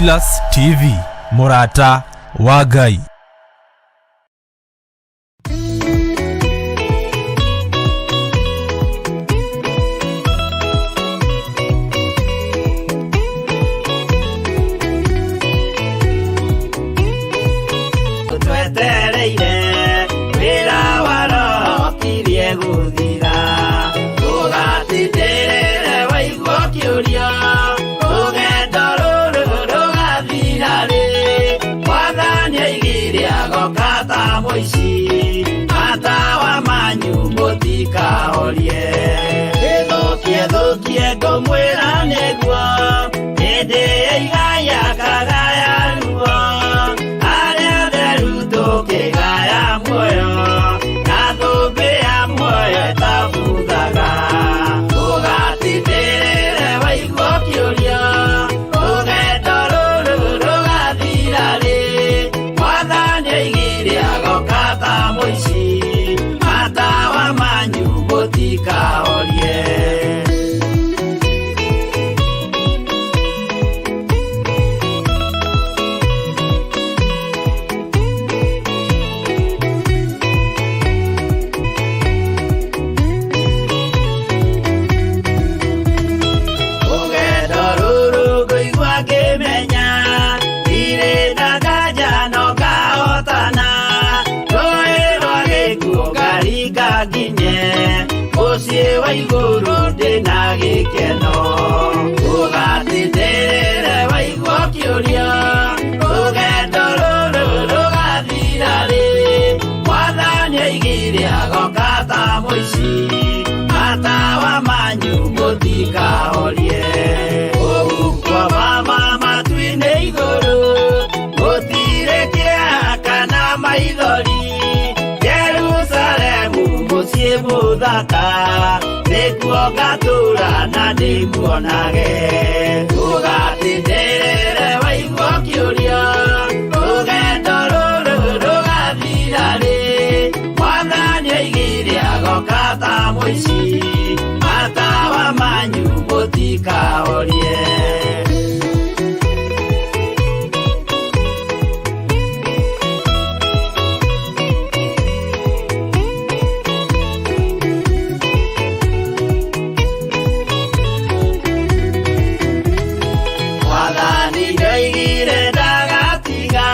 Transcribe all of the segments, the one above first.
Silas TV, mũrata wa Ngai. Twetereire wĩra wa Roho kirie gũthira, ũgatindĩrĩre waigua kĩũria, rũgendo rũrũ rũgathira rĩ? Mwathani aigire agoka ta mũici, matawa manyu mũtikahorie. Ĩthũkie thũkie ngũmwĩra nĩguo, hĩndĩ ĩigaya kagaya ruo, arĩa theru tũkĩgaya muoyo, na thũmbĩ ya muoyo ĩtabuthaga. Ũgatindĩrĩre waigua kĩũria, rũgendo rũrũ rũgathira rĩ? Mwathani aigire agoka ta mũici, matawa manyu mũtikahorie. Rũgendo rũrũ ngũigua ngĩmenya, ndirĩ na nganja no ngahotana, rũĩ rwa gĩkuũ ngaringa nginye mũciĩ wa igũrũ ndĩna gĩkeno. Ũgatindĩrĩre waigua kĩũria, rũgendo rũrũ rũgathira rĩ? Mwathani aigire agoka ta mũici, matawa manyu mũtikahorie. Kũu mama matu-inĩ igũrũ, gũtirĩ kĩeha kana maithori, Jerusalemu mũciĩ mũthaka, nĩkuo ngatũũra na ndĩmuonage. Ũgatindĩrĩre waigua kĩũria, rũgendo rũrũ rũgathira rĩ? Mwathani aigire agoka ta mũici, matawa manyu mũtikahorie. Mwathani ndoigire ndagatiga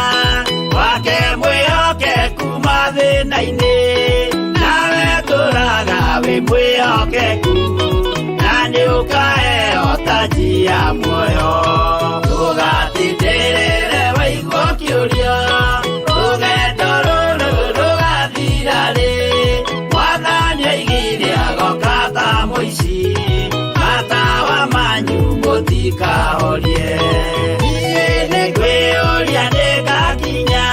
wake mwĩhokeku mathĩna-inĩ, nawe tũraga wĩ mwĩhokeku, na nĩ ũkaheo taji ya muoyo. Ũgatindĩrĩre waigua kĩũria, rũgendo rũrũ rũgathira rĩ? Mwathani aigire agoka ta mũici, matawa manyu mũtikahorie. Niĩ nĩngwĩyũria nĩngakinya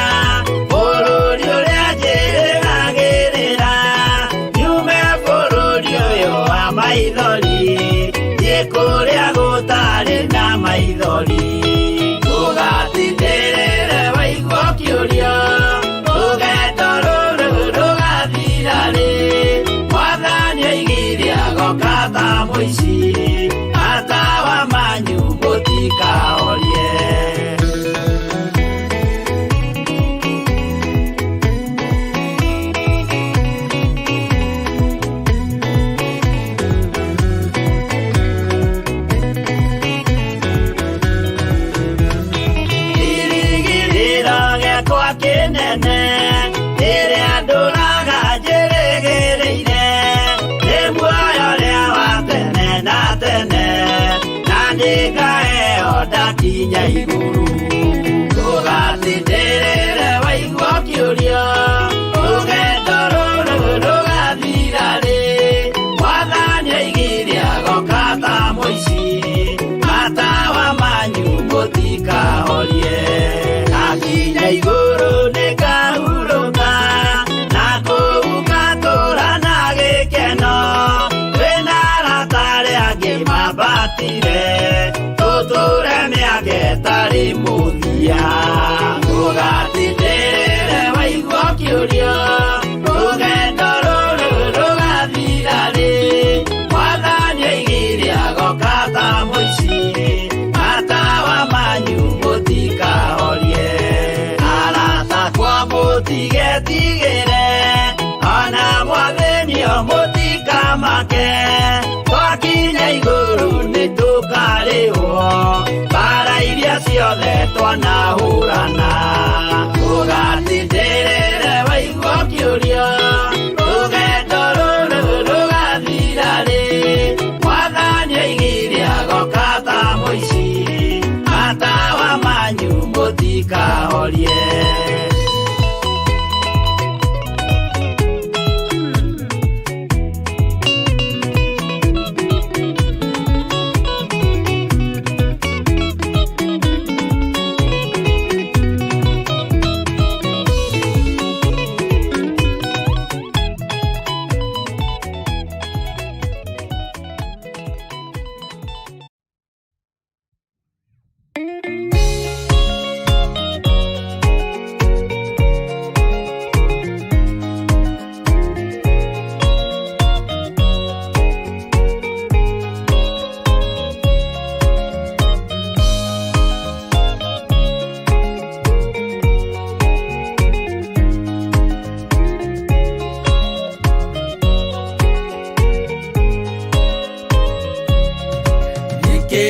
bũrũri ũrĩa njĩrĩgagĩrĩra, nyume bũrũri ũyũ wa maithori, thiĩ kũrĩa gũtarĩ na maithori. Ũgatindĩrĩre waigua kĩũria, rũgendo rũrũ rũgathira rĩ? Mwathani aigire agoka ta mũici, matawa manyu mũtikahorie. Kĩrĩgĩrĩro gĩakwa kĩnene, rĩrĩa ndũraga njĩrĩgĩrĩire, nĩ muoyo ũrĩa wa tene na tene, na nĩngaheo ndakinya igũrũ. Ũgatindĩrĩre waigua kĩũria, rũgendo rũrũ rũgathira rĩ? Mwathani aigire agoka ta mũici, matawa manyu mũtikahorie. Akinya igũrũ nĩngahurũka, na kũu ngatũũra na gĩkeno, twĩna arata arĩa angĩ mambatire, tũtũũre mĩaka ĩtarĩ mũthia. Mũtigetigĩre ona mwathĩnio mũtikamake, twakinya igũrũ nĩtũkarĩhwo mbara iria ciothe twanahũrana. Ũgatindĩrĩre waigua ũkĩũrio rũgendo rũrũ rũgathira rĩ, Mwathani oigire agoka ta mũici, matawa manyu mũtikahorie.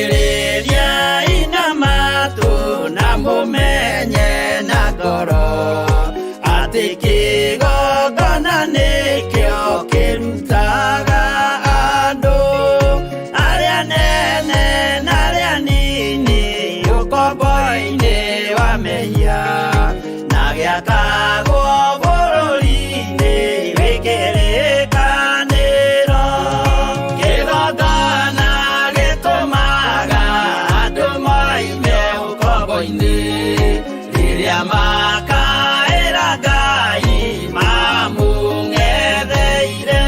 Thikĩrĩriai na matũ na mũmenye na ngoro atĩ kĩgongona nĩkĩo kĩrutaga andũ arĩa nene na arĩa nini ũkombo-inĩ wa mehia na gĩakagwo bũrũri-inĩ wĩ kĩrĩkanĩro. Kĩgongona gĩtũmaga andũ moime ũkombo-inĩ rĩrĩa makaĩra Ngai mamũng'etheire.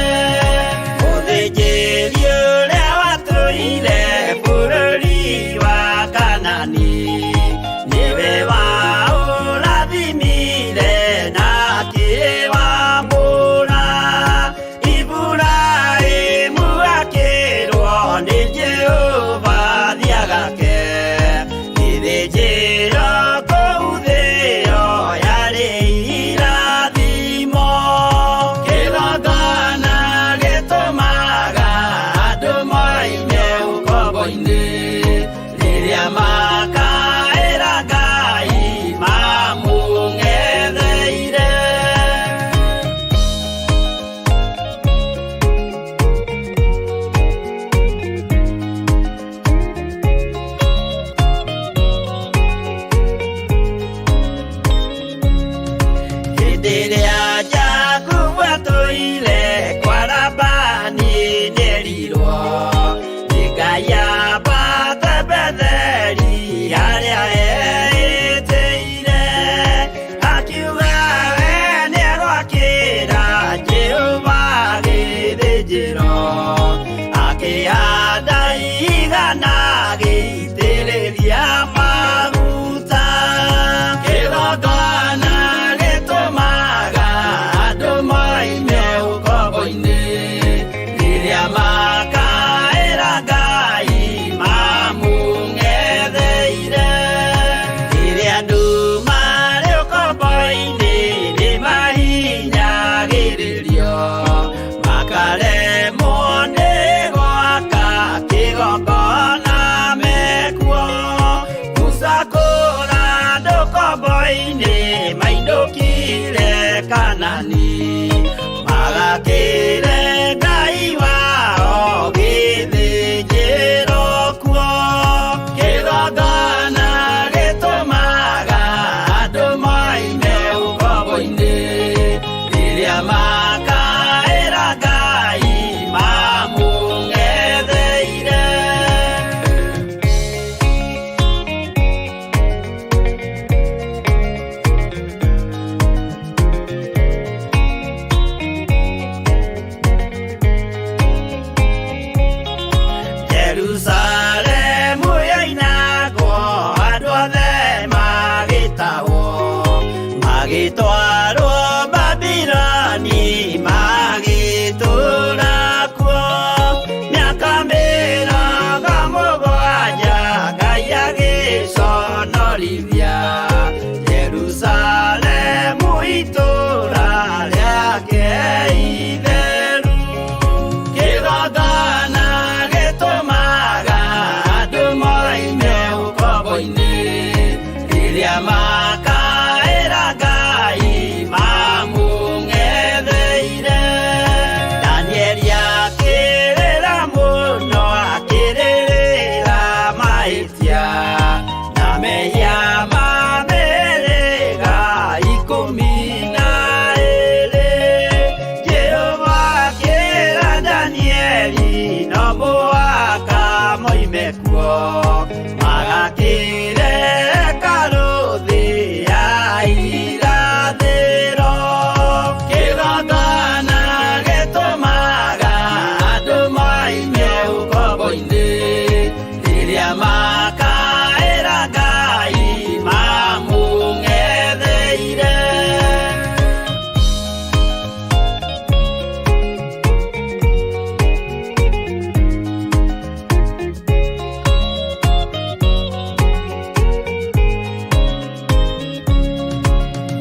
Mũthĩnjĩri ũrĩa watũire bũrũri wa Kanani nĩwe waũrathimire.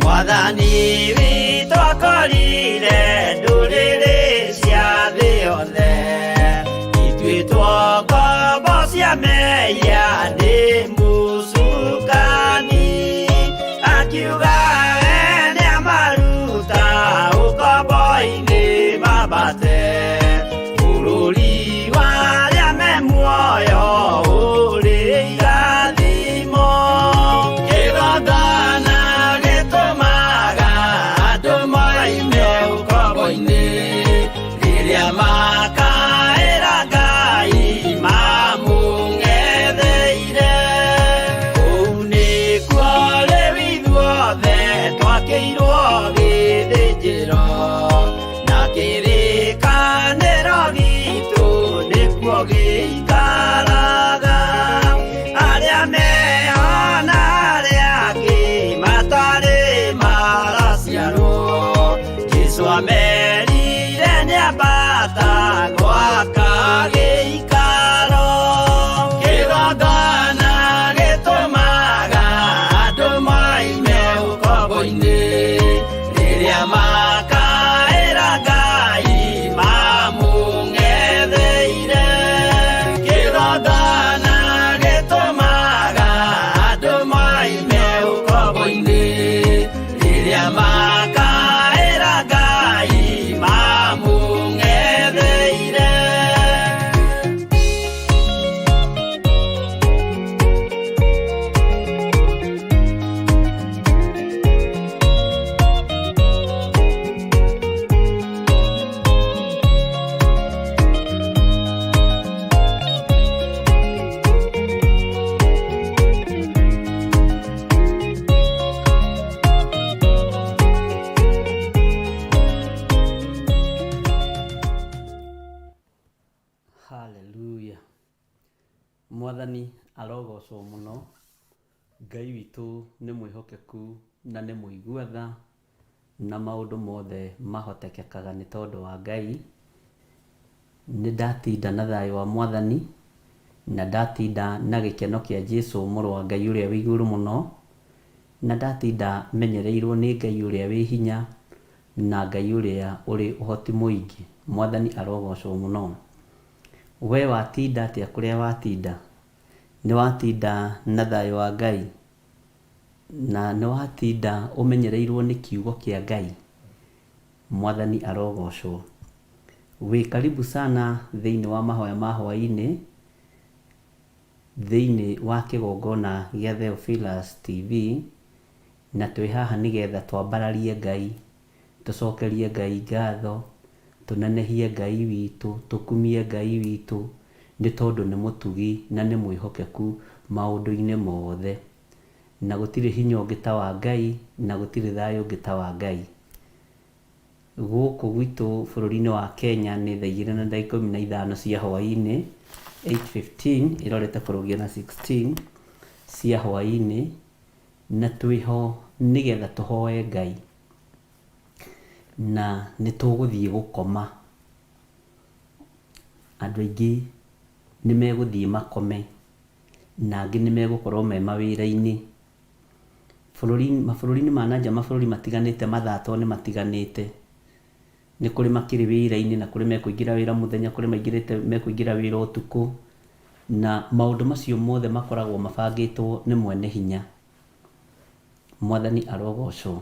Mwathani witũ akorire ndũrĩrĩ cia thĩ yothe ituĩtwo ngombo cia mehia nĩ mũcukani akiuga we nĩamaruta ũkombo-inĩ mambate bũrũri wa arĩa me muoyo ũrĩ irathimo. Kĩgongona gĩtũmaga andũ moime ũkombo-inĩ rĩrĩa makaĩra Ngai mamũng'etheire. Kũu nĩkuo rĩu ithuothe twakĩirwo gĩthĩnjĩro na kĩrĩkanĩro gitũ nĩkuo gĩikaraga. Arĩa meho na arĩa angĩ matarĩ maraciarwo Jesũ amerire nĩambata gwaka gĩikaro. Kĩgongona gĩtũmaga andũ moime ũkombo-inĩ rĩrĩa makaĩra Ngai mamũng'etheire. Kĩgongona gĩtũmaga andũ moime ũkombo-inĩ rĩrĩa makaĩra Ngai mamũng'etheire. Haleluya. Mwathani arogocwo mũno. Ngai witũ nĩ mwĩhokeku na nĩ mũigua tha, na maũndũ mothe mahotekekaga nĩ tondũ wa Ngai. Nĩ ndatinda na thayũ wa Mwathani, na ndatinda na gĩkeno kĩa Jesu mũrũ wa Ngai ũrĩa wĩ igũrũ mũno, na ndatinda menyereirwo nĩ Ngai ũrĩa wĩ hinya, na Ngai ũrĩa ũrĩ ũhoti mũingĩ. Mwathani arogocwo mũno. We watinda atĩa kũrĩa watinda? Nĩ watinda na thayũ wa Ngai? Na nĩ watinda ũmenyereirwo nĩ kiugo kĩa Ngai? Mwathani arogocwo. Wĩ karibu sana thĩinĩ wa mahoya ma hwaĩ-inĩ thĩinĩ wa kĩgongona gĩa Theophilus TV, na twĩ haha nĩgetha twambararie Ngai, tũcokerie Ngai ngatho, tũnenehie Ngai witũ, tũkumie Ngai witũ, nĩ tondũ nĩ mũtugi na nĩ mwĩhokeku maũndũ-inĩ mothe. Na gũtirĩ hinya ũngĩ ta wa Ngai, na gũtirĩ thayũ ũngĩ ta wa Ngai. Gũkũ gwitũ bũrũri-inĩ wa Kenya nĩ thaa igĩrĩ na ndagĩka ikũmi na ithano cia hwaĩ-inĩ, 8:15 ĩrorete kũrũgia na 16 cia hwaĩ-inĩ, na twĩho nĩgetha tũhoe Ngai. Na nĩ tũgũthiĩ gũkoma. Andũ aingĩ nĩ megũthiĩ makome, na angĩ nĩ megũkorwo me mawĩra-inĩ. Mabũrũri-inĩ ma na nja mabũrũri matiganĩte mathaa to nĩ matiganĩte. Nĩ kũrĩ makĩrĩ wĩra-inĩ na kũrĩ mekũingĩra wĩra mũthenya, kũrĩ maingĩrĩte mekũingĩra wĩra ũtukũ. Na maũndũ macio mothe makoragwo mabangĩtwo nĩ mwene hinya. Mwathani arogocwo.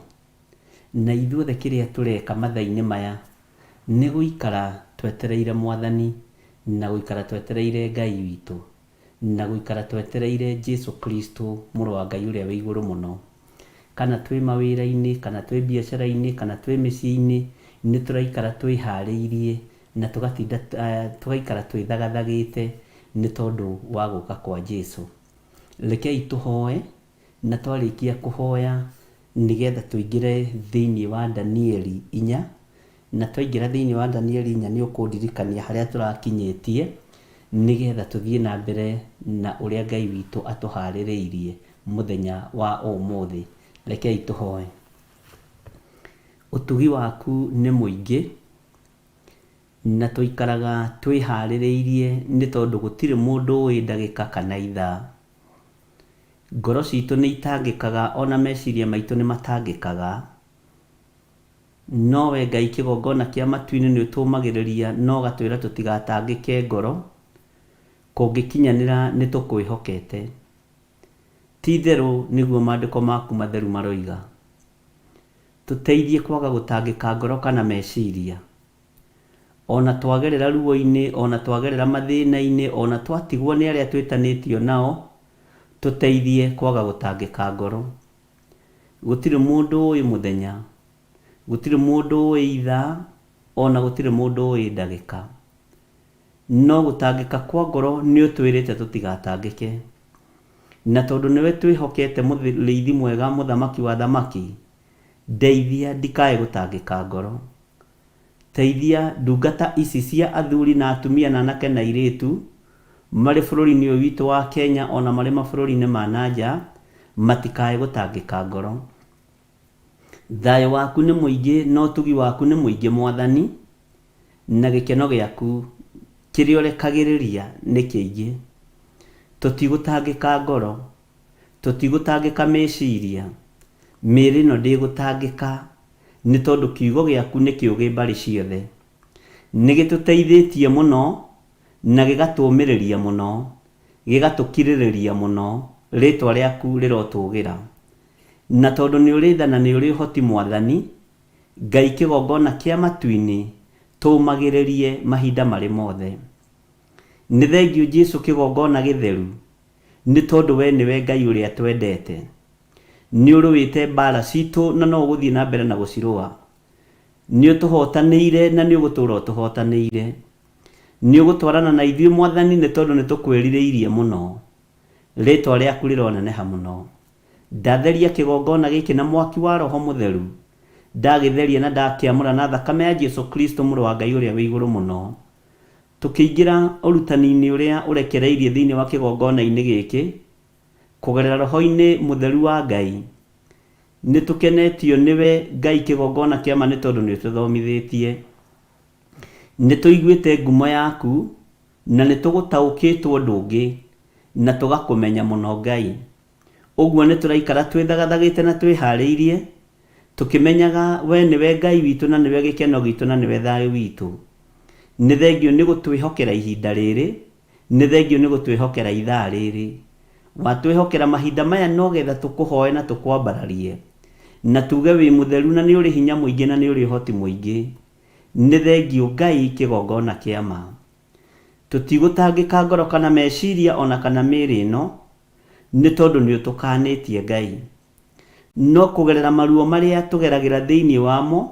Na ithuothe kĩrĩa tũreka mathaa-inĩ maya nĩ gũikara twetereire Mwathani na gũikara twetereire Ngai witũ na gũikara twetereire Jesu Kristo mũrũ wa Ngai ũrĩa wĩ igũrũ mũno. Kana twĩ mawĩra-inĩ, kana twĩ biacara-inĩ, kana twĩ mĩciĩ-inĩ, nĩ tũraikara twĩharĩirie na tũgatinda tũgaikara twĩthagathagĩte nĩ tondũ wa gũka kwa Jesu. Rekei tũhoe, na twarĩkia kũhoya nĩgetha tũingĩre thĩinĩ wa Danieli inya, na twaingĩra thĩinĩ wa Danieli inya nĩ ũkũndirikania harĩa tũrakinyĩtie, nĩgetha tũthiĩ na mbere na ũrĩa Ngai witũ atũharĩrĩirie mũthenya wa ũmũthĩ. Rekei tũhoe. Ũtugi waku nĩ mũingĩ, na tũikaraga twĩharĩrĩirie nĩ tondũ gũtirĩ mũndũ ũĩ ndagĩka kana ithaa. Ngoro citũ nĩ itangĩkaga ona meciria maitũ nĩ matangĩkaga. No we Ngai kĩgongona kĩa matu-inĩ nĩ ũtũmagĩrĩria na ũgatwĩra tũtigatangĩke ngoro, kũngĩkinyanĩra nĩ tũkwĩhokete. Ti itherũ nĩguo maandĩko maku matheru maroiga. Tũteithie kwaga gũtangĩka ngoro kana meciria. Ona twagerera ruo-inĩ, ona twagerera mathĩna-inĩ, ona twatigwo nĩ arĩa twĩtanĩtio nao, tũteithie kwaga gũtangĩka ngoro. Gũtirĩ mũndũ ũĩ mũthenya, gũtirĩ mũndũ ũĩ ithaa, ona gũtirĩ mũndũ ũĩ ndagĩka. No gũtangĩka kwa ngoro nĩ ũtwĩrĩte tũtigatangĩke. Na tondũ nĩwe twĩhokete mũrĩithi mwega mũthamaki wa athamaki, ndeithia ndikae gũtangĩka ngoro. Teithia ndungata ici cia athuri na atumia na anake na airĩtu, marĩ bũrũri-inĩ ũyũ witũ wa Kenya ona marĩ mabũrũri-inĩ ma na nja, matikae gũtangĩka ngoro. Thayũ waku nĩ mũingĩ na ũtugi waku nĩ mũingĩ Mwathani, na gĩkeno gĩaku kĩrĩa ũrekagĩrĩria nĩ kĩingĩ. Tũtigũtangĩka ngoro, tũtigũtangĩka meciria, mĩĩrĩ ĩno ndĩgũtangĩka, nĩ tondũ kiugo gĩaku nĩ kĩũgĩ mbarĩ ciothe. Nĩ gĩtũteithĩtie mũno na gĩgatũũmĩrĩria mũno, gĩgatũkirĩrĩria mũno, rĩtwa rĩaku rĩrotũgĩra. Na tondũ nĩ ũrĩ tha na nĩ ũrĩ ũhoti Mwathani, Ngai kĩgongona kĩa matu-inĩ, tũũmagĩrĩrie mahinda marĩ mothe. Nĩ thengiũ Jesu kĩgongona gĩtheru, nĩ tondũ we nĩwe Ngai ũrĩa twendete. Nĩ ũrũĩte mbaara citũ na no ũgũthiĩ na mbere na gũcirũa. Nĩ ũtũhotanĩire na nĩ ũgũtũũra ũtũhotanĩire. Nĩ ũgũtwarana na ithuĩ Mwathani nĩ tondũ nĩ tũkwĩrirĩirie mũno. Rĩtwa rĩaku rĩroneneha mũno. Ndatheria kĩgongona gĩkĩ na mwaki wa Roho Mũtheru. Ndagĩtheria na ndakĩamũra na thakame ya Jesu Kristo Mũrũ wa Ngai ũrĩa wĩ igũrũ mũno. Tũkĩingĩra ũrutani-inĩ ũrĩa ũrekereirie thĩinĩ wa kĩgongona-inĩ gĩkĩ, kũgerera Roho-inĩ Mũtheru wa Ngai, nĩ tũkenetio nĩwe Ngai kĩgongona kĩa ma nĩ tondũ nĩ ũtũthomithĩtie. Nĩ tũiguĩte ngumo yaku na nĩ tũgũtaũkĩtwo ũndũ ũngĩ na tũgakũmenya mũno Ngai. Ũguo nĩ tũraikara twĩthagathagĩte na twĩharĩirie, tũkĩmenyaga we nĩwe Ngai witũ na nĩwe gĩkeno gitũ na nĩwe thayũ witũ. Nĩ thengiũ nĩ gũtwĩhokera ihinda rĩrĩ, nĩ thengiũ nĩ gũtwĩhokera ithaa rĩrĩ. Watwĩhokera mahinda maya no getha tũkũhoe na tũkwambararie, na tuge wĩ mũtheru na nĩ ũrĩ hinya mũingĩ na nĩ ũrĩ ũhoti mũingĩ. Nĩ thengiũ Ngai kĩgongona kĩa ma. Tũtigũtangĩka ngoro kana meciria ona kana mĩĩrĩ ĩno, nĩ tondũ nĩ ũtũkanĩtie Ngai. No kũgerera maruo marĩa tũgeragĩra thĩinĩ wamo,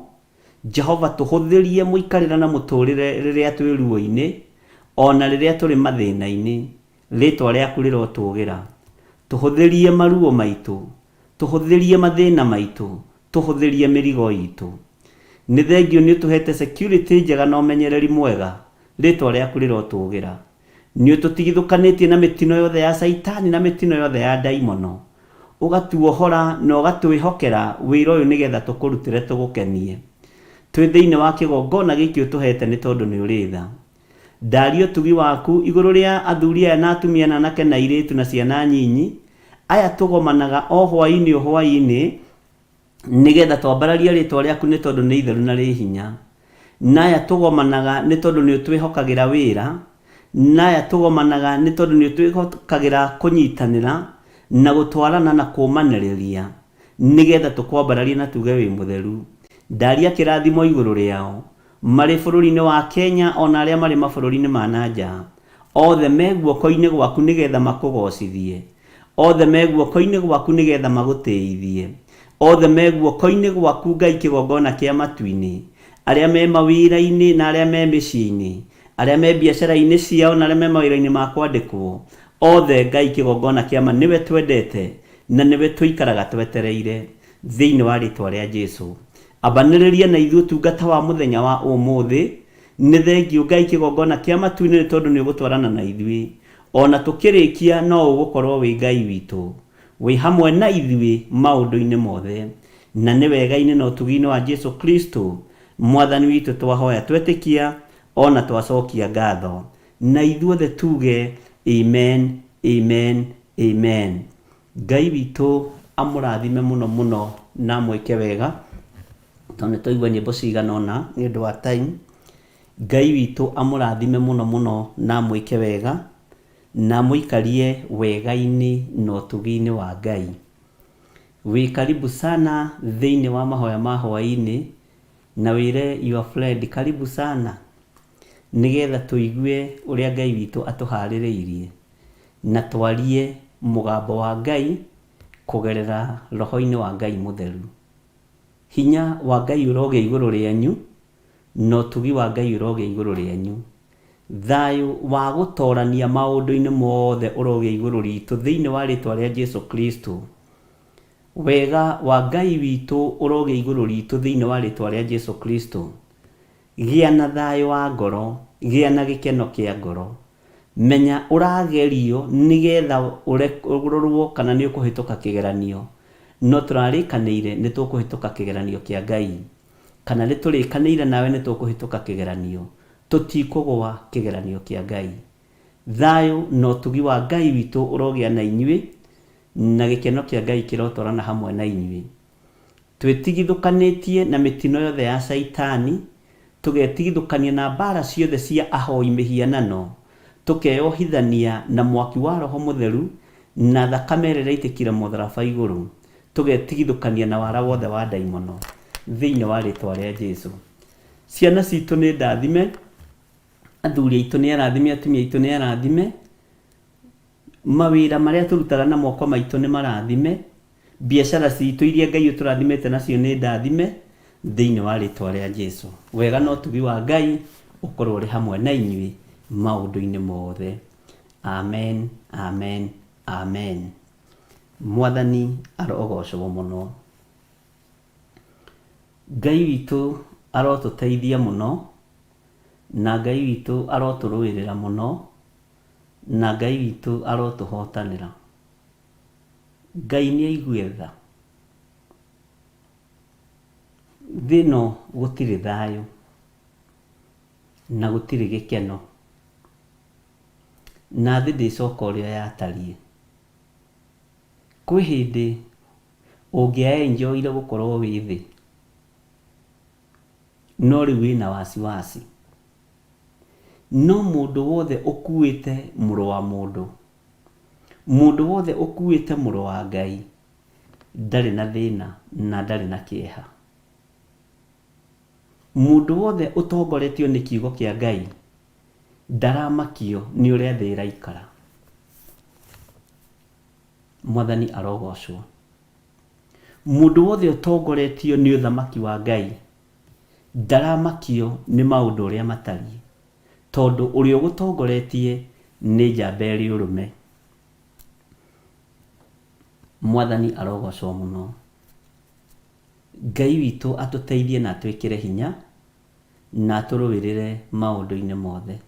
Jehova tũhũthĩrie mũikarĩre na mũtũrĩre rĩrĩa twĩ ruo-inĩ, o na rĩrĩa tũrĩ mathĩna-inĩ. Rĩtwa rĩaku rĩrotũgĩra. Tũhũthĩrie maruo maitũ, tũhũthĩrie mathĩna maitũ, tũhũthĩrie mĩrigo itũ. Nĩ thengiũ nĩ ũtũhete security njega na ũmenyereri mwega, rĩtwa rĩaku rĩrotũgĩra. Nĩ ũtũtigithũkanĩtie na mĩtino yothe ya Caitani na mĩtino yothe ya ndaimono. Ũgatuohora na ũgatwĩhokera wĩra ũyũ nĩgetha tũkũrutĩre tũgũkenie. Twĩ thĩinĩ wa kĩgongona gĩkĩ ũtũhete nĩ tondũ nĩ ũrĩ tha. Ndaria ũtugi waku igũrũ rĩa athuri aya na atumia na anake na airĩtu na ciana nyinyi, aya tũgomanaga o hwaĩ-inĩ o hwaĩ-inĩ, nĩgetha twambararie rĩtwa rĩaku nĩ tondũ nĩ itheru na rĩ hinya. Na aya tũgomanaga nĩ tondũ nĩ ũtwĩhokagĩra wĩra, na aya tũgomanaga nĩ tondũ nĩ ũtwĩhokagĩra kũnyitanĩra na gũtwarana na kũũmanĩrĩria, nĩgetha tũkwambararie na tuge wĩ mũtheru. Ndaria kĩrathimo igũrũ rĩao, marĩ bũrũri-inĩ wa Kenya o na arĩa marĩ mabũrũri-inĩ ma na nja, othe me guoko-inĩ gwaku nĩgetha makũgoocithie, othe me guoko-inĩ gwaku nĩgetha magũtĩithie, othe me guoko-inĩ gwaku Ngai kĩgongona kĩa matu-inĩ, arĩa me mawĩra-inĩ na arĩa me mĩciĩ-inĩ, arĩa me biacara-inĩ ciao na arĩa me mawĩra-inĩ ma kwandĩkwo, othe Ngai kĩgongona kĩa ma nĩwe twendete na nĩwe tũikaraga twetereire, thĩinĩ wa rĩtwa rĩa Jesu. Ambanĩrĩria na ithuĩ ũtungata wa mũthenya wa ũmũthĩ. Nĩ thengiũ Ngai kĩgongona kĩa matu-inĩ nĩ tondũ nĩ ũgũtwarana na ithuĩ. O na tũkĩrĩkia no ũgũkorwo wĩ Ngai witũ. Wĩ hamwe na ithuĩ maũndũ-inĩ mothe. Na nĩ wega-inĩ na ũtugi-inĩ wa Jesu Kristo Mwathani witũ twahoya twetĩkia o na twacokia ngatho. Na ithuothe tuge Amen, Amen, Amen. Ngai witũ amũrathime mũno mũno na amwĩke wega, tondũ nĩ twaigua nyĩmbo cigana ũna nĩ ũndũ wa time. Ngai witũ amũrathime mũno mũno na amwĩke wega, na amũikarie wega-inĩ na ũtugi-inĩ wa Ngai. Wĩ karibu sana thĩinĩ wa mahoya ma hwaĩ-inĩ, na wĩre your friend karibu sana, nĩgetha tũigue ũrĩa Ngai witũ atũharĩrĩirie, na twarie mũgambo wa Ngai kũgerera roho-inĩ wa Ngai mũtheru. Hinya wa Ngai ũrogĩa igũrũ rĩanyu, na ũtugi wa Ngai ũrogĩa igũrũ rĩanyu. Thayũ wa gũtorania maũndũ-inĩ mothe ũrogĩa igũrũ ritũ thĩinĩ wa rĩtwa rĩa Jesu Kristo. Wega wa Ngai witũ ũrogĩa igũrũ ritũ thĩinĩ wa rĩtwa rĩa Jesu Kristo. Gĩa na thayũ wa ngoro, gĩa na gĩkeno kĩa ngoro. Menya ũragerio nĩgetha ũrorwo kana nĩ ũkũhĩtũka kĩgeranio. No tũrarĩkanĩire nĩ tũkũhĩtũka kĩgeranio kĩa Ngai. Kana nĩ tũrĩkanĩire nawe nĩ tũkũhĩtũka kĩgeranio. Tũtikũgũa kĩgeranio kĩa Ngai. Thayũ na ũtugi wa Ngai witũ ũrogĩa na inyuĩ, na gĩkeno kĩa Ngai kĩrotwarana hamwe na inyuĩ. Twĩtigithũkanĩtie na mĩtino yothe ya Shaitani, tũgetigithũkania na mbaara ciothe cia ahoi mĩhianano, tũkeyohithania na mwaki wa Roho Mũtheru na thakame ĩrĩa ĩraitĩkire mũtharaba igũrũ, tũgetigithũkania na wara wothe wa ndaimono, thĩinĩ wa rĩtwa rĩa Jesu. Ciana citũ nĩ ndathime, athuri aitũ nĩ arathime, atumia aitũ nĩ arathime, mawĩra marĩa tũrutaga na moko maitũ nĩ marathime, biacara citũ iria Ngai ũtũrathimĩte nacio nĩ ndathime, thĩinĩ wa rĩtwa rĩa Jesu. Wega na ũtugi wa Ngai ũkorwo ũrĩ hamwe na inyuĩ maũndũ-inĩ mothe. Amen, amen, amen. Mwathani arogocwo mũno. Ngai witũ arotũteithia mũno, na Ngai witũ arotũrũĩrĩra mũno, na Ngai witũ arotũhotanĩra. Ngai nĩ aigue tha. Thĩ ĩno gũtirĩ thayũ, na gũtirĩ gĩkeno, na thĩ ndĩcoka ũrĩa yatariĩ. Kwĩ hĩndĩ ũngĩa enjoy-ire gũkorwo wĩ thĩ, no rĩu wĩna wasiwasi. No mũndũ wothe ũkuĩte mũrũ wa mũndũ, mũndũ wothe ũkuĩte mũrũ wa Ngai, ndarĩ na thĩna na ndarĩ na kĩeha. Mũndũ wothe ũtongoretio nĩ kiugo kĩa Ngai, ndaramakio nĩ ũrĩa thĩ ĩraikara. Mwathani arogocwo. Mũndũ wothe ũtongoretio nĩ ũthamaki wa Ngai, ndaramakio nĩ maũndũ ũrĩa matariĩ, tondũ ũrĩa ũgũtongoretie nĩ njamba ĩrĩ ũrũme. Mwathani arogocwo mũno. Ngai witũ atũteithie na atwĩkĩre hinya, na atũrũĩrĩre maũndũ-inĩ mothe.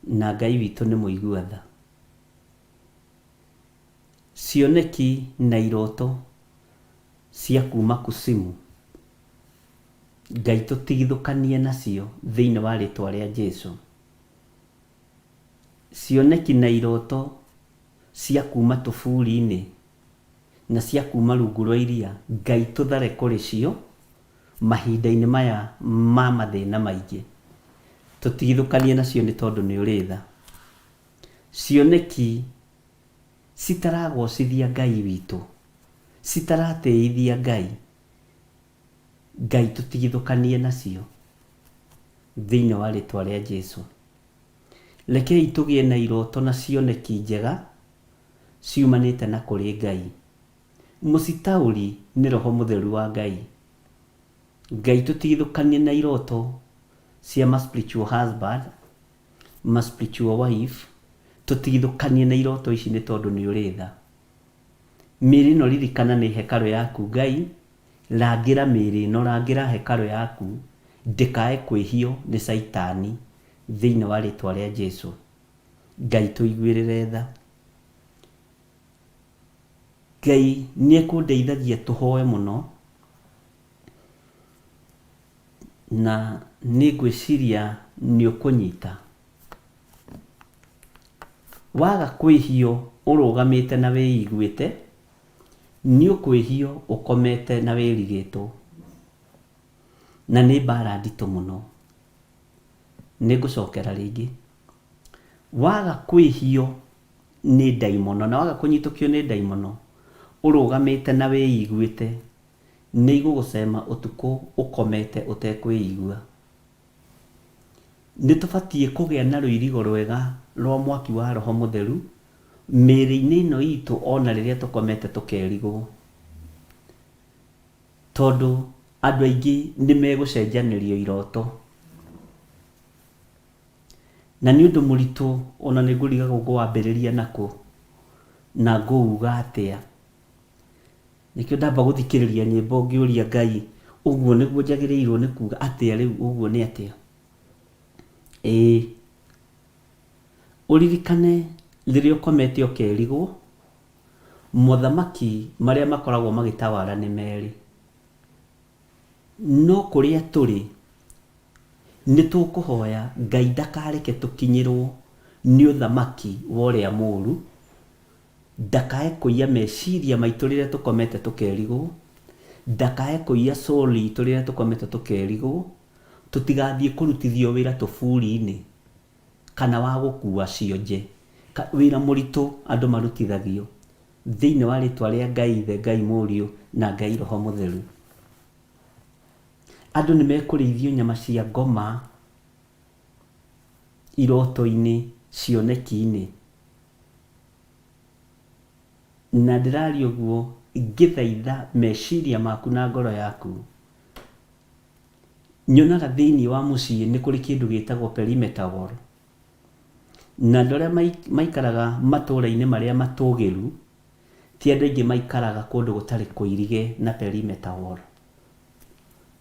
Na Ngai witũ nĩ mũigua tha. Cioneki na iroto cia kuma kusimu, Ngai tũtigithũkanie nacio thĩinĩ wa rĩtwa rĩa Jesu. Cioneki na iroto cia kuma tũburi-inĩ na cia kuma rungu rwa iria, Ngai tũthare kũrĩ cio mahinda-inĩ maya ma mathĩna maingĩ. Tũtigithũkanie nacio nĩ tondũ nĩ ũrĩ tha. Cioneki citaragocithia Ngai witũ, citaratĩithia Ngai, Ngai tũtigithũkanie nacio thĩinĩ wa rĩtwa rĩa Jesu. Rekei tũgĩe na iroto na cioneki njega ciumanĩte na kũrĩ Ngai. Mũcitaũri nĩ Roho Mũtheru wa Ngai. Ngai tũtigithũkanie na iroto cia ma spiritual husband, ma spiritual wife, tũtigithũkanie na iroto ici nĩ tondũ nĩ ũrĩ tha. Mĩĩrĩ ĩno ririkana nĩ hekarũ yaku Ngai, rangĩra mĩĩrĩ ĩno, rangĩra hekarũ yaku ndĩkae kwĩhio nĩ caitani thĩinĩ wa rĩtwa rĩa Jesu. Ngai tũiguĩrĩre tha. Ngai nĩ ekũndeithagia tũhoe mũno, na nĩ ngwĩciria nĩ ũkũnyita. Waga kwĩhio ũrũgamĩte na wĩiguĩte, nĩ ũkwĩhio ũkomete na wĩrigĩtwo. Na nĩ mbara nditũ mũno. Nĩ ngũcokera rĩngĩ. Waga kwĩhio nĩ ndaimono na waga kũnyitũkio nĩ ndaimono ũrũgamĩte na wĩiguĩte, nĩ igũgũcema ũtukũ ũkomete ũtekwĩigua. Nĩ tũbatiĩ kũgĩa na rũirigo rwega rwa mwaki wa Roho Mũtheru mĩĩrĩ-inĩ ĩno itũ ona rĩrĩa tũkomete tũkerigwo. Tondũ andũ aingĩ nĩ megũcenjanĩrio iroto. Na nĩ ũndũ mũritũ ona nĩ ngũrigagwo ngũwambĩrĩria nakũ na ngũuga atĩa. Nĩkĩo ndamba gũthikĩrĩria nyĩmbo ngĩũria Ngai ũguo nĩguo njagĩrĩirwo nĩ kuga atĩa rĩu ũguo nĩ atĩa. Ĩĩ ũririkane rĩrĩa ũkomete ũkerigwo, mothamaki marĩa makoragwo magĩtawara nĩ merĩ. No kũrĩa tũrĩ nĩ tũkũhoya Ngai ndakareke tũkinyĩrwo nĩ ũthamaki wa ũrĩa mũru, ndakae kũiya meciria maitũ rĩrĩa tũkomete tũkerigwo, ndakae kũiya soul itũ rĩrĩa tũkomete tũkerigwo, tũtigathiĩ kũrutithio wĩra tũburi-inĩ kana wa gũkua cionje, wĩra mũritũ andũ marutithagio thĩinĩ wa rĩtwa rĩa Ngai Ithe, Ngai Mũriũ na Ngai Roho Mũtheru. Andũ nĩ mekũrĩithio nyama cia ngoma iroto-inĩ, cioneki-inĩ. Na ndĩraria ũguo ngĩthaitha meciria maku na ngoro yaku. Nyonaga thĩinĩ wa mũciĩ nĩ kũrĩ kĩndũ gĩtagwo perimeter wall. Na andũ arĩa maikaraga matũra-inĩ marĩa matũgĩru, ti andũ aingĩ maikaraga kũndũ gũtarĩ kũirige na perimeter wall.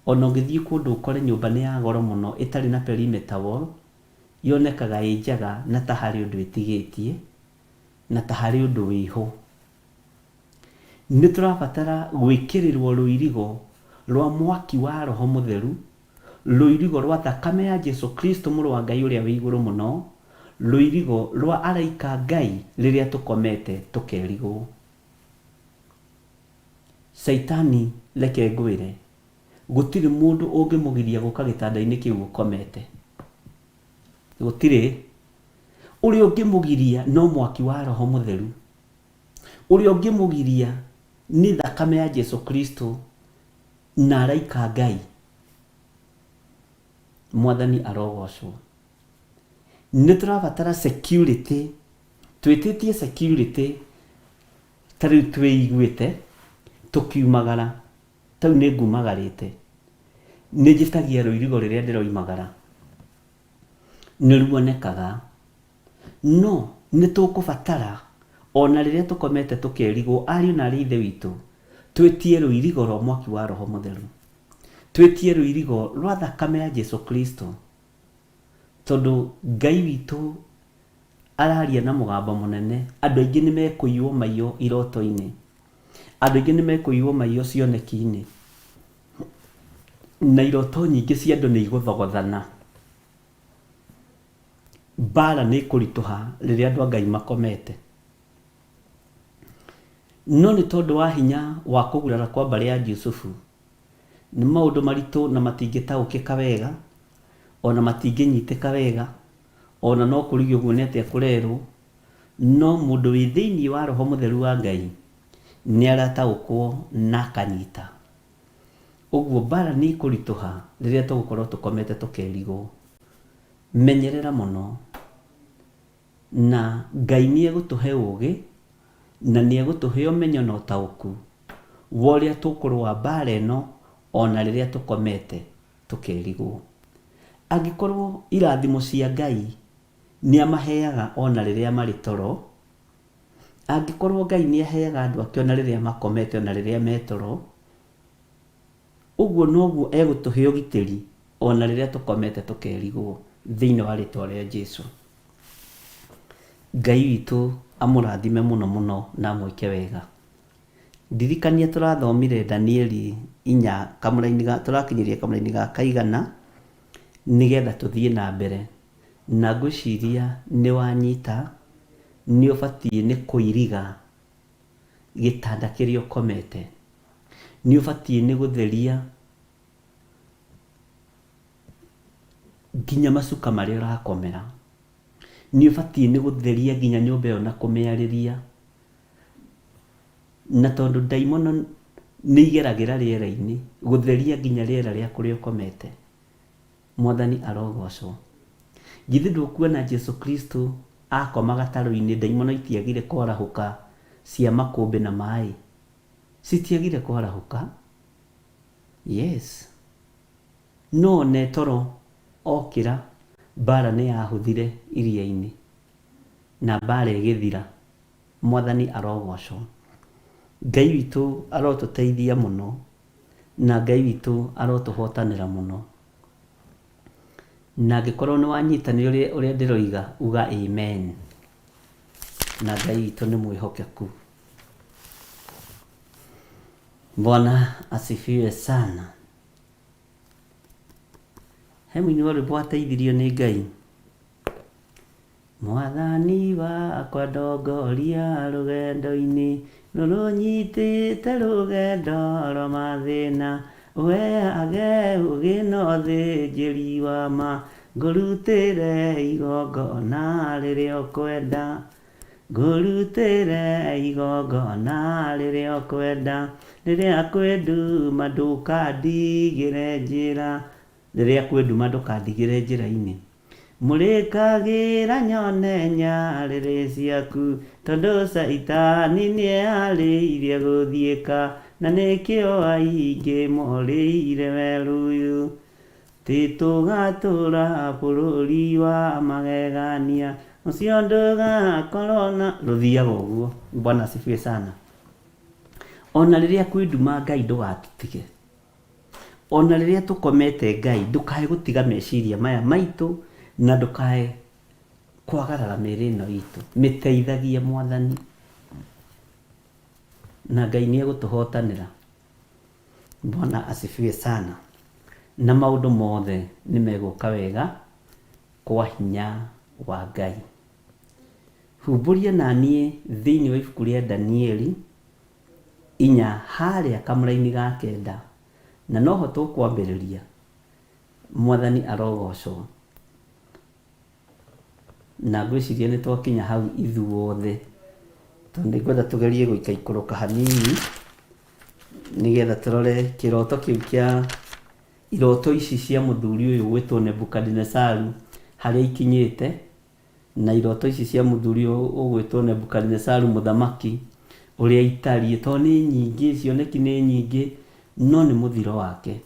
Ona ũngĩthiĩ kũndũ ũkore nyũmba nĩ ya goro mũno ĩtarĩ na perimeter wall, yonekaga ĩ njega na ta harĩ ũndũ ĩtigĩtie, na ta harĩ ũndũ wĩho. Nĩ tũrabatara gwĩkĩrĩrwo rũirigo rwa mwaki wa Roho Mũtheru, rũirigo rwa thakame ya Jesu Kristo Mũrũ wa Ngai ũrĩa wĩ igũrũ mũno, rũirigo rwa araika a Ngai rĩrĩa tũkomete tũkerigwo. Caitani reke ngwĩre, gũtirĩ mũndũ ũngĩmũgiria gũka gĩtanda-inĩ kĩu ũkomete. Gũtirĩ. Ũrĩa ũngĩmũgiria no mwaki wa Roho Mũtheru. Ũrĩa ũngĩmũgiria nĩ thakame ya Jesu Kristo na araika a Ngai. Mwathani arogocwo. Nĩ tũrabatara security, twĩtĩtie security ta rĩu twĩiguĩte tũkiumagara, ta rĩu nĩ ngumagarĩte, nĩ njĩtagia rũirigo rĩrĩa ndĩroimagara, nĩ ruonekaga. No nĩ tũkũbatara o na rĩrĩa tũkomete tũkerigwo, ariũ na aarĩ a Ithe witũ, twĩtie rũirigo rwa mwaki wa Roho Mũtheru. Twĩtie rũirigo rwa thakame ya Jesu Kristo. Tondũ Ngai witũ araria na mũgambo mũnene, andũ aingĩ nĩ mekũiywo maiyo iroto-inĩ. Andũ aingĩ nĩ mekũiywo maiyo cioneki-inĩ. Na iroto nyingĩ cia andũ nĩ igũthogothana. Mbara nĩ ĩkũritũha rĩrĩa andũ a Ngai makomete. No nĩ tondũ wa hinya wa kũgurara kwa mbarĩ ya Jusufu, nĩ maũndũ maritũ na matingĩtaũkĩka wega, o na matingĩnyitĩka wega, o na no kũrigio ũguo nĩ atĩa kũrerwo, no mũndũ wĩ thĩinĩ wa Roho Mũtheru wa Ngai nĩ arataũkwo na akanyita. Ũguo mbara nĩ ĩkũritũha rĩrĩa tũgũkorwo tũkomete tũkerigwo. Menyerera mũno. Na Ngai nĩ egũtũhe ũũgĩ, na nĩ egũtũhe ũmenyo na ũtaũku wa ũrĩa tũkũrũa mbaara ĩno o na rĩrĩa tũkomete tũkerigwo. Angĩkorwo irathimo cia Ngai nĩ amaheaga o na rĩrĩa marĩ toro, angĩkorwo Ngai nĩ aheaga andũ ake o na rĩrĩa makomete o na rĩrĩa me toro, Ũguo noguo egũtũhe ũgitĩri o na rĩrĩa tũkomete tũkerigwo, thĩinĩ wa rĩtwa rĩa Jesu. Ngai witũ amũrathime mũno mũno na amwĩke wega. Ndirikania tũrathomire Danieli inya kamũraini ga, tũrakinyirie kamũraini ga kaigana nĩgetha tũthiĩ na mbere. Na ngwĩciria nĩ wanyita Nĩ ũbatiĩ nĩ kũiriga gĩtanda kĩrĩa ũkomete. Nĩ ũbatiĩ nĩ gũtheria nginya macuka marĩa ũrakomera. Nĩ ũbatiĩ nĩ gũtheria nginya nyũmba ĩyo na kũmĩarĩria. Na tondũ ndaimono nĩ igeragĩra rĩera-inĩ, gũtheria nginya rĩera rĩa kũrĩa ũkomete. Mwathani arogocwo. Githĩ ndũkuona Jesu Kristo akoma gatarũ-inĩ ndaimono itiagire kwarahũka cia makũmbĩ na maĩ? Citiagire kwarahũka. Yes. No one toro okĩra mbara nĩ yahũthire iria-inĩ na mbara ĩgĩthira. Mwathani arogocwo. Ngai witũ arotũteithia mũno na Ngai witũ arotũhotanĩra mũno. Na angĩkorwo nĩ wanyita nĩ ũrĩa ũrĩa ndĩroiga, uga amen. Na Ngai witũ nĩ mwĩhokeku. Bwana asifiwe sana. He mũini wa rwĩmbo wateithirio nĩ Ngai. Mwathani wakwa ndongoria rũgendo-inĩ rũrũ nyitĩte rũgendo rwa mathĩna ũheage ũũgĩ na ũthĩnjĩri wa ma ngũrutĩre igongona rĩrĩa ũkwenda ngũrutĩre igongona rĩrĩa ũkwenda rĩrĩa kwĩ nduma ndũkandigĩre njĩra rĩrĩa kwĩ nduma ndũkandigĩre njĩra-inĩ Mũrĩkagĩra nyone nyarĩrĩ ciaku, tondũ Caitani nĩeharĩirie gũthiĩka, na nĩkĩo aingĩ morĩire werũ ũyũ. Ti tũgatũra bũrũri wa magegania, ũcio ndũgakorwo na. Rũthiaga ũguo. Bwana asifiwe sana. Ona rĩrĩa kwĩ nduma Ngai ndũgatũtige. Ona rĩrĩa tũkomete Ngai ndũkae gũtiga meciria maya maitũ na ndũkae kwagarara mĩĩrĩ ĩno itũ. Mĩteithagie Mwathani na Ngai nĩ egũtũhotanĩra. Bwana asifiwe sana. Na maũndũ mothe nĩ megũka wega kwa hinya wa Ngai. Humbũria naniĩ thĩinĩ wa ibuku rĩa Danieli inya harĩa kamũraini ga kenda, na noho tũkwambĩrĩria. Mwathani arogocwo. Na ngwĩciria nĩ twakinya hau ithuothe, tondũ nĩ ngwenda tũgerie gũikaikũrũka hanini, nĩgetha tũrore kĩroto kĩu kĩa iroto ici cia mũthuri ũyũ ũgwĩtwo Nebukadinesaru harĩa ikinyĩte. Na iroto ici cia mũthuri ũyũ ũgwĩtwo Nebukadinesaru mũthamaki, ũrĩa itariĩ, tondũ nĩ nyingĩ, cioneki nĩ nyingĩ, no nĩ mũthiro wake.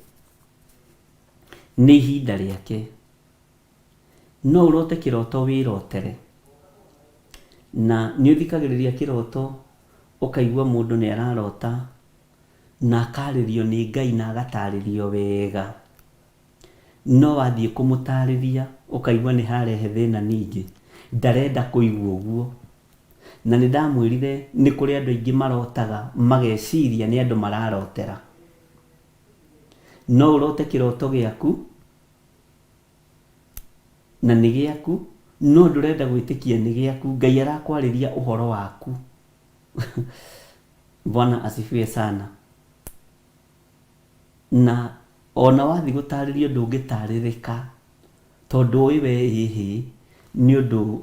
Nĩ ihinda rĩake. No ũrote kĩroto wĩrotere. Na nĩ ũthikagĩrĩria kĩroto ũkaigua mũndũ nĩ ararota na akarĩrio nĩ Ngai na agatarĩrio wega. No wathiĩ kũmũtarĩria ũkaigua nĩ harehe thĩna ningĩ. Ndarenda kũigua ũguo. Na nĩ ndamwĩrire nĩ kũrĩ andũ aingĩ marotaga mageciria nĩ andũ mararotera. No ũrote kĩroto gĩaku na nĩ gĩaku no ndũrenda gwĩtĩkia nĩ gĩaku. Ngai arakwarĩria ũhoro waku. Bwana asifiwe sana. Na ona wathiĩ gũtarĩrio ndũngĩtarĩrĩka tondũ ũĩ we ĩhĩ nĩ ũndũ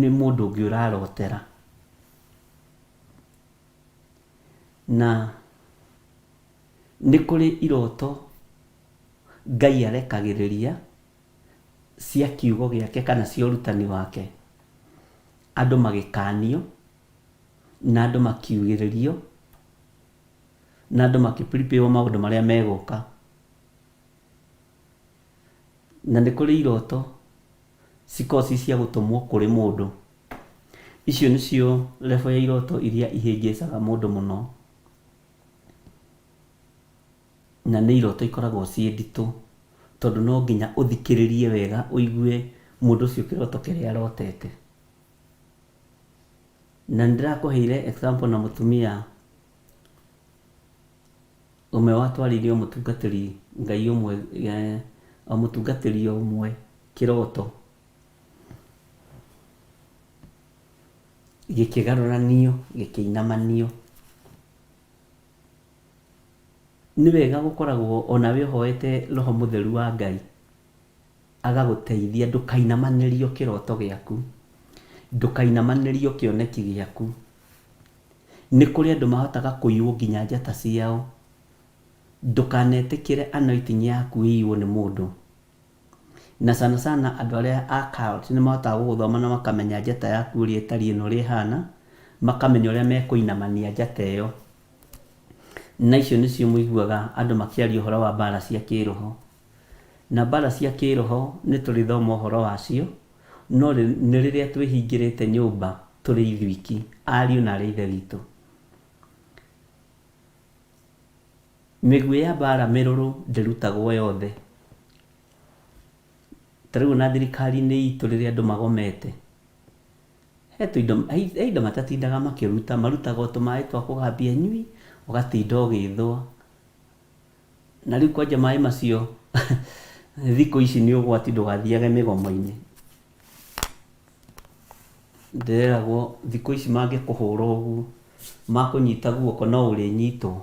nĩ mũndũ ũngĩ ũrarotera. Na nĩ kũrĩ iroto Ngai arekagĩrĩria cia kiugo gĩake kana cia ũrutani wake, andũ magĩkanio na andũ makiugĩrĩrio. Na andũ makĩ prepare wo maũndũ marĩa megũka. Na nĩ kũrĩ iroto cikoragwo ci cia gũtũmwo kũrĩ mũndũ. Icio nĩcio level ya iroto iria ihĩngĩcaga mũndũ mũno. Na nĩ iroto ikoragwo ciĩ nditũ tondũ no nginya ũthikĩrĩrie wega ũigue mũndũ ũcio kĩroto kĩrĩa arotete. Na nĩ ndĩrakũheire example na mũtumia ũmwe watwarĩire o mũtungatĩri Ngai ũmwe, o mũtungatĩri ũmwe kĩroto. Gĩkĩgarũranio, gĩkĩinamanio. Nĩ wega gũkoragwo onawe ũhoete Roho Mũtheru wa Ngai agagũteithia ndũkainamanĩrio kĩroto gĩaku, ndũkainamanĩrio kĩoneki gĩaku. Nĩ kũrĩ andũ mahotaga kũiywo nginya njata ciao. Ndũkanetĩkĩre anointing yaku ĩiywo nĩ mũndũ. Na sana sana andũ arĩa a cult nĩ mahotaga gũgũthoma na makamenya njata yaku ũrĩa ĩtariĩ na ũrĩa ĩhana, makamenya ũrĩa mekũinamania njata ĩyo. Na icio nĩcio mũiguaga andũ makĩaria ũhoro wa mbara cia kĩroho. Na mbara cia kĩroho nĩ tũrĩthoma ũhoro wacio, no nĩ rĩrĩa twĩhingĩrĩte nyũmba tũrĩ ithuiki, ariũ na aarĩ a Ithe witũ. Mĩguĩ ya mbara mĩrũrũ ndĩrutagwo yothe. Ta rĩu ona thirikari-inĩ itũ rĩrĩa andũ magomete, he tũindo, he indo matatindaga makĩruta, marutaga o tũmaĩ twa kũgambia nyui, ũgatinda ũgĩthũa. Na rĩu kwanja maĩ macio thikũ ici nĩ ũgwati ndũgathiage mĩgomo-inĩ. Ndĩreragwo thikũ ici mangĩkũhũra ũguo, makũnyita guoko no ũrĩnyitwo.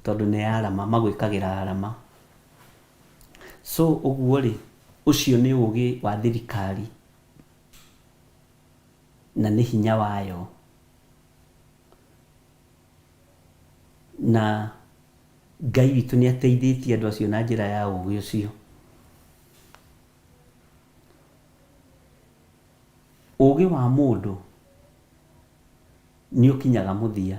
Tondũ nĩ arama, magwĩkagĩra arama. So ũguo rĩ, ũcio nĩ ũgĩ wa thirikari na nĩ hinya wayo. Na Ngai witũ nĩ ateithĩtie andũ acio na njĩra ya ũgĩ ũcio. Ũgĩ wa mũndũ nĩ ũkinyaga mũthia,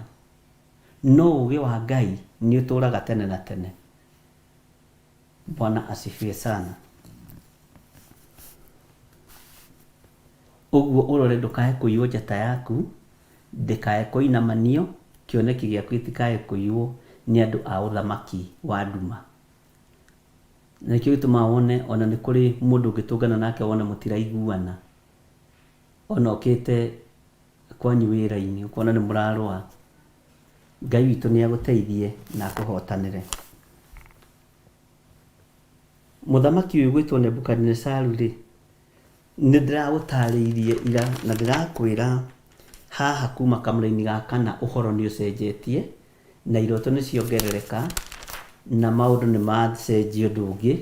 no ũgĩ wa Ngai nĩ ũtũraga tene na tene. Bwana asifiwe sana. Ũguo ũrore ndũkae kũiywo njata yaku, ndĩkae kũinamanio, kĩoneki gĩaku gĩtikae kũiywo nĩ andũ a ũthamaki wa nduma. Na nĩkĩo gĩtũmaga wone ona nĩ kũrĩ mũndũ ũngĩtũngana nake wone mũtiraiguana, ona okĩte kwanyu wĩra-inĩ ũkona nĩ mũrarũa. Ngai witũ nĩ agũteithie na akũhotanĩre. Mũthamaki ũyũ ũgwĩtwo Nebukadinezaru rĩ, nĩ ndĩragũtarĩirie ira na ndĩrakwĩra haha kuma kamũraini ga kana ũhoro nĩ ũcenjetie na iroto nĩ ciongerereka na maũndũ nĩ macenjia ũndũ ũngĩ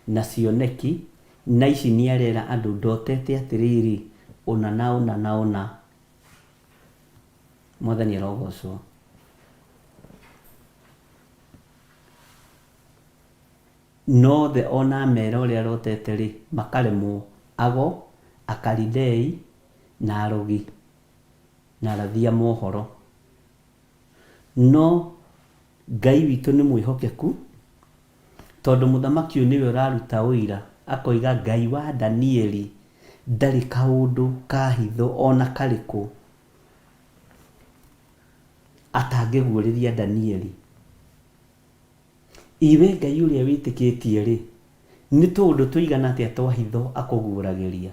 na cioneki na ici nĩ arera andũ ndotete atĩrĩrĩ ũna na ũna na ũna. Mwathani arogocwo. Na othe o na amera ũrĩa arotete-rĩ, makaremwo, ago, Akalidei, na arogi, na arathi a mohoro. No Ngai witũ nĩ mwĩhokeku, tondũ mũthamaki ũyũ nĩwe ũraruta ũira, akoiga Ngai wa Danieli ndarĩ kaũndũ ka hitho o na karĩkũ atangĩguũrĩria Danieli. Iwe Ngai ũrĩa wĩtĩkĩtie-rĩ, nĩ tũũndũ tũigana atĩa twa hitho akũguũragĩria?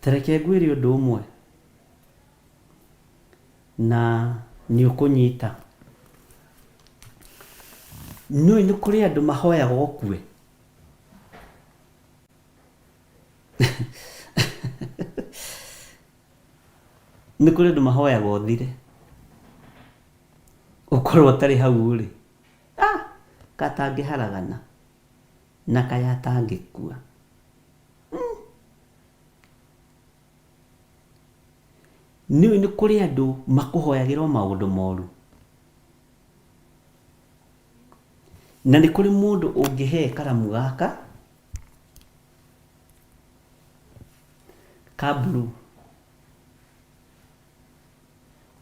Ta reke ngwĩre ũndũ ũmwe, na nĩ ũkũnyita. Nĩũĩ nĩ kũrĩ andũ mahoyaga ũkue? Nĩ kũrĩ andũ mahoyaga ũthire, ũkorwo ũtarĩ hau rĩ, ah katangĩharagana na kaĩ atangĩkua. Nĩũĩ nĩ kũrĩ andũ makũhoyagĩra o maũndũ moru? Na nĩ kũrĩ mũndũ ũngĩhe karamu gaka ka blue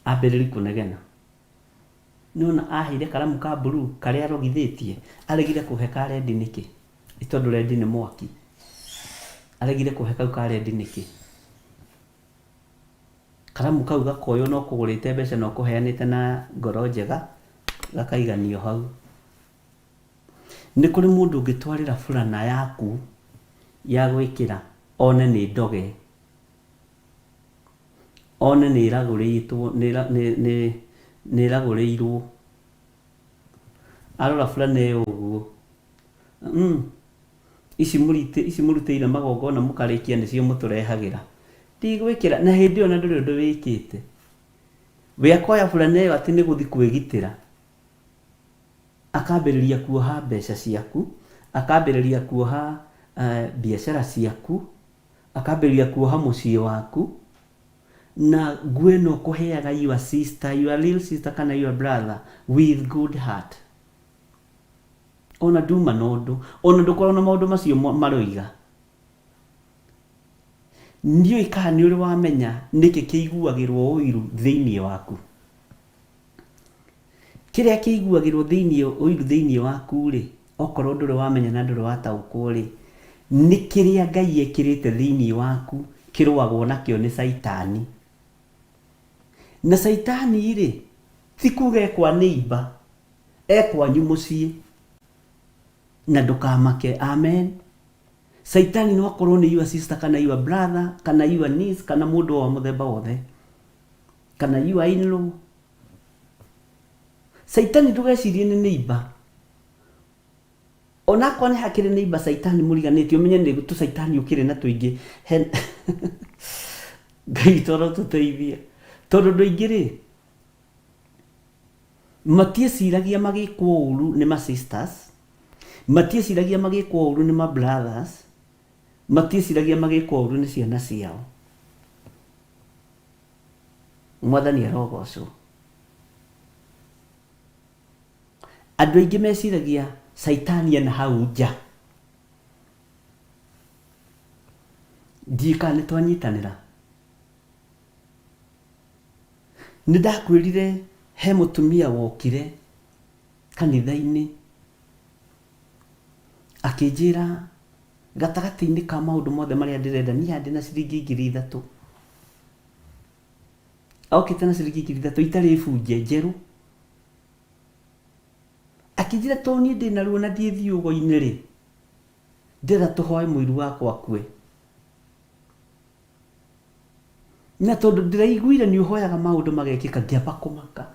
ambĩrĩrie kũnegena. Nĩwona aheire karamu ka blue karĩa arogithĩtie, aregire kũhe ka red nĩkĩ? Nĩ tondũ red nĩ mwaki. Aregire kũhe kau ka red nĩkĩ? Karamu kau gakoywo na ũkũgũrĩte mbeca na ũkũheanĩte na ngoro njega, gakaiganio hau. Nĩ kũrĩ mũndũ ũngĩtwarĩra burana yaku ya gwĩkĩra one nĩ ndoge, one nĩ ĩragũrĩtwo, nĩ ĩragũrĩirwo. Arora burana ĩyo ũguo, Ici mũrite ici mũrutĩire magongona mũkarĩkia nĩcio mũtũrehagĩra. Ndigwĩkĩra na hĩndĩ ĩyo na ndũrĩ ũndũ wĩkĩte. We akoya burana ĩyo atĩ nĩ gũthiĩ kwĩgitĩra. Akambĩrĩria kuoha mbeca ciaku, akambĩrĩria kuoha biacara ciaku, akambĩrĩria kuoha mũciĩ waku, na nguo ĩno ũkũheaga your sister, your real sister kana your brother with good heart. Ona nduma na ũndũ, ona ndũkoragwo na maũndũ macio maroiga. Ndiũĩ kana nĩ ũrĩ wamenya nĩkĩ kĩiguagĩrwo ũiru thĩinĩ waku. Kĩrĩa kĩiguagĩrwo thĩinĩ ũiru thĩinĩ waku-rĩ, okorwo ndũrĩ wamenya na ndũrĩ wataũkwo-rĩ, nĩ kĩrĩa Ngai ekĩrĩte thĩinĩ waku kĩrũagwo nakĩo nĩ caitani. Na caitani-rĩ, ti kuga e kwa neighbour, e kwanyu mũciĩ. Na ndũkamake. Amen. Caitani no akorwo nĩ your sister kana your brother kana your niece kana mũndũ wa mũthemba wothe kana your in-law. Caitani ndũgecirie nĩ neighbor. Onakorwo nĩ hakĩrĩ neighbor caitani mũriganĩtie ũmenye nĩ tũcaitani ũkĩrĩ na tũingĩ. He Ngai witũ arotũteithia. Tondũ andũ aingĩ rĩ, matiĩciragia magĩkwo ũru nĩ ma sisters, matiĩciragia magĩkwo ũru nĩ ma brothers, matiĩciragia magĩkwo ũru nĩ ciana ciao. Mwathani arogocwo. Andũ aingĩ meciragia caitani ena hau nja. Ndiũĩ kana nĩ twanyitanĩra. Nĩ ndakwĩrire he mũtumia wokire kanitha-inĩ akĩnjĩra gatagatĩ-inĩ ka maũndũ mothe marĩa ndĩrenda niĩ haha ndĩna ciringi 3000. Okĩte na ciringi 3000 itarĩ bunje njerũ. Akĩnjĩra tondũ niĩ ndĩna ruo na ndiĩ thiũgo-inĩ rĩ, ndĩrenda tũhoe mũiru wakwa akue. Na tondũ ndĩraiguire nĩ ũhoyaga maũndũ magekĩka, ngĩamba kũmaka.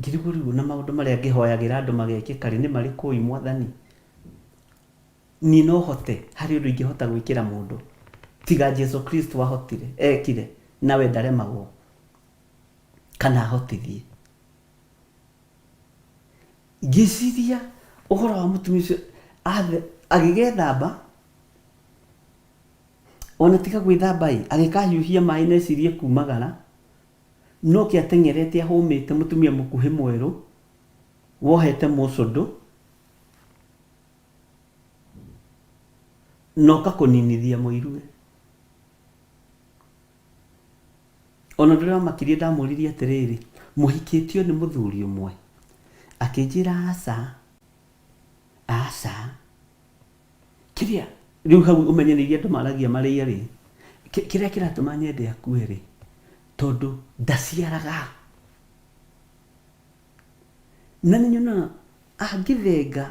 Ngĩrigwo rĩu na maũndũ marĩa ngĩhoyagĩra andũ magekĩka rĩ, nĩ marĩkũ ĩ Mwathani? Niĩ no hote, harĩ ũndũ ingĩhota gwĩkĩra mũndũ tiga Jesu Kristo ahotire, ekire, nawe ndaremagwo kana ahotithie. Ngĩciria ũhoro wa mũtumia ũcio, agĩgethamba, Ona tiga gwĩthamba ĩ, agĩkahiũhia maĩ na ecirie kumagara, no kĩateng'erete ahũmĩte mũtumia mũkuhĩ mwerũ, wohete mũcũndũ, na oka kũninithia mũiruwe. Ona ũndũ ũrĩa wamakirie ndamũririe atĩrĩrĩ, mũhikĩtio nĩ mũthuri ũmwe? Akĩnjĩra aca, aca. Kĩrĩa, rĩu hau ũmenye nĩ iria andũ maragia marĩ erĩ, kĩrĩa kĩratũma nyende akue rĩ, tondũ ndaciaraga. Na nĩ nyonaga angĩthenga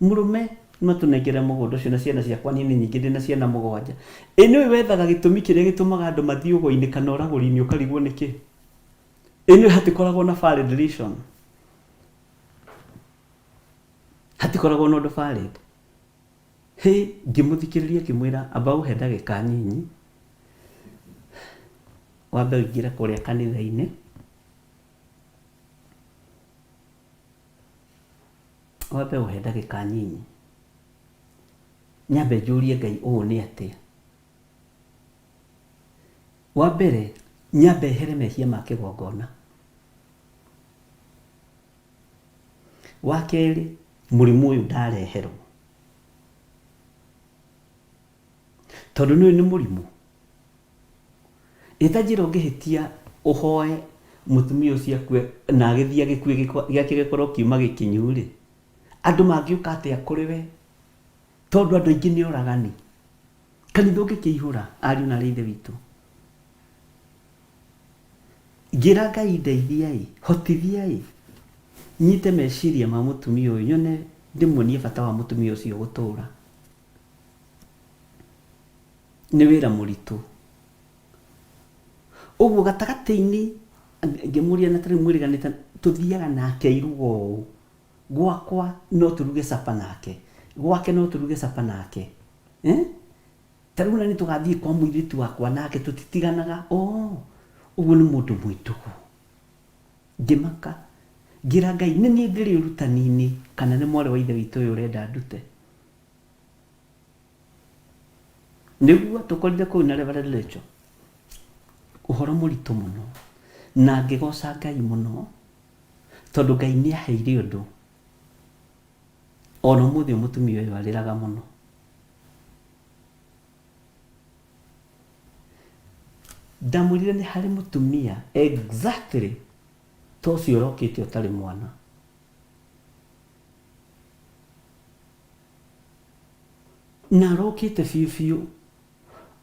mũrũme matũnengere mũgũnda ũcio na ciana ciakwa niĩ nĩ nyingĩ ndĩna ciana mũgwanja. Ĩ nĩũĩ wethaga gĩtũmi kĩrĩa gĩtũmaga andũ mathiĩ ũgo-inĩ kana ũragũri-inĩ ũkarigwo nĩkĩ? Ĩ nĩũĩ hatikoragwo na valid reason. Hatikoragwo na ũndũ valid. Hĩ, ngĩmũthikĩrĩria ngĩmwĩra amba ũhe ndagĩka nyinyi, wambe ũingĩre kũrĩa kanitha-inĩ, wambe ũhe ndagĩka nyinyi, nyambe njũrie Ngai ũũ nĩ atĩa. Wa mbere, nyambe ehere mehia ma kĩgongona. Wa kerĩ, mũrimũ ũyũ ndareherwo. Tondũ nĩũĩ nĩ mũrimũ. Ĩ ta njĩra ũngĩhĩtia ũhoe mũtumia ũcio akue na agĩthiĩ agĩkue gĩake gĩkorwo kiuma gĩkinyu rĩ, andũ mangĩũka atĩa kũrĩ we? Tondũ andũ aingĩ nĩ oragani. Kanitha ũngĩkĩihũra ariũ na aarĩ a Ithe witũ. Ngĩra Ngai ndeithia-ĩ, hotithia-ĩ, nyite meciria ma mũtumia ũyũ nyone ndĩmuonie bata wa mũtumia ũcio gũtũra. Nĩ wĩra mũritũ. Ũguo gatagatĩ-inĩ ngĩmũria na tarĩu mwĩrĩganĩte tũthiaga nake iruga ũũ, gwakwa no tũruge supper nake, gwake no tũruge supper nake. Eh? Ta rĩu na nĩ tũgathiĩ kwa mũirĩtu wakwa nake tũtitiganaga. Oh, ũguo nĩ mũndũ mwĩ ndũgũ. Ngĩmaka. Ngĩra Ngai, nĩ niĩ ndĩrĩ ũrutani-inĩ kana nĩ mwarĩ wa ithe witũ ũyũ ũrenda ndute? Nĩguo tũkorire kũu na Reverend Rachel. Ũhoro mũritũ mũno. Na ngĩgoca Ngai mũno tondũ Ngai nĩ aheire ũndũ. Ona ũmũthĩ ũyũ mũtumia ũyũ arĩraga mũno. Ndamwĩrire nĩ harĩ mũtumia exactly ta ũcio ũrokĩte ũtarĩ mwana. Na arokĩte biũ biũ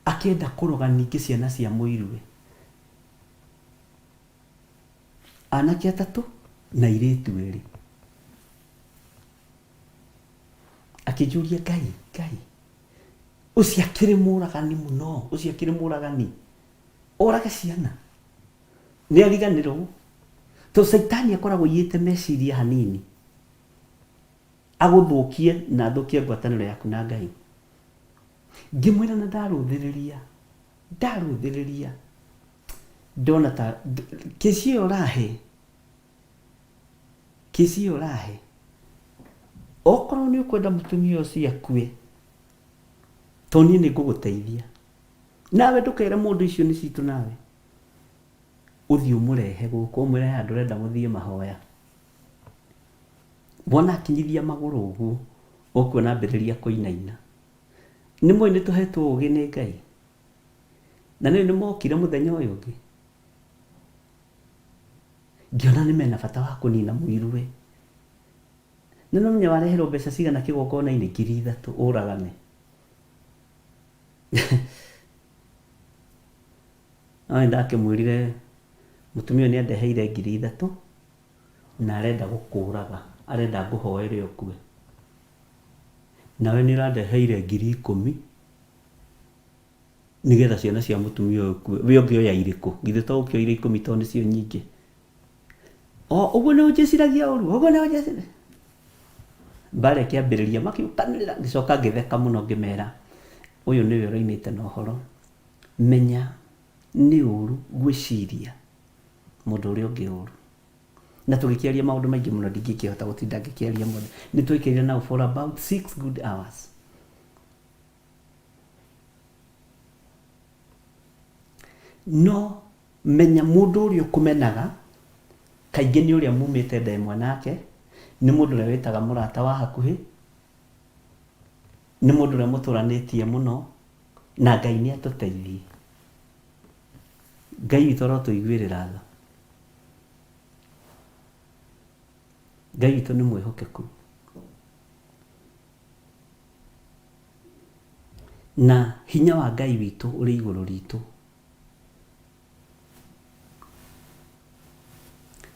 akĩenda kũroga ningĩ ciana cia mũiruwe. Anake atatũ na airĩtu erĩ. Akĩnjũria Ngai, Ngai, ũcio akĩrĩ mũragani mũno, ũcio akĩrĩ mũragani. Orage ciana. Nĩ ariganĩrwo. Tondũ caitani akoragwo aiyĩte meciria hanini. Agũthũkie na athũkie ngwatanĩro yaku na Ngai. Ngĩmwĩra na ndarũthĩrĩria, ndarũthĩrĩria ndona ta kĩci ĩyo ũrahe, kĩci ĩyo ũrahe, okorwo nĩ ũkwenda mũtumia ũcio akue, to niĩ nĩ ngũgũteithia. Nawe ndũkere mũndũ icio nĩ citũ nawe. Ũthiĩ ũmũrehe gũkũ ũmwĩre he handũ ũrenda mũthiĩ mahoya. Wona akinyithia magũrũ ũguo, ũkuona ambĩrĩria kũinaina. Nĩ mũĩ nĩ tũhetwo ũgĩ nĩ Ngai? Na nĩũĩ nĩ mokire mũthenya ũyũ ũngĩ? Ngĩona nĩ mena bata wa kũnina mũiruwe. Na nĩ ũramenya wareherwo mbeca cigana kĩgongona-inĩ? 3000 ũragane. No nĩ ndakĩmwĩrire mũtumia ũyũ nĩ andeheire 3000 na arenda gũkũraga, arenda ngũhoere ũkue. Nawe nĩ ũrandeheire 10,000 nĩgetha ciana cia mũtumia ũyũ ũkue. We ũngĩoya irĩkũ? Githĩ to ũkĩoire ikũmi tondũ nĩcio nyingĩ? O ũguo nĩ ũnjĩciragia ũru, ũguo nĩ ũnjĩciragia. Mbara ĩkĩambĩrĩria makĩũkanĩrĩra, ngĩcoka ngĩtheka mũno ngĩmera, ũyũ nĩwe ũroimĩte na ũhoro. Menya nĩ ũru gwĩciria mũndũ ũrĩa ũngĩ ũru. Na tũgĩkĩaria maũndũ maingĩ mũno ndingĩkĩhota gũtinda ngĩkĩaria mothe. Nĩ twaikarire nao for about 6 good hours. No menya mũndũ ũrĩa ũkũmenaga kaingĩ nĩ ũrĩa mumĩte nda ĩmwe nake, nĩ mũndũ ũrĩa wĩtaga mũrata wa hakuhĩ, nĩ mũndũ ũrĩa mũtũranĩtie mũno, na Ngai nĩ atũteithie. Ngai witũ arotũiguĩrĩra tha. Ngai witũ nĩ mwĩhokeku. Na hinya wa Ngai witũ ũrĩ igũrũ ritũ.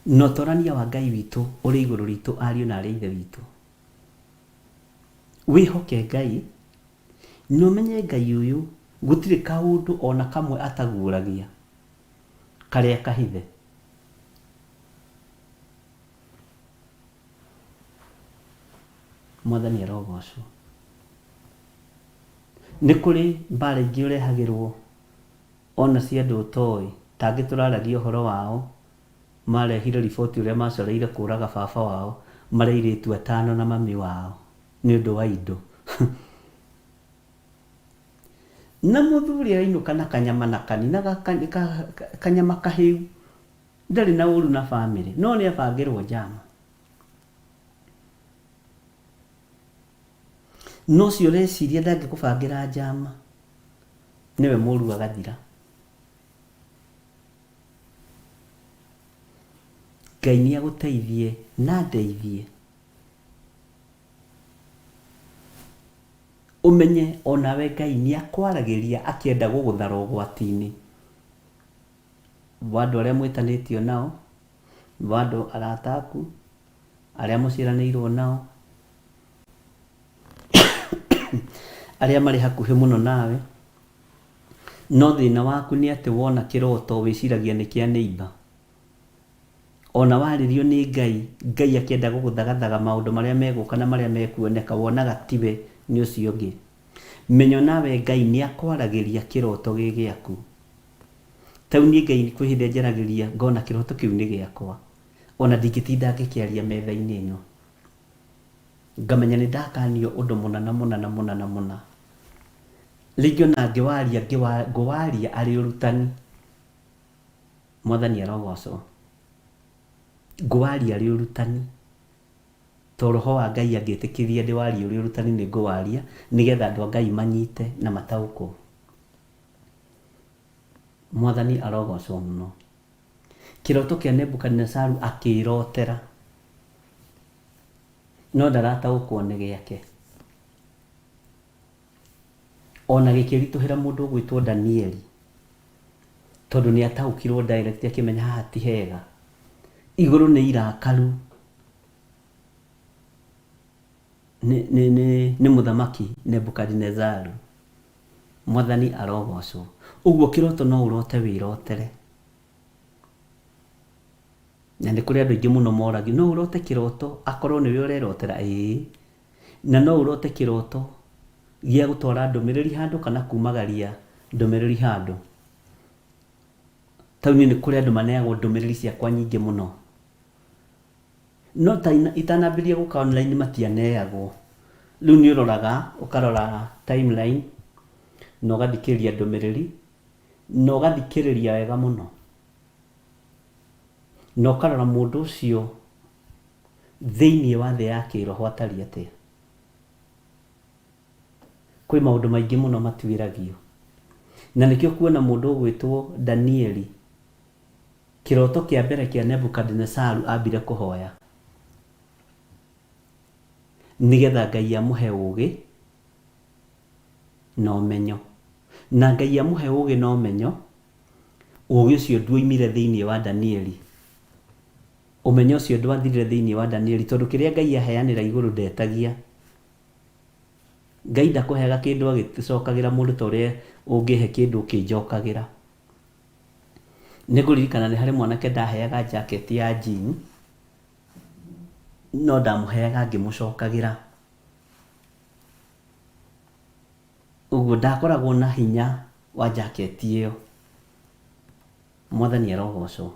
Na ũtorania wa Ngai witũ ũrĩ igũrũ ritũ ariũ na arĩ a ithe witũ. Wĩhoke Ngai na ũmenye Ngai ũyũ gũtirĩ kaũndũ ona kamwe ataguũragia karĩa kahithe. Mwathani arogocwo. Nĩ kũrĩ mbara ingĩ ũrehagĩrwo ona cia andũ ũtoĩ, ta angĩ tũraragia ũhoro wao, marehire riboti ũrĩa macoreire kũraga baba wao marĩ airĩtu atano na mami wao nĩ ũndũ wa indo. Na mũthuri arainũka na kanyama na kani na kanyama kahĩu, ndarĩ na ũru na bamĩrĩ, no nĩ abangĩrwo njama. No ũcio ũreciria ndangĩkũbangĩra njama, nĩwe mũru agathira. Ngai nĩ agũteithie na andeithie ũmenye onawe Ngai nĩ akwaragĩria akĩenda gũgũthara ũgwati-inĩ wa andũ arĩa mwĩtanĩtio nao, wa andũ arata aku, arĩa mũciaranĩirwo nao, arĩa marĩ hakuhĩ mũno nawe. No thĩna waku nĩ atĩ wona kĩroto wĩciragia nĩ kĩa neighbour. Ona warĩrio nĩ Ngai, Ngai akĩenda gũgũthagathaga maũndũ marĩa megũka na marĩa mekuoneka wonaga tiwe nĩ ũcio ũngĩ. Menya onawe Ngai nĩ akwaragĩria kĩroto gĩ gĩaku. Ta rĩu niĩ Ngai kwĩ hĩndĩ anjaragĩria ngona kĩroto kĩu nĩ gĩakwa. Ona ndingĩtinda ngĩkĩaria metha-inĩ ĩno. Ngamenya nĩ ndakanio ũndũ mũna na mũna na mũna na mũna. Rĩngĩ ona ngĩwaria ngũwaria arĩ ũrutani. Mwathani arogocwo. Ngũwaria arĩ ũrutani. To Roho wa Ngai angĩtĩkĩria ndĩwarie ũrĩ ũrutani nĩ ngũwaria nĩgetha andũ a Ngai manyite na mataũkwo. Mwathani arogocwo mũno. Kĩroto kĩa Nebukadinezaru akĩĩrotera, no ndarataũkwo nĩ gĩake. Ona gĩkĩritũhĩra mũndũ ũgwĩtwo Danieli, tondũ nĩ ataũkirwo direct akĩmenya haha ti hega. Igũrũ nĩ irakaru nĩ, nĩ, nĩ, nĩ mũthamaki Nebukadinezaru. Mwathani arogocwo. Ũguo kĩroto no ũrote wĩrotere. Na nĩ kũrĩ andũ aingĩ mũno moragio, no ũrote kĩroto akorwo nĩwe ũrerotera? Ĩĩ. Na no ũrote kĩroto gĩa gũtwara ndũmĩrĩri handũ kana kumagaria ndũmĩrĩri handũ. Ta rĩu niĩ nĩ kũrĩ andũ maneagwo ndũmĩrĩri ciakwa nyingĩ mũno. No ta itanambĩrĩria gũka online matianeagwo. Rĩu nĩ ũroraga, ũkarora timeline na ũgathikĩrĩria ndũmĩrĩri na ũgathikĩrĩria wega mũno. Na ũkarora mũndũ ũcio thĩinĩ wa thĩ ya kĩroho atariĩ atĩa. Kwĩ maũndũ maingĩ mũno matuĩragio. Na nĩkĩo kuona mũndũ ũgwĩtwo Danieli, kĩroto kĩa mbere kĩa Nebukadinesaru ambire kũhoya nĩgetha Ngai amũhe ũgĩ na ũmenyo. Na Ngai amũhe ũgĩ na ũmenyo, ũgĩ ũcio nduoimire thĩinĩ wa Danieli. Ũmenyo ũcio ndwathirire thĩinĩ wa Danieli tondũ kĩrĩa Ngai aheanĩra igũrũ ndetagia. Ngai ndakũheaga kĩndũ agĩcokagĩra mũndũ ta ũrĩa ũngĩhe kĩndũ ũkĩnjokagĩra. Nĩ ngũririkana nĩ harĩ mwanake ndaheaga jacket ya jean, no ndamũheaga ngĩmũcokagĩra. Ũguo ndakoragwo na hinya wa jacket ĩyo. Mwathani arogocwo.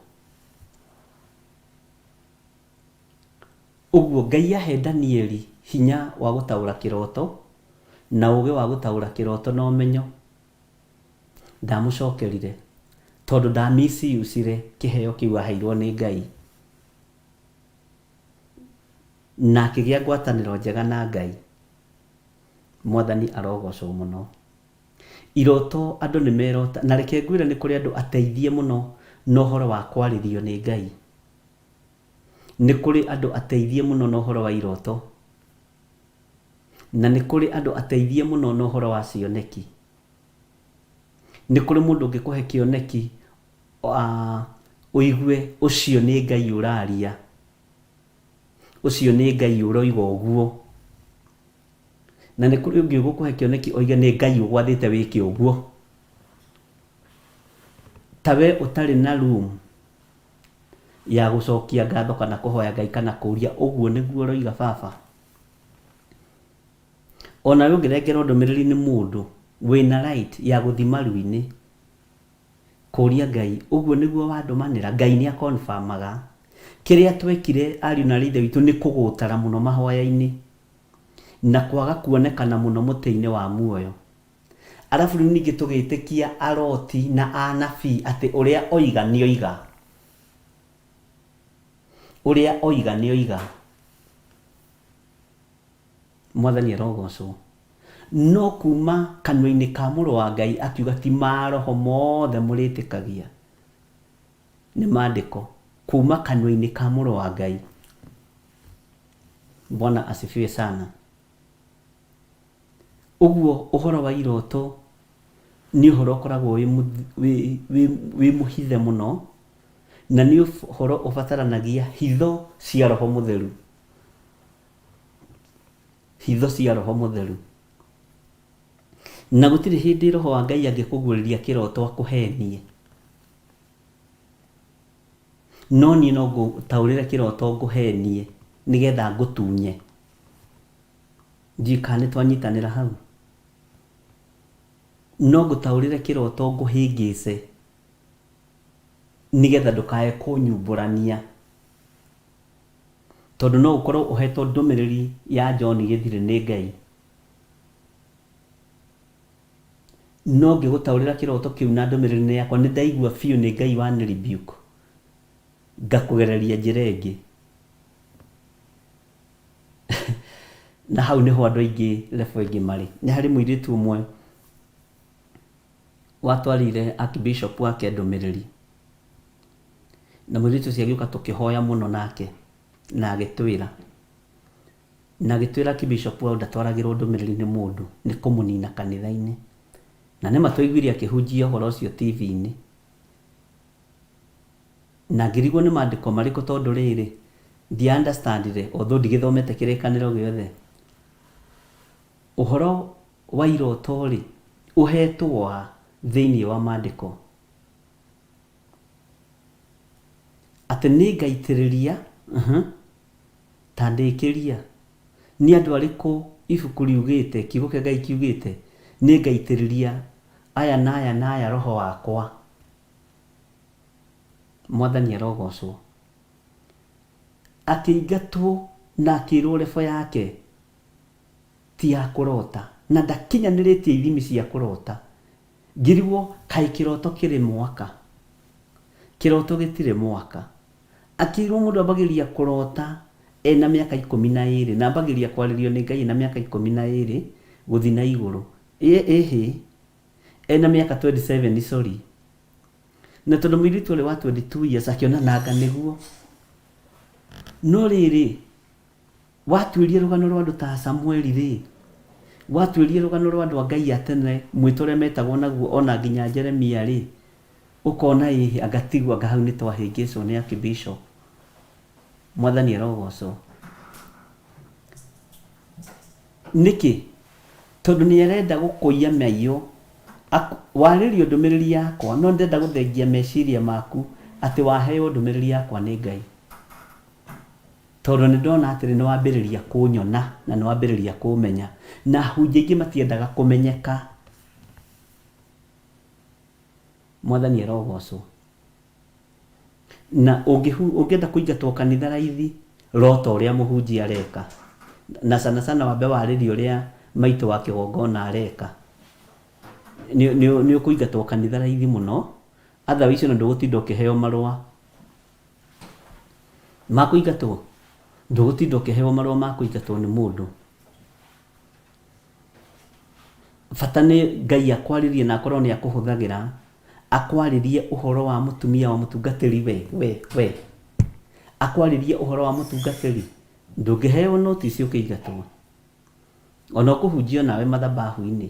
Ũguo Ngai ahe Danieli hinya wa gũtaũra kĩroto, na ũgĩ wa gũtaũra kĩroto na ũmenyo. Ndamũcokerire, tondũ nda misuse-ire kĩheo kĩu aheirwo nĩ Ngai. Na akĩgĩa ngwatanĩro njega na Ngai. Mwathani arogocwo mũno. Iroto andũ nĩ merota, na reke ngwĩre nĩ kũrĩ andũ ateithie mũno na ũhoro wa kwarĩrio nĩ Ngai. Nĩ kũrĩ andũ ateithie mũno na ũhoro wa iroto. Na nĩ kũrĩ andũ ateithie mũno na ũhoro wa cioneki. Nĩ kũrĩ mũndũ ũngĩkũhe kĩoneki ũigue ũcio nĩ Ngai ũraria. Ũcio nĩ Ngai ũroiga ũguo. Na nĩ kũrĩ ũngĩ ũgũkũhe kĩoneki oige nĩ Ngai ũgwathĩte wĩke ũguo. Ta we ũtarĩ na room ya gũcokia ngatho kana kũhoya Ngai kana kũria ũguo nĩguo ũroiga baba. Onawe ũngĩnengerwo ndũmĩrĩri nĩ mũndũ wĩna right ya gũthiĩ maru-inĩ kũria Ngai ũguo nĩguo wandũmanĩra, Ngai nĩ a confirm aga. Kĩrĩa twekire ariũ na aarĩ a Ithe witũ nĩ kũgũtara mũno mahoya-inĩ na kwaga kuonekana mũno mũtĩ-inĩ wa muoyo. Arabu rĩu ningĩ tũgĩtĩkia aroti na anabii atĩ ũrĩa oiga nĩ oiga. Ũrĩa oiga nĩ oiga. Mwathani arogocwo. No kuma kanua-inĩ ka mũrũ wa Ngai akiuga ti maroho mothe mũrĩtĩkagia. Nĩ mandĩko. Kuma kanua-inĩ ka mũrũ wa Ngai. Bwana asifiwe sana. Ũguo ũhoro wa iroto nĩ ũhoro ũkoragwo wĩ mũhithe mũno, na nĩ ũhoro ũbataranagia hitho cia Roho Mũtheru. Hitho cia Roho Mũtheru. Na gũtirĩ hĩndĩ Roho wa Ngai angĩkũguũrĩria kĩroto akũhenie. No niĩ no ngũtaũrĩre kĩroto ngũhenie nĩgetha ngũtunye. Ndiũĩ kana nĩ twanyitanĩra hau. No ngũtaũrĩre kĩroto ngũhĩngĩce nĩgetha ndũkae kũnyumbũrania. Tondũ no ũkorwo ũhetwo ndũmĩrĩri ya John Gĩthirĩ nĩ Ngai. No ngĩgũtaũrĩra kĩroto kĩu na ndũmĩrĩri nĩ yakwa nĩ ndaigua biũ nĩ Ngai wani rebuke ngakũgereria njĩra ĩngĩ. Na hau nĩho andũ aingĩ level ĩngĩ marĩ. Nĩ harĩ mũirĩtu ũmwe watwarĩire archbishop wake ndũmĩrĩri. Na mũirĩtu ũcio agĩũka tũkĩhoya mũno nake na agĩtwĩra. Na agĩtwĩra archbishop wao ndatwaragĩrwo ndũmĩrĩri nĩ mũndũ, nĩ kũmũnina kanitha-inĩ. Na nĩma twaiguire akĩhunjia ũhoro ũcio TV-inĩ. Na ngĩrigwo nĩ mandĩko marĩkũ tondũ rĩrĩ, ndia understand ire although ndigĩthomete kĩrĩkanĩro gĩothe. Ũhoro wa iroto rĩ, ũhetwo a thĩinĩ wa mandĩko? Atĩ nĩngaitĩrĩria, uh-huh, ta ndĩkĩria, nĩ andũ arĩkũ ibuku riugĩte, kiugo kĩa Ngai kiugĩte, nĩngaitĩrĩria aya na aya na aya roho wakwa. Mwathani arogocwo. Akĩingatwo na akĩrwo level yake ti ya kũrota na ndakinyanĩrĩtie ithimi cia kũrota. Ngĩrigwo kaĩ kĩroto kĩrĩ mwaka? Kĩroto gĩtirĩ mwaka. Akĩrwo mũndũ ambagĩrĩria kũrota ena mĩaka 12 na ambagĩrĩria kwarĩrio nĩ Ngai ena mĩaka 12 gũthiĩ na igũrũ. Ĩhĩ, ena mĩaka 27 sorry. Na tondũ mũirĩtu arĩ wa 22 years akĩona nanga nĩguo. No rĩrĩ, watuĩria rũgano rwa andũ ta Samueli rĩ, watuĩria rũgano rwa andũ a Ngai a tene, mwĩto ũrĩa metagwo naguo ona nginya Jeremia rĩ, ũkona ĩhĩ anga tiguo anga hau nĩ twahĩngĩcwo nĩ Archbishop. Mwathani arogocwo. Nĩkĩ? Tondũ nĩ arenda gũkũiya maiyo. Warĩrio ndũmĩrĩri yakwa, no ndĩrenda gũthengia meciria maku atĩ waheo ndũmĩrĩri yakwa nĩ Ngai. Tondũ nĩ ndona atĩrĩ, nĩ wambĩrĩria kũnyona na nĩ wambĩrĩria kũmenya. Na ahunjia aingĩ matiendaga kũmenyeka. Mwathani arogocwo. Na ũngĩenda kũingatwo kanitha raithi, rota ũrĩa mũhunjia areka. Na sana sana wambe warĩrie ũrĩa maitũ wa kĩgongona areka. Nĩ ũkũingatwo kanitha raithi mũno, otherwise ona ndũgũtinda ũkĩheo marũa ma kũingatwo. Ndũgũtinda ũkĩheo marũa ma kũingatwo nĩ mũndũ. Bata nĩ Ngai akwarĩrie na akorwo nĩ akũhũthagĩra, akwarĩrie ũhoro wa mũtumia wa mũtungatĩri we, we, we. Akwarĩrie ũhoro wa mũtungatĩri, ndũngĩheo notice ũkĩingatwo. Ona ũkũhunjia onawe mathabahu-inĩ.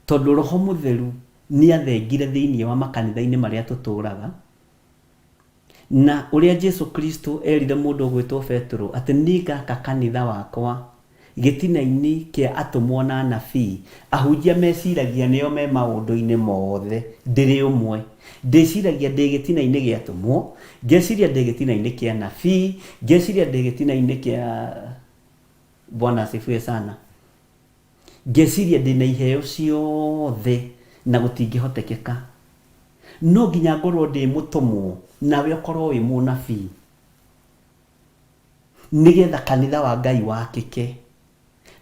Tondũ Roho Mũtheru nĩ athengire thĩinĩ wa makanitha-inĩ marĩa tũtũraga. Na ũrĩa Jesu Kristo erire mũndũ ũgwĩtwo Petero atĩ nĩngaka kanitha wakwa gĩtina-inĩ kĩa atũmwo na anabii. Ahunjia meciragia nĩo me maũndũ-inĩ mothe, ndĩrĩ ũmwe. Ndĩciragia ndĩ gĩtina-inĩ gĩa atũmwo, ngeciria ndĩ gĩtina-inĩ kĩa anabii, ngeciria ndĩ gĩtina-inĩ kĩa Bwana asifiwe sana. Ngeciria ndĩna iheo ciothe na gũtingĩhotekeka. No nginya ngorwo ndĩ mũtũmwo nawe ũkorwo wĩ mũnabii nĩgetha kanitha wa Ngai wakĩke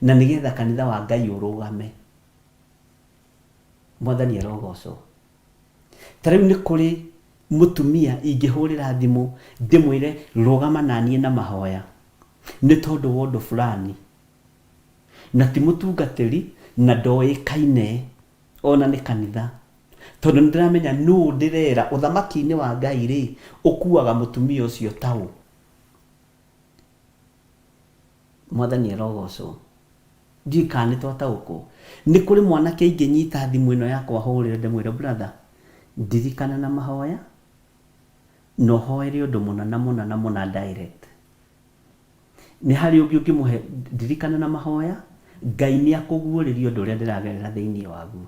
na nĩgetha kanitha wa Ngai ũrũgame. Mwathani arogocwo. Ta rĩu nĩ kũrĩ mũtumia ingĩhũrĩra thimũ ndĩmwĩre rũgama naniĩ na mahoya nĩ tondũ wa ũndũ fulani. Na ti mũtungatĩri na ndoĩkaine ona nĩ kanitha. Tondũ nĩ ndĩramenya nũ ndĩrera ũthamaki-inĩ wa Ngai rĩ, ũkuaga mũtumia ũcio ta ũ. Mwathani arogocwo. Ndiũĩ kana nĩ twataũkwo. Nĩ kũrĩ mwanake ingĩnyita thimũ ĩno yakwa hũrĩre ndĩmwĩre brother, ndirikana na mahoya na ũhoere ũndũ mũna na mũna na mũna direct. Nĩ harĩ ũngĩ ũngĩmũhe ndirikana na mahoya, Ngai nĩ akũguũrĩria ũndũ ũrĩa ndĩragerera thĩinĩ waguo.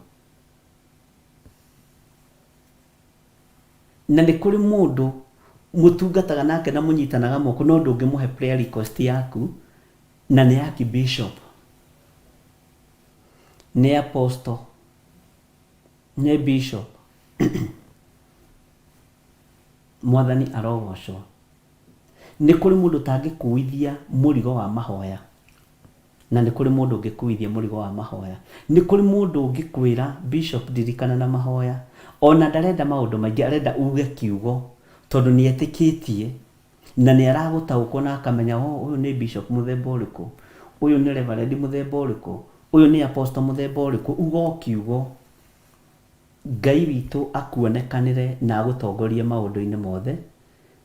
Na nĩ kũrĩ mũndũ mũtungataga nake na mũnyitanaga moko no ndũngĩmũhe prayer request yaku na nĩ archbishop, nĩ apostle. Nĩ bishop. Mwathani arogocwo. Nĩ kũrĩ mũndũ ũtangĩkuithia mũrigo wa mahoya. Na nĩ kũrĩ mũndũ ũngĩkuithia mũrigo wa mahoya. Nĩ kũrĩ mũndũ ũngĩkwĩra bishop ndirikana na mahoya. Ona ndarenda maũndũ maingĩ, arenda uge kiugo tondũ nĩ etĩkĩtie na nĩ aragũtaũkwo na akamenya oh, ũyũ nĩ bishop mũthemba ũrĩkũ, ũyũ nĩ reverend mũthemba ũrĩkũ, ũyũ nĩ apostle mũthemba ũrĩkũ. Uga o kiugo. Ngai witũ akuonekanĩre na agũtongorie maũndũ-inĩ mothe,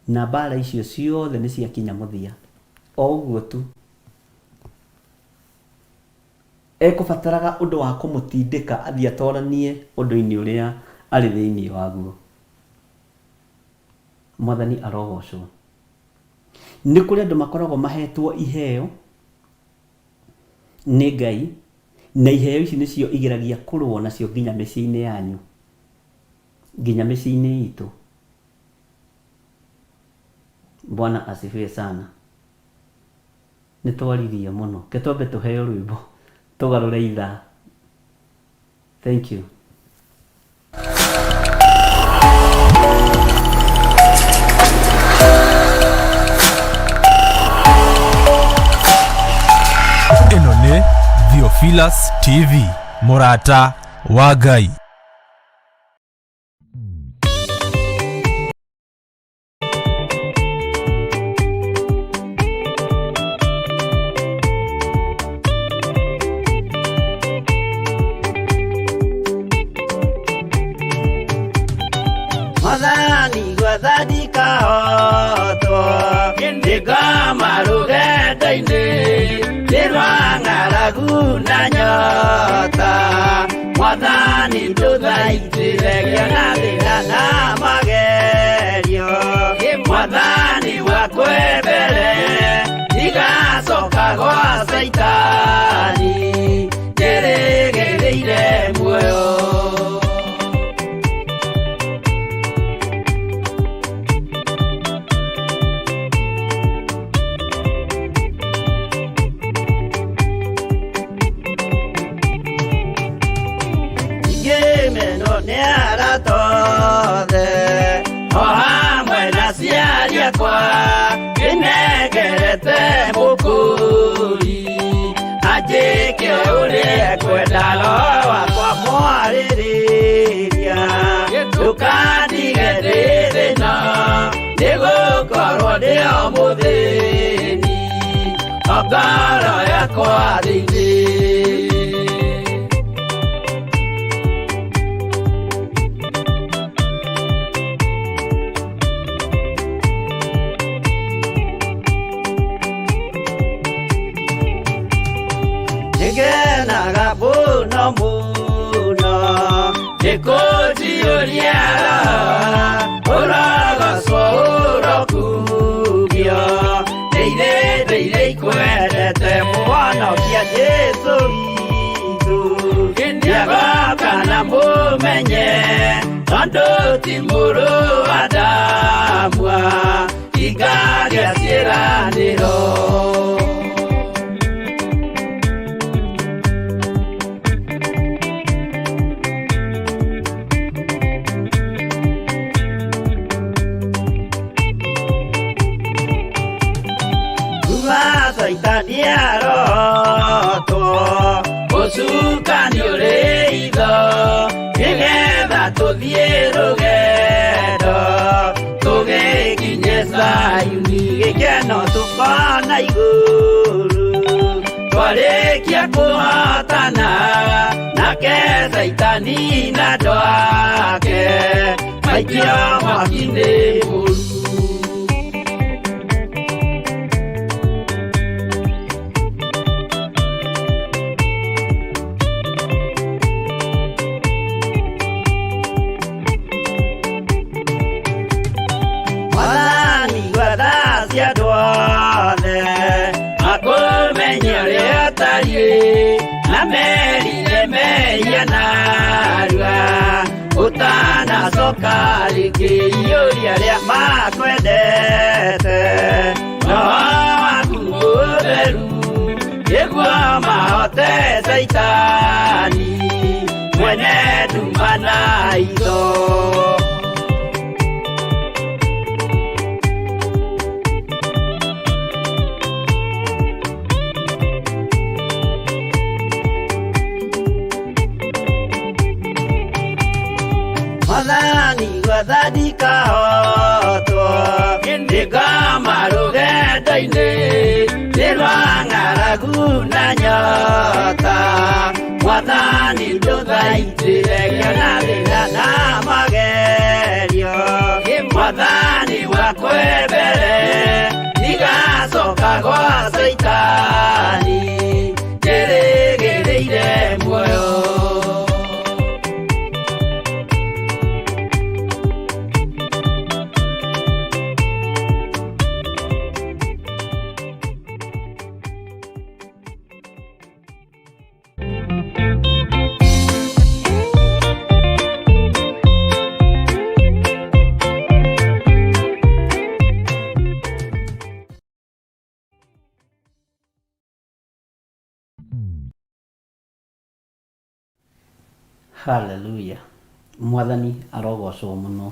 na mbara icio ciothe nĩ ciakinya mũthia. O ũguo tu. Ekũbataraga ũndũ wa kũmũtindĩka athiĩ atoranie ũndũ-inĩ ũrĩa arĩ thĩinĩ waguo. Mwathani arogocwo. Nĩ kũrĩ andũ makoragwo mahetwo iheo nĩ Ngai, na iheo ici nĩcio igeragia kũrũo nacio nginya mĩciĩ-inĩ yanyu, nginya mĩciĩ-inĩ itũ. Bwana asifiwe sana. Nĩ twaririe mũno. Ke twambe tũheo rwĩmbo tũgarũre ithaa. Thank you. Ĩno nĩ Theophilus TV, mũrata wa Ngai. Mwathani gwetha ndikahotwo ndĩngoma rũgendo-inĩ nĩ rwa ng'aragu na nyota Mwathani ndũthaitĩre ngĩona thĩna na magerio Mwathani wakwe mbere ndigacoka gwa Caitani njĩrĩgĩrĩire muoyo. Ingĩmenwo nĩ arata othe o hamwe na aciari akwa ĩnengerete mũkũri anjĩke ũrĩa ekwenda roho wakwa mwarĩrĩria ndũkandige ndĩ thĩna nĩgũkorwo ndĩ o mũthĩni o ngoro yakwa thĩinĩ. Nĩngenaga mũno mũno nĩkũnjiyũria ũrogocwo ũrokumio ndĩire ndĩire ikwendete mũhonokia Jesũ witũ nĩagoka na mũmenye tondũ ti mũrũ wa Adamu ingagĩa ciĩranĩro. Kuma Caitani arotwo ũcukani ũrĩ itho nĩgetha tũthiĩ rũgendo tũgĩkinye Zayuni gĩkeno tũkona igũrũ twarĩkia kũhotana nake Caitani na andũ ake maikio mwaki-inĩ mũru. Mwathani gwetha cia andũ othe makũmenye ũrĩa ũtariĩ na merire mehia narua ũtanacoka rĩngĩ iyũria arĩa makwendete roho waku mũtheru nĩguo mahote Caitani mwene nduma na Mwathani ndũthaitĩre ngĩona thĩna na magerio. Mwathani wakwa e mbere, ndigacoka gwa Caitani, njĩrĩgĩrĩire muoyo. Hallelujah. Mwathani arogocwo mũno.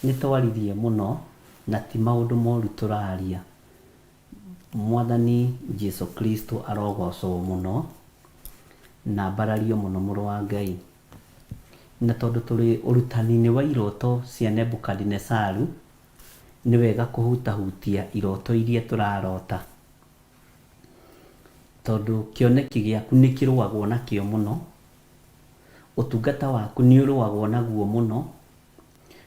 Nĩ twaririe mũno na ti maũndũ moru tũraria. Mwathani Jesu Kristo arogocwo mũno na ambarario mũno mũrũ wa Ngai. Na tondũ tũrĩ ũrutani-inĩ wa iroto cia Nebukadinesaru, nĩ wega kũhutahutia iroto iria tũrarota. Tondũ kĩoneki gĩaku nĩ kĩrũagwo nakĩo mũno, ũtungata waku nĩ ũrũagwo naguo mũno,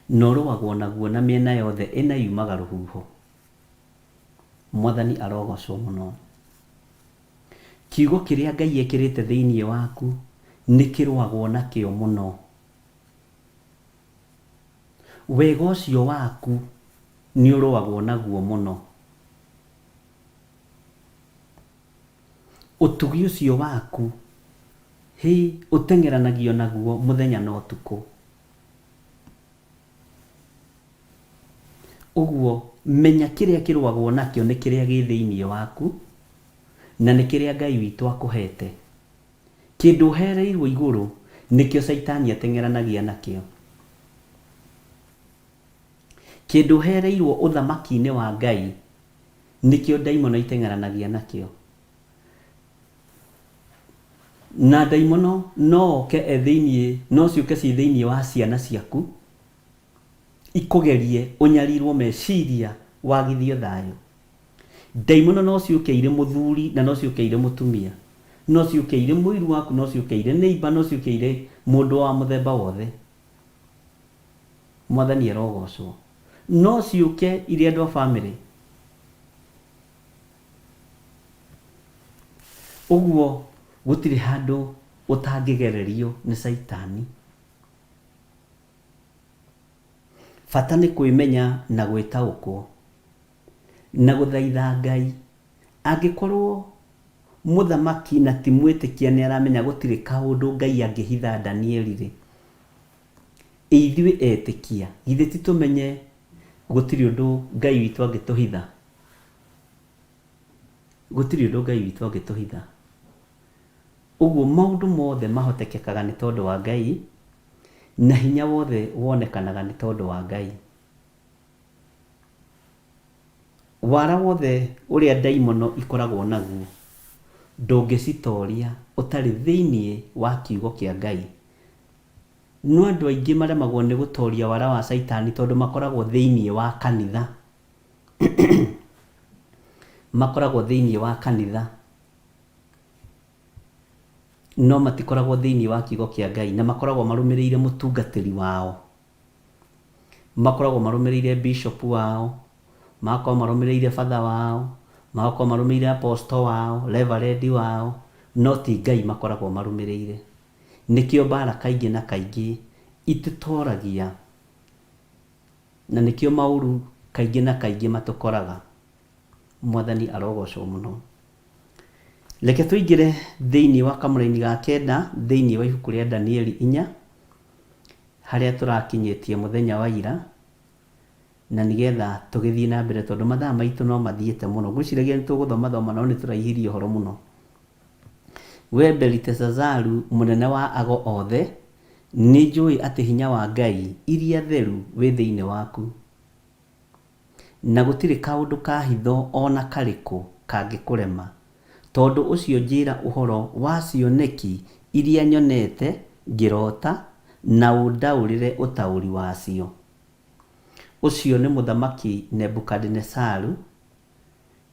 na ũrũagwo naguo na mĩena yothe ĩna yumaga rũhuho. Mwathani arogocwo mũno. Kiugo kĩrĩa Ngai ekĩrĩte thĩinĩ waku nĩ kĩrũagwo nakĩo mũno. Wega ũcio waku nĩ ũrũagwo naguo mũno. Ũtugi ũcio waku, hĩ, ũteng'eranagio naguo mũthenya na ũtukũ. Ũguo, menya kĩrĩa kĩrũagwo nakĩo nĩ kĩrĩa gĩ thĩinĩ waku, na nĩ kĩrĩa Ngai witũ akũhete. Kĩndũ ũhereirwo igũrũ, nĩkĩo Caitani ateng'eranagia nakĩo. Kĩndũ ũhereirwo ũthamaki-inĩ wa Ngai, nĩkĩo ndaimono iteng'eranagia nakĩo. Na ndaimono no oke e thĩinĩ, no ciũke ciĩ thĩinĩ wa ciana ciaku, ikũgerie ũnyarirwo meciria wagithio thayũ. Ndaimono no ciũke irĩ mũthuri na no ciũke irĩ mũtumia, no ciũke irĩ mũiru waku, no ciũke irĩ neighbor, no ciũke irĩ mũndũ wa mũthemba wothe. Mwathani arogocwo. No ciũke irĩ andũ a famĩlĩ. Ũguo gũtirĩ handũ ũtangĩgererio nĩ Caitani. Bata nĩ kwĩmenya na gwĩtaũkwo na gũthaitha Ngai. Angĩkorwo mũthamaki na ti mwĩtĩkia nĩ aramenya gũtirĩ kaũndũ Ngai angĩhitha Danieli-rĩ, ĩ ithuĩ etĩkia githĩ ti tũmenye gũtirĩ ũndũ Ngai witũ angĩtũhitha? Gũtirĩ ũndũ Ngai witũ angĩtũhitha. Ũguo maũndũ mothe mahotekekaga nĩ tondũ wa Ngai, na hinya wothe wonekanaga nĩ tondũ wa Ngai. Wara wothe ũrĩa ndaimono ikoragwo naguo ndũngĩcitoria ũtarĩ thĩinĩ wa kiugo kĩa Ngai. No andũ aingĩ maremagwo nĩ gũtoria wara wa Caitani tondũ makoragwo thĩinĩ wa kanitha. Makoragwo thĩinĩ wa kanitha no matikoragwo thĩinĩ wa kiugo kĩa Ngai na makoragwo marũmĩrĩire mũtungatĩri wao. Makoragwo marũmĩrĩire bishop wao, magakorwo marũmĩrĩire father wao, magakorwo marũmĩrĩire apostle wao, reverend wao, no ti Ngai makoragwo marũmĩrĩire. Nĩkĩo mbara kaingĩ na kaingĩ itũtoragia na nĩkĩo maũru kaingĩ na kaingĩ matũkoraga. Mwathani arogocwo mũno. Reke tũingĩre thĩinĩ wa kamũraini ga kenda thĩinĩ wa ibuku rĩa Danieli inya, harĩa tũrakinyĩtie mũthenya wa ira, na nĩgetha tũgĩthiĩ na mbere tondũ mathaa maitũ no mathiĩte mũno. Ngwĩciragia nĩ tũgũthomathoma no nĩ tũraihirie ũhoro mũno. We Beliteshazaru, mũnene wa ago othe, nĩnjũĩ atĩ hinya wa ngai iria theru wĩ thĩinĩ waku, na gũtirĩ kaũndũ ka hitho o na karĩkũ kangĩkũrema. Tondũ ũcio njĩra ũhoro wa cioneki iria nyonete ngĩrota, na ũndaũrĩre ũtaũri wacio. Ũcio nĩ Mũthamaki Nebukadinezaru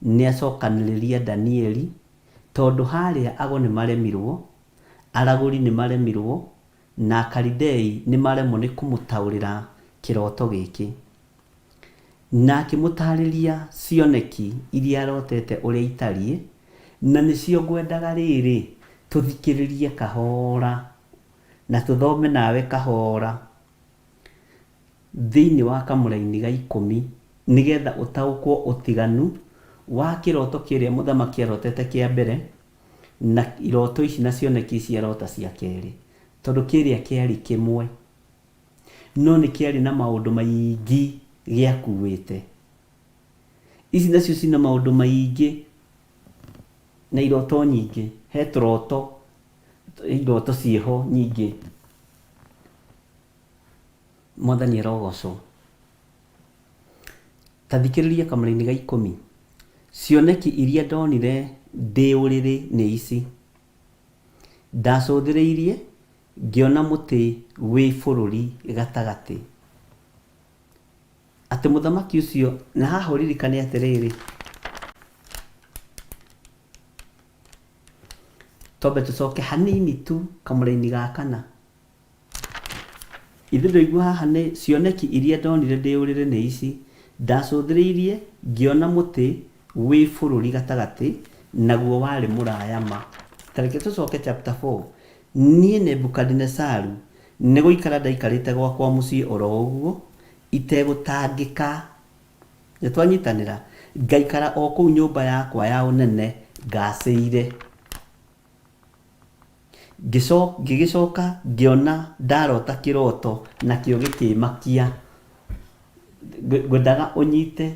nĩacokanĩrĩria Danieli, tondũ harĩa ago nĩmaremirwo, Aragũri nĩ maremirwo na Akalidei nĩ maremwo nĩ kũmũtaũrĩra kĩroto gĩkĩ. Na akĩmũtaarĩria cioneki iria arotete ũrĩa itariĩ, na nĩcio ngwendaga rĩrĩ tũthikĩrĩrie kahora na tũthome nawe kahora thĩinĩ wa kamũraini ga ikũmi, nĩgetha ũtaũkwo ũtiganu wa kĩroto kĩrĩa mũthamaki arotete kĩa mbere na iroto ici na cioneki ici arota cia kerĩ, tondũ kĩrĩa kĩarĩ kĩmwe no nĩ kĩarĩ na maũndũ maingĩ gĩakuĩte. Ici nacio cina maũndũ maingĩ na iroto nyingĩ, he tũroto, iroto ciĩho nyingĩ. Mwathani arogocwo. Ta thikĩrĩria kamũraini ga ikũmi. Cioneki iria ndonire ndĩ ũrĩrĩ nĩ ici, Ndacũthĩrĩirie, ngĩona mũtĩ wĩ bũrũri gatagatĩ. Atĩ mũthamaki ũcio, na haha ũririkane atĩrĩrĩ, twambe tũcoke hanini tu kamũraini ga kana. Ithe ndũigua haha nĩ cioneki iria ndonire ndĩ ũrĩrĩ nĩ ici, Ndacũthĩrĩirie ngĩona mũtĩ wĩ bũrũri gatagatĩ, naguo warĩ mũraya ma. Ta reke tũcoke chapter 4. Niĩ Nebukadinezaru nĩ gũikara ndaikarĩte gwakwa mũciĩ o ro ũguo, itegũtangĩka. Nĩ twanyitanĩra? Ngaikara o kũu nyũmba yakwa ya ũnene ngaacĩire. Ngĩgĩcoka ngĩona ndarota kĩroto nakĩo gĩkĩmakia. Ngwendaga ũnyite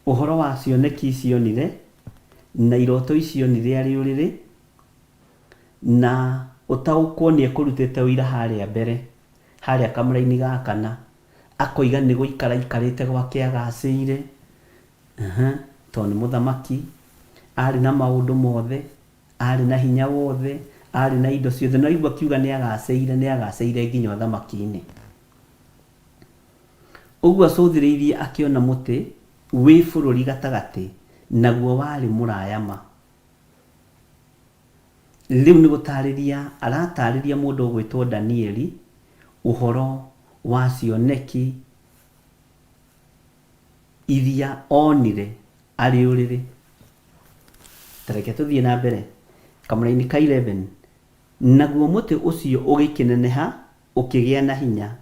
ũhoro wa cioneki ici onire na iroto ici onire arĩ ũrĩrĩ na ũtaũkwo nĩ ekũrutĩte ũira harĩa mbere, harĩa kamũraini ga kana, akoiga nĩ gũikara aikarĩte gwake agacĩire, tondũ nĩ mũthamaki, arĩ na maũndũ mothe. Aarĩ na hinya wothe, aarĩ na indo ciothe, no aigua akiuga nĩ agacĩire, nĩ agacĩire nginya ũthamaki-inĩ. Ũguo acũthĩrĩirie akĩona mũtĩ wĩ bũrũri gatagatĩ, naguo warĩ mũraya ma. Rĩu nĩ gũtaarĩria arataarĩria mũndũ ũgwĩtwo Danieli ũhoro wa cioneki iria onire arĩ ũrĩrĩ. Ta reke tũthiĩ na mbere. Kamũraini ka 11. Naguo mũtĩ ũcio ũgĩkĩneneha, ũkĩgĩa na hinya,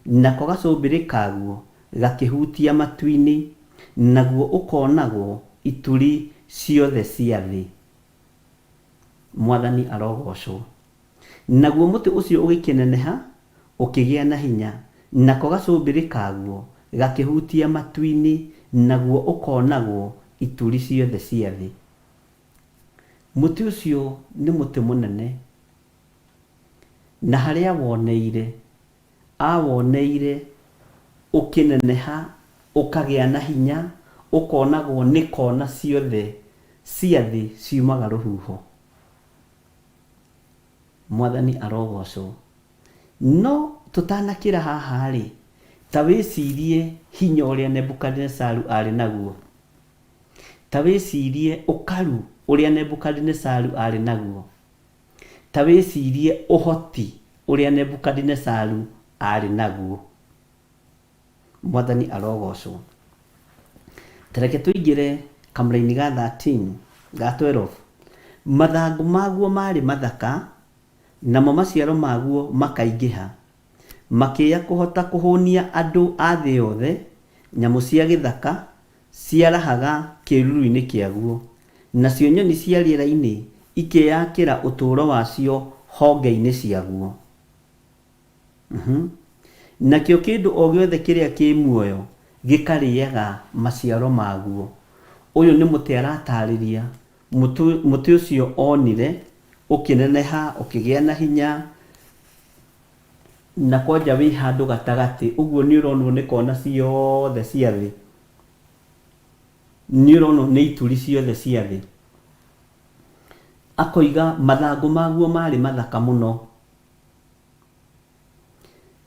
nako gacũmbĩrĩ kaguo gakĩhutia matu-inĩ, naguo ũkoonagwo ituri ciothe cia thĩ. Mwathani arogoocwo. Naguo mũtĩ ũcio ũgĩkĩneneha, ũkĩgĩa na hinya, nako gacũmbĩrĩ kaguo gakĩhutia matu-inĩ, naguo ũkoonagwo ituri ciothe cia thĩ. Mũtĩ ũcio nĩ mũtĩ mũnene, na harĩa woneire, awoneire ũkĩneneha, ũkagĩa na hinya, ũkonagwo nĩ kona ciothe cia thĩ ciumaga rũhuho. Mwathani arogocwo. No tũtanakĩra haha-rĩ, ta wĩcirie hinya ũrĩa Nebukadinezaru aarĩ naguo. Ta wĩcirie ũkaru ũrĩa Nebukadinezaru aarĩ naguo. Ta wĩcirie ũhoti ũrĩa Nebukadinezaru aarĩ naguo. Mwathani arogocwo. Ta reke tũingĩre kamũraini ga 13, ga 12. Mathangũ maguo maarĩ mathaka, namo maciaro maguo makaingĩha, makĩya kũhota kũhũnia andũ a thĩ yothe, nyamũ cia gĩthaka ciarahaga kĩĩruru-inĩ kĩaguo, nacio nyoni cia rĩera-inĩ ikeyakĩra ũtũũro wacio honge-inĩ ciaguo. Nakĩo kĩndũ o gĩothe kĩrĩa kĩ muoyo gĩkarĩaga maciaro maguo. Ũyũ nĩ mũtĩ aratarĩria, mũtĩ ũcio onire ũkĩneneha, ũkĩgĩa na hinya, na kwanja wĩ handũ gatagatĩ, ũguo nĩ ũronwo nĩ kona ciothe cia thĩ, nĩ ũronwo nĩ ituri ciothe cia thĩ. Akoiga mathangũ maguo marĩ mathaka mũno.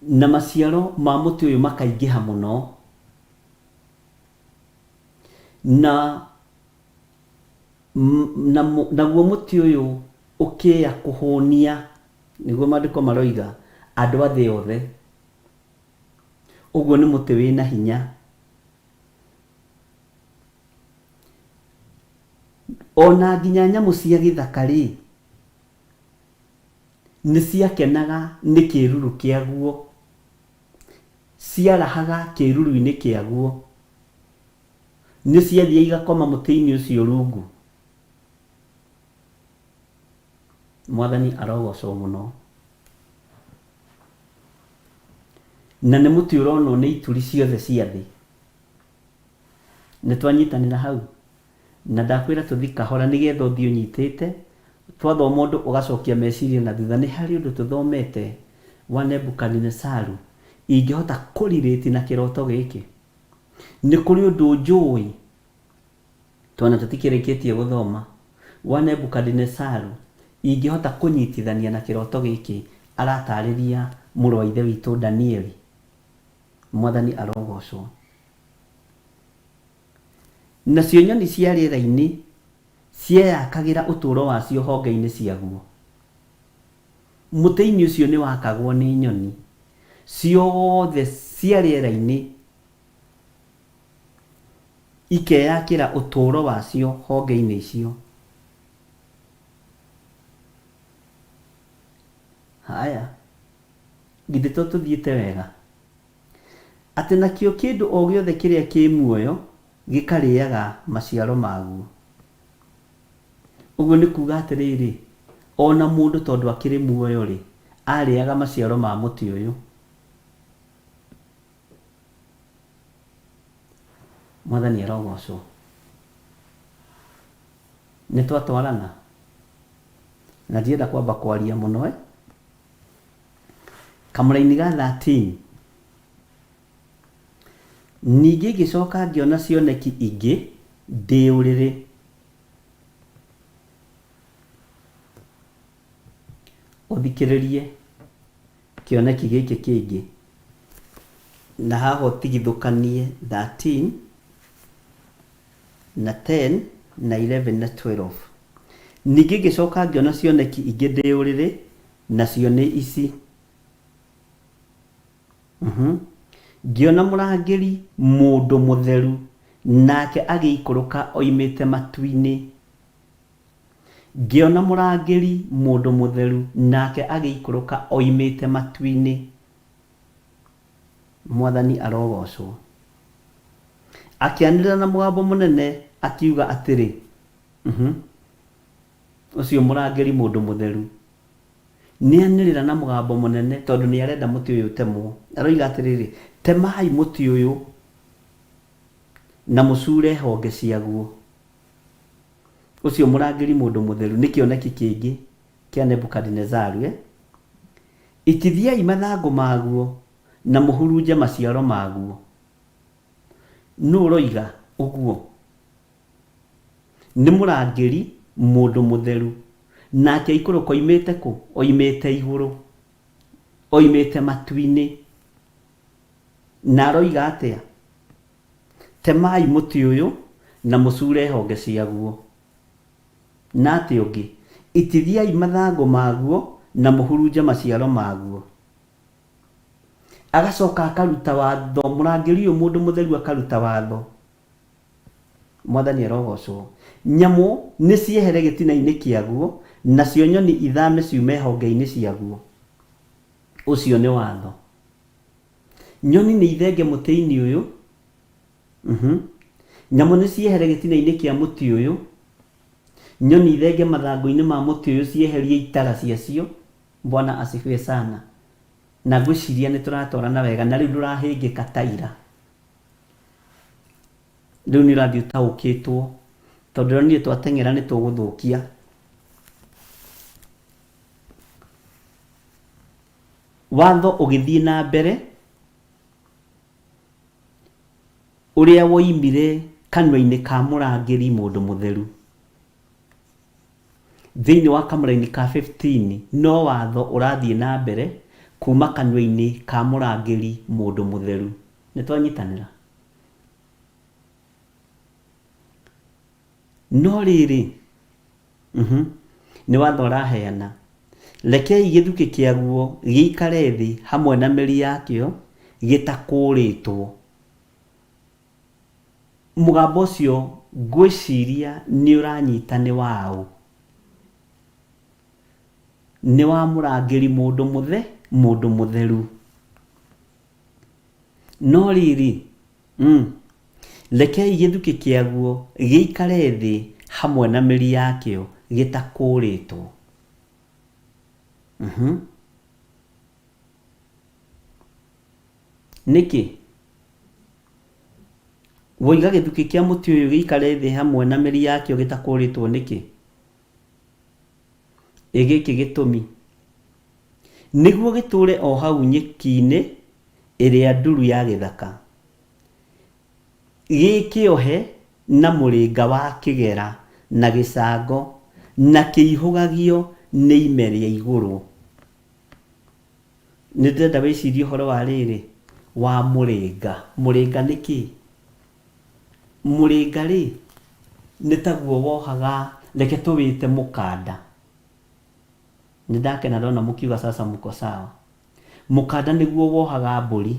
Na maciaro ma mũtĩ ũyũ makaingĩha mũno, na naguo mũtĩ ũyũ Ũkĩya kũhũnia, nĩguo maandĩko maroiga, andũ a thĩ yothe. Ũguo nĩ mũtĩ wĩna hinya. Ona nginya nyamũ cia gĩthaka-rĩ, nĩ ciakenaga nĩ kĩruru kĩaguo, ciarahaga kĩruru-inĩ kĩaguo, nĩ ciathiaga igakoma mũtĩ-inĩ ũcio rungu. Mwathani arogocwo mũno. Na nĩ mũtĩ ũronwo nĩ ituri ciothe cia thĩ. Nĩ twanyitanĩra hau? Na ndakwĩra tũthi kahora nĩgetha ũthiĩ ũnyitĩte, twathoma ũndũ ũgacokia meciria na thutha. Nĩ harĩ ũndũ tũthomete wa Nebukadinesaru ingĩhota kũ relate na kĩroto gĩkĩ. Nĩ kũrĩ ũndũ njũĩ twana tũtikĩrĩkĩtie gũthoma wa Nebukadinesaru ingĩhota kũnyitithania na kĩroto gĩkĩ aratarĩria mũrũ wa ithe witũ Danieli. Mwathani arogocwo. Nacio nyoni cia rĩera-inĩ cieyakagĩra ũtũũro wacio honge-inĩ ciaguo. Mũtĩ-inĩ ũcio nĩwakagwo nĩ nyoni ciothe cia rĩera-inĩ, ikeyakĩra ũtũũro wacio honge-inĩ icio. Haya, githĩ to tũthiĩte wega? Atĩ nakĩo kĩndũ o gĩothe kĩrĩa kĩĩ muoyo gĩkarĩaga maciaro maguo. Ũguo nĩ kuuga atĩrĩrĩ, o na mũndũ tondũ akĩrĩ muoyo-rĩ, arĩaga maciaro ma mũtĩ ũyũ. Mwathani arogocwo. Nĩ twatwarana? Na ndirenda kwamba kwaria mũno eh. Kamũraini ga 13. Ningĩ ngĩcoka ngĩona cioneki ingĩ ndĩ ũrĩrĩ. Ũthikĩrĩrie kĩoneki gĩkĩ kĩngĩ. Na haha ũtigithũkanie 13 na 10 na 11 na 12. Ningĩ ngĩcoka ngĩona cioneki ingĩ ndĩ ũrĩrĩ, nacio nĩ ici. Ngĩona mũrangĩri mũndũ mũtheru, nake agĩikũrũka oimĩte matu-inĩ. Ngĩona mũrangĩri mũndũ mũtheru, nake agĩikũrũka oimĩte matu-inĩ. Mwathani arogocwo. Akĩanĩrĩra na mũgambo mũnene akiuga atĩrĩ, Ũcio mũrangĩri mũndũ mũtheru nĩanĩrĩra na mũgambo mũnene tondũ nĩarenda mũtĩ ũyũ ũtemwo. Aroiga atĩrĩrĩ, temai mũtĩ ũyũ na mũcure honge ciaguo. Ũcio mũrangĩri mũndũ mũtheru nĩ kĩoneki kĩngĩ kĩa Nebukadinezaru. Eh? Itithiai mathangũ maguo na mũhurunje maciaro maguo. Nũ ũroiga ũguo? Nĩ mũrangĩri, mũndũ mũtheru. Nake aikũrũka oimĩte kũ? Oimĩte igũrũ. Oimĩte matu-inĩ. Na aroiga atĩa? Temai mũtĩ ũyũ na mũcure honge ciaguo. Na atĩa ũngĩ? Itithiai mathangũ maguo na mũhurunje maciaro maguo. Agacoka akaruta watho, mũrangĩri ũyũ mũndũ mũtheru akaruta watho. Mwathani arogocwo. Nyamũ nĩciehere gĩtina-inĩ kĩaguo, nacio nyoni ithame ciume honge-inĩ ciaguo. Ũcio nĩ watho. Nyoni nĩ ithenge mũtĩ-inĩ ũyũ. Mhm. Nyamũ nĩciehere gĩtina-inĩ kĩa mũtĩ ũyũ. Nyoni ithenge mathangũ-inĩ ma mũtĩ ũyũ cieherie itara ciacio. Bwana asifiwe sana. Na ngwĩciria nĩtũratwarana wega na rĩu ndũrahĩngĩka ta ira. Rĩu nĩ ũrathiĩ ũtaũkĩtwo tondũ ndĩronire twateng'era nĩ tũgũthũkia. Watho ũgĩthiĩ na mbere ũrĩa woimire kanua-inĩ ka mũrangĩri mũndũ mũtheru. Thĩinĩ wa kamũraini ka 15 no watho ũrathiĩ na mbere kuma kanua-inĩ ka mũrangĩri mũndũ mũtheru. Nĩ twanyitanĩra? No rĩrĩ, mhm, Nĩ watho araheana. Rekei gĩthukĩ kĩaguo gĩikare thĩ hamwe na mĩri yakĩo gĩtakũũrĩtwo. Mũgambo ũcio ngwĩciria nĩ ũranyita nĩ waũ. Nĩ wa mũrangĩri mũndũ mũthe, mũndũ mũtheru. No rĩrĩ, rekei gĩthukĩ kĩaguo gĩikare thĩ hamwe na mĩri yakĩo gĩtakũũrĩtwo. Nĩkĩ? Woiga gĩthukĩ kĩa mũtĩ ũyũ gĩikare thĩ hamwe na mĩri yakĩo gĩtakũũrĩtwo nĩkĩ? Ĩ gĩkĩ gĩtũmi. Nĩguo gĩtũũre o hau nyeki-inĩ ĩrĩa nduru ya gĩthaka, gĩkĩohe na mũrĩnga wa kĩgera na gĩcango, na kĩihũgagio nĩ ime rĩa igũrũ. Nĩ ndĩrenda wĩcirie ũhoro wa rĩrĩ, wa mũrĩnga. Mũrĩnga nĩ kĩĩ? Mũrĩnga rĩ, nĩ taguo wohaga, reke tũwĩte mũkanda. Nĩ ndakena ndona mũkiuga sasa mko sawa. Mũkanda nĩguo wohaga mbũri.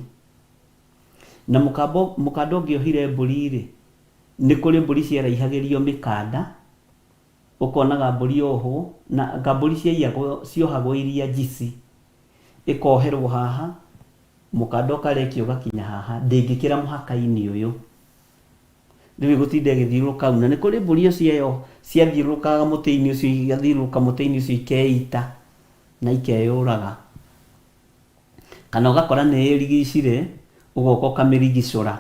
Na mũkambo, mũkanda ũngĩohire mbũri rĩ, nĩ kũrĩ mbũri ciaraihagĩrio mĩkanda, ũkonaga mbũri yohwo, na anga mbũri ciaiyagwo, ciohagwo iria njici, ĩkoherwo haha, mũkanda ũkarekio ũgakinya haha, ndĩngĩkĩra mũhaka-inĩ ũyũ. Rĩu ĩgũtinda ĩgĩthiũrũrũka hau. Na nĩ kũrĩ mbũri o cieyo, ciathiũrũrũkaga mũtĩ-inĩ ũcio, igathiũrũrũka mũtĩ-inĩ ũcio ikeita na ikeyũraga. Kana ũgakora nĩ ĩrigicire, ũgoka ũkamĩrigicũra.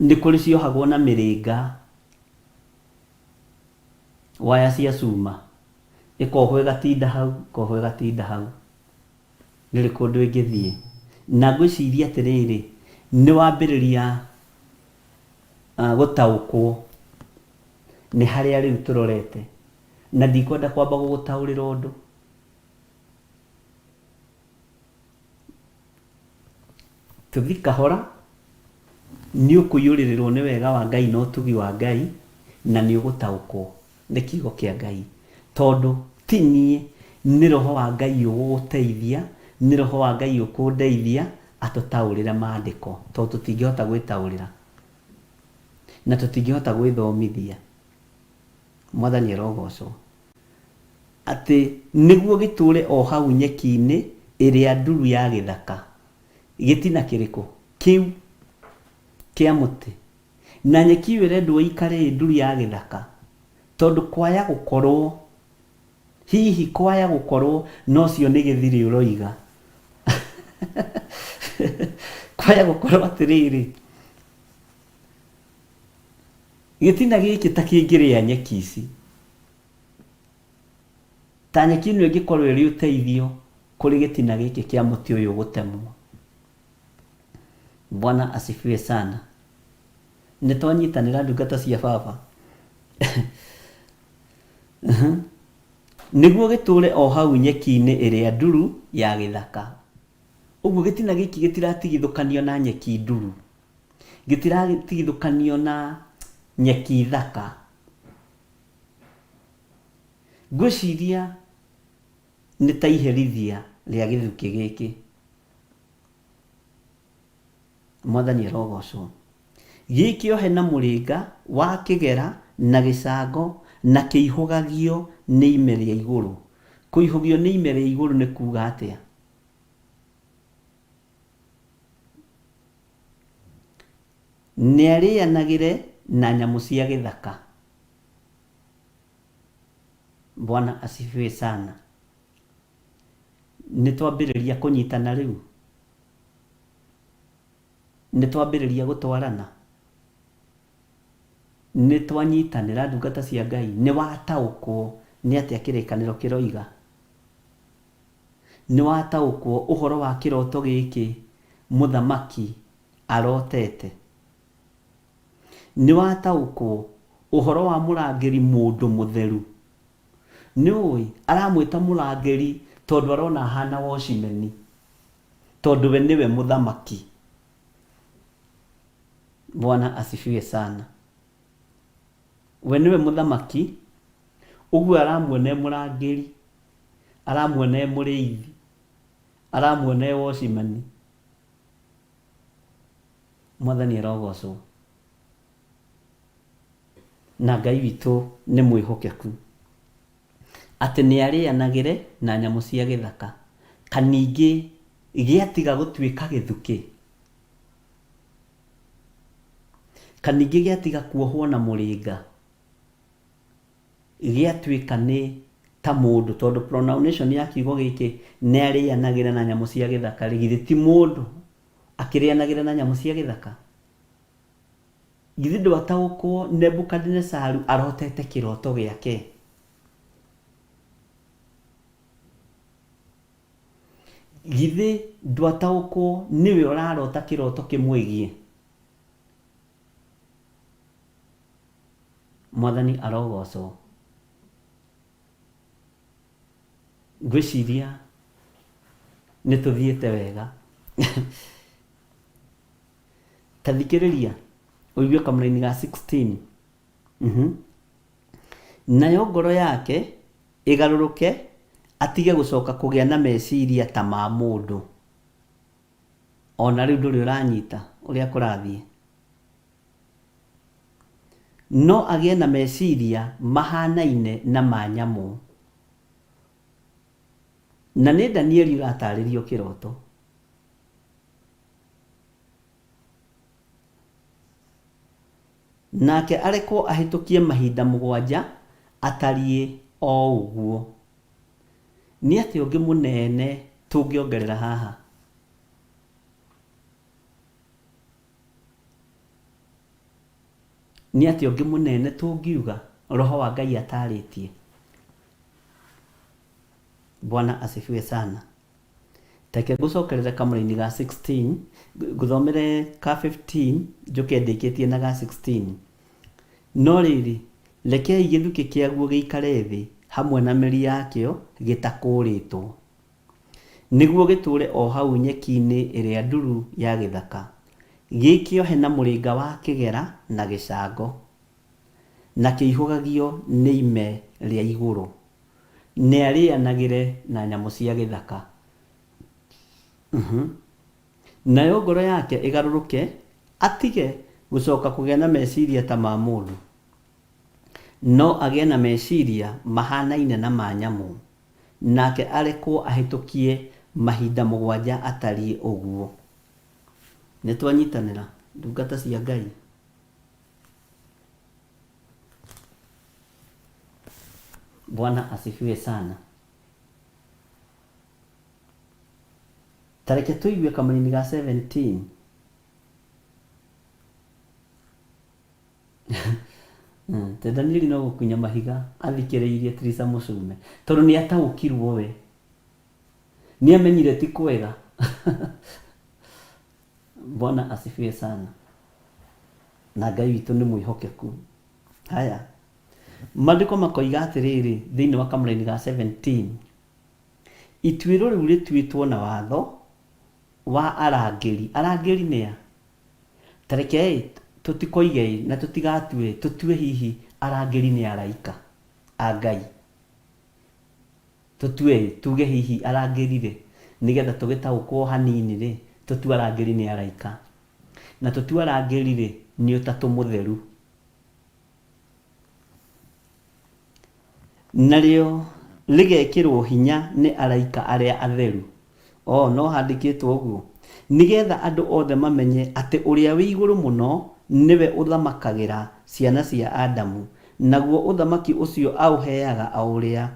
Nĩ kũrĩ ciohagwo na mĩrĩnga, waya cia cuma, ĩkohwo ĩgatinda hau, ĩkohwo ĩgatinda hau. Ndĩrĩ kũndũ ĩngĩthiĩ. Na ngwĩciria atĩrĩrĩ, nĩ wambĩrĩria gũtaũkwo nĩ harĩa rĩu tũrorete. Na ndikwenda kwamba gũgũtaũrĩra ũndũ. Tũthiĩ kahora, nĩ ũkũiyũrĩrĩrwo nĩ wega wa Ngai na ũtugi wa Ngai, na nĩ ũgũtaũkwo nĩ kiugo kĩa Ngai. Tondũ ti niĩ, nĩ Roho wa Ngai ũgũgũteithia, nĩ Roho wa Ngai ũkũndeithia atũtaũrĩre maandĩko, tondũ tũtingĩhota gwĩtaũrĩra, na tũtingĩhota gwĩthomithia. Mwathani arogocwo. Atĩ nĩguo gĩtũũre o hau nyeki-inĩ ĩrĩa nduru ya gĩthaka. Gĩtina kĩrĩkũ? Kĩu kĩa mũtĩ. Na nyeki ĩyo ĩrendwo ĩikare ĩ nduru ya gĩthaka, tondũ kwaya gũkorwo, hihi kwaya gũkorwo na ũcio nĩ gĩthirĩ ũroiga. Kwaya gũkorwo atĩrĩrĩ, gĩtina gĩkĩ ta kĩngĩrĩa nyeki ici, Ta nyeki ĩno ĩngĩkorwo ĩrĩ ũteithio kũrĩ gĩtina gĩkĩ kĩa mũtĩ ũyũ ũgũtemwo. Bwana asifiwe sana. Nĩ twanyitanĩra ndungata cia baba. Nĩguo gĩtũre o hau nyeki-inĩ ĩrĩa nduru ya gĩthaka. Ũguo gĩtina gĩkĩ gĩtiratigithũkanio na nyeki nduru. Gĩtiratigithũkanio na nyeki thaka. Ngwĩciria nĩ ta iherithia rĩa gĩthukĩ gĩkĩ. Mwathani arogocwo. Gĩkĩohe na mũrĩnga wa kĩgera na gĩcango na kĩihũgagio nĩ ime rĩa igũrũ. Kũihũgio nĩ ime rĩa igũrũ nĩ kuuga atĩa? Nĩarĩanagĩre na nyamũ cia gĩthaka. Bwana asifiwe sana. Nĩtwambĩrĩria kũnyitana rĩu? Nĩtwambĩrĩria gũtwarana? Nĩtwanyitanĩra ndungata cia Ngai? Nĩwataũkwo nĩ atĩa kĩrĩkanĩro kĩroiga? Nĩwataũkwo ũhoro wa kĩroto gĩkĩ mũthamaki arotete? Nĩwataũkwo ũhoro wa mũrangĩri mũndũ mũtheru? Nĩũĩ, aramwĩta mũrangĩri tondũ arona ahana wocimeni, tondũ we nĩwe mũthamaki. Bwana asifiwe sana. We nĩwe mũthamaki, ũguo aramuona e mũrangĩri, aramuona e mũrĩithi, aramuona e wocimani. Mwathani arogocwo. Na Ngai witũ nĩ mwĩhokeku, atĩ nĩ arĩanagĩre na nyamũ cia gĩthaka, ka ningĩ gĩatiga gũtuĩka gĩthukĩ, ka ningĩ gĩatiga kuohwo na mũrĩnga, gĩatuĩka nĩ ta mũndũ, tondũ pronunciation ya kiugo gĩkĩ nĩ arĩanagĩra na nyamũ cia gĩthaka rĩ, githĩ ti mũndũ akĩrĩanagĩra na nyamũ cia gĩthaka? Githĩ ndwataũkwo Nebukadinesaru arotete kĩroto gĩake? Githĩ ndwataũkwo nĩwe ũrarota kĩroto kĩmwĩgiĩ? Mwathani arogocwo. Ngwĩciria nĩ tũthiĩte wega. Ta thikĩrĩria ũigue kamũraini ga 16. Mhm. Nayo ngoro yake ĩgarũrũke atige gũcoka kũgĩa na meciria ta ma mũndũ. O na rĩu ndũrĩ ũranyita ũrĩa kũrathiĩ. No agĩe na meciria mahanaine na ma nyamũ. Na nĩ Danieli ũratarĩrio kĩroto. Nake arekwo ahĩtũkie mahinda mũgwanja atariĩ o ũguo. Nĩ atĩa ũngĩ mũnene tũngĩongerera haha? Nĩ atĩa ũngĩ mũnene tũngiuga Roho wa Ngai atarĩtie? Bwana asifiwe sana. Reke ngũcokerere kamũraini ga 16, ngũthomere ka 15, njũke ndĩkĩtie na ga 16. No rĩrĩ, rekei gĩthukĩ kĩaguo gĩikare thĩ hamwe na mĩri yakĩo gĩtakũũrĩtwo, nĩguo gĩtũũre o hau nyeki-inĩ ĩrĩa nduru ya gĩthaka, gĩkĩohe na mũrĩnga wa kĩgera na gĩcango, na kĩihũgagio nĩ ime rĩa igũrũ. Nĩarĩanagĩre na nyamũ cia gĩthaka. Nayo ngoro yake ĩgarũrũke, atige gũcoka kũgĩa na meciria ta ma mũndũ, no agĩe na meciria mahanaine na ma nyamũ, nake arekwo ahĩtũkie mahinda mũgwanja atariĩ ũguo. Nĩtwanyitanĩra, ndungata cia Ngai? Bwana asifiwe sana. Ta reke tũigue kamũraini ga 17. Te Danieli no gũkunya mahiga athikĩrĩirie Teresa Mũcume tondũ nĩ ataũkirwo we nĩ amenyire ti kwega. Bwana asifiwe sana. Na Ngai witũ nĩ mwĩhokeku. Haya. Maandĩko makoiga atĩrĩrĩ thĩinĩ wa kamũraini ga 17, Ituĩro rĩu rĩtuĩtwo na watho wa arangĩri. Arangĩri nĩa? Ta rekei tũtikoige ĩ na tũtigatue, tũtue hihi arangĩri nĩ araika a Ngai. Tũtue ĩ, tuge hihi arangĩri rĩ, nĩgetha tũgĩtaũkwo hanini rĩ, tũtue arangĩri nĩ araika. Na tũtue arangĩri rĩ, nĩ Ũtatũ Mũtheru. Narĩo rĩgekĩrwo hinya nĩ araika arĩa atheru. Oo, no handĩkĩtwo ũguo? Nĩgeetha andũ othe mamenye atĩ Ũrĩa-wĩ-Igũrũ-Mũno nĩwe ũthamakagĩra ciana cia Adamu, naguo ũthamaki ũcio aũheaga o ũrĩa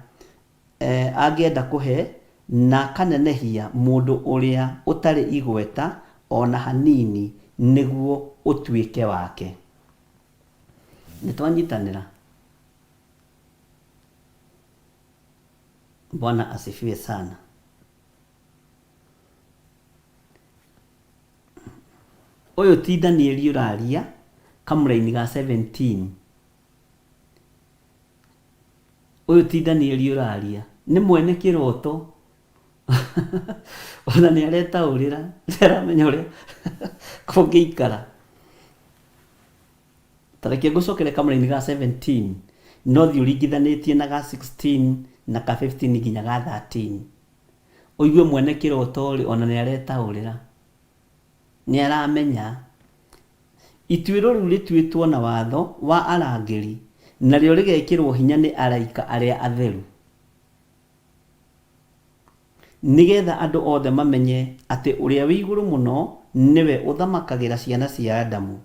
angĩenda kũhe, na akanenehia mũndũ ũrĩa ũtarĩ igweta o na hanini nĩguo ũtuĩke wake. Nĩ twanyitanĩra? Bwana asifiwe sana. Ũyũ ti Danieli ũraria, kamũraini ga 17. Ũyũ ti Danieli ũraria, nĩ mwene kĩroto. Ona nĩ aretaũrĩra, nĩ aramenya ũrĩa kũngĩikara. Ta reke ngũcokere kamũraini ga 17, no thiĩ ũringithanĩtie na ga 16 na ka 15 nginya ga 13. Ũigue mwene kĩroto-rĩ, ona nĩ aretaũrĩra. Nĩ aramenya. Ituĩro rĩu rĩtuĩtwo na watho wa arangĩri, narĩo rĩgekĩrwo hinya nĩ araika arĩa atheru. Nĩ getha andũ othe mamenye atĩ Ũrĩa-wĩ-Igũrũ-Mũno nĩwe ũthamakagĩra ciana cia Adamu,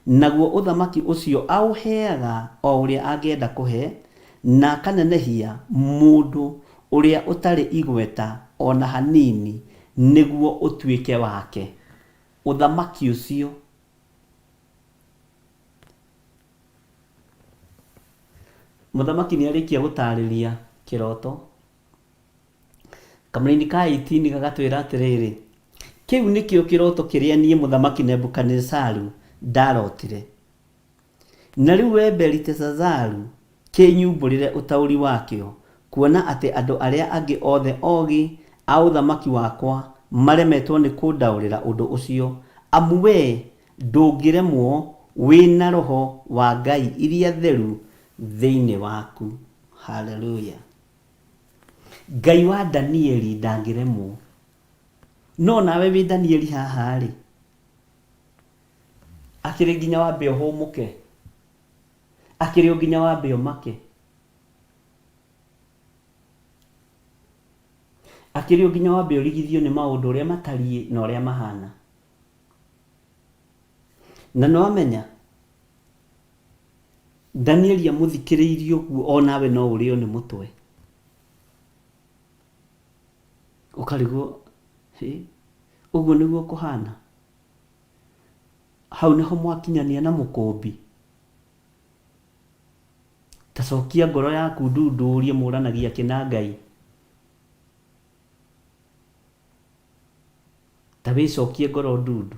naguo ũthamaki ũcio aũheaga o ũrĩa angĩenda kũhe, na akanenehia mũndũ ũrĩa ũtarĩ igweta o na hanini nĩguo ũtuĩke wake. Ũthamaki ũcio. Mũthamaki nĩarĩkia gũtarĩria kĩroto. Kamũraini ka 18 gagatwĩra atĩrĩrĩ, kĩu nĩkĩo kĩroto kĩrĩa niĩ mũthamaki Nebukadinezaru ndarotire. Na rĩu wee Beliteshazaru, kĩnyumbũrĩre ũtaũri wakĩo, kuona atĩ andũ arĩa angĩ othe ogĩ a ũthamaki wakwa maremetwo nĩ kũndaũrĩra ũndũ ũcio, amu wee ndũngĩremwo, wĩ na roho wa ngai iria theru thĩinĩ waku. Haleluya! Ngai wa Danieli ndangĩremwo. No nawe wĩ Danieli haha-rĩ, akĩrĩ nginya wambe ũhũmũke? Akĩrĩ o nginya wambe ũmake? Akĩrĩ o nginya wambe ũrigithio nĩ maũndũ ũrĩa matariĩ na ũrĩa mahana? Na nĩwamenya Danieli amũthikĩrĩirie ũguo o nawe no ũrĩo nĩ mũtwe. Ũkarigwo, hĩ, ũguo nĩguo kũhana? Hau nĩho mwakinyania na mũkũmbi? Ta cokia ngoro yaku ndundu ũrie mũranagia kĩ na Ngai. Ta wĩcokie ngoro ndundu.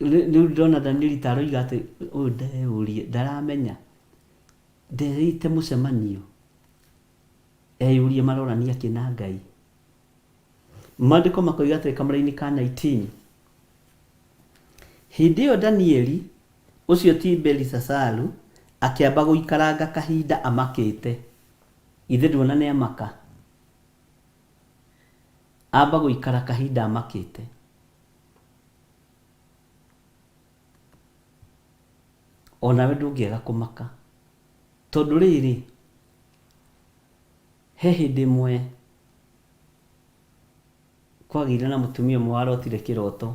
Rĩu ndĩrona Danieli ta aroiga atĩ ũyũ ndeyũrie, ndaramenya, nderĩte mũcemanio, eyũrie marorania kĩ na Ngai. Maandĩko makoiga atĩrĩ kamũra-inĩ ka 19, hĩndĩ ĩyo Danieli, ũcio ti Belishazaru, akĩamba gũikaranga kahinda amakĩte. Githĩ nduona nĩ amaka? Amba gũikara kahinda amakĩte. O nawe ndũngĩaga kũmaka. Tondũ rĩrĩ, he hĩndĩ ĩmwe kwagĩire na mũtumia ũmwe warotire kĩroto.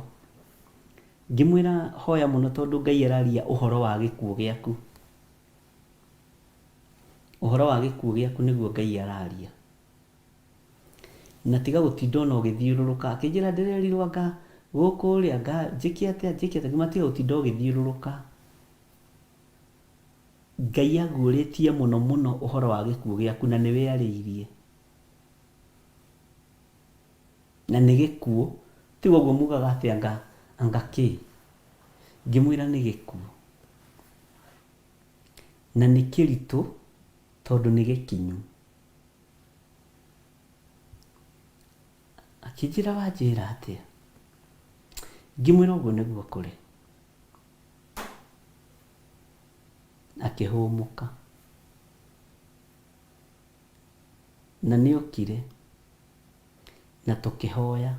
Ngĩmwĩra hoya mũno tondũ Ngai araria ũhoro wa gĩkuũ gĩaku. Ũhoro wa gĩkuũ gĩaku nĩguo Ngai araria. Na tiga gũtinda ona ũgĩthiũrũrũka. Akĩnjĩra ndĩrerirwo anga gũkũ rĩ anga njĩke atĩa njĩke atĩa, ngĩmwĩra tiga gũtinda ũgĩthiũrũrũka. Ngai aguũrĩtie mũno mũno ũhoro wa gĩkuũ gĩaku na nĩwe arĩirie. Na nĩ gĩkuũ, tiga ũguo mugaga atĩ anga anga kĩ? Ngĩmwĩra nĩ gĩkuũ. Na nĩ kĩritũ tondũ nĩ gĩkinyu. Akĩnjĩra wanjĩra atĩa? Ngĩmwĩra ũguo nĩguo kũrĩ. Akĩhũmũka. Na nĩokire na tũkĩhoya.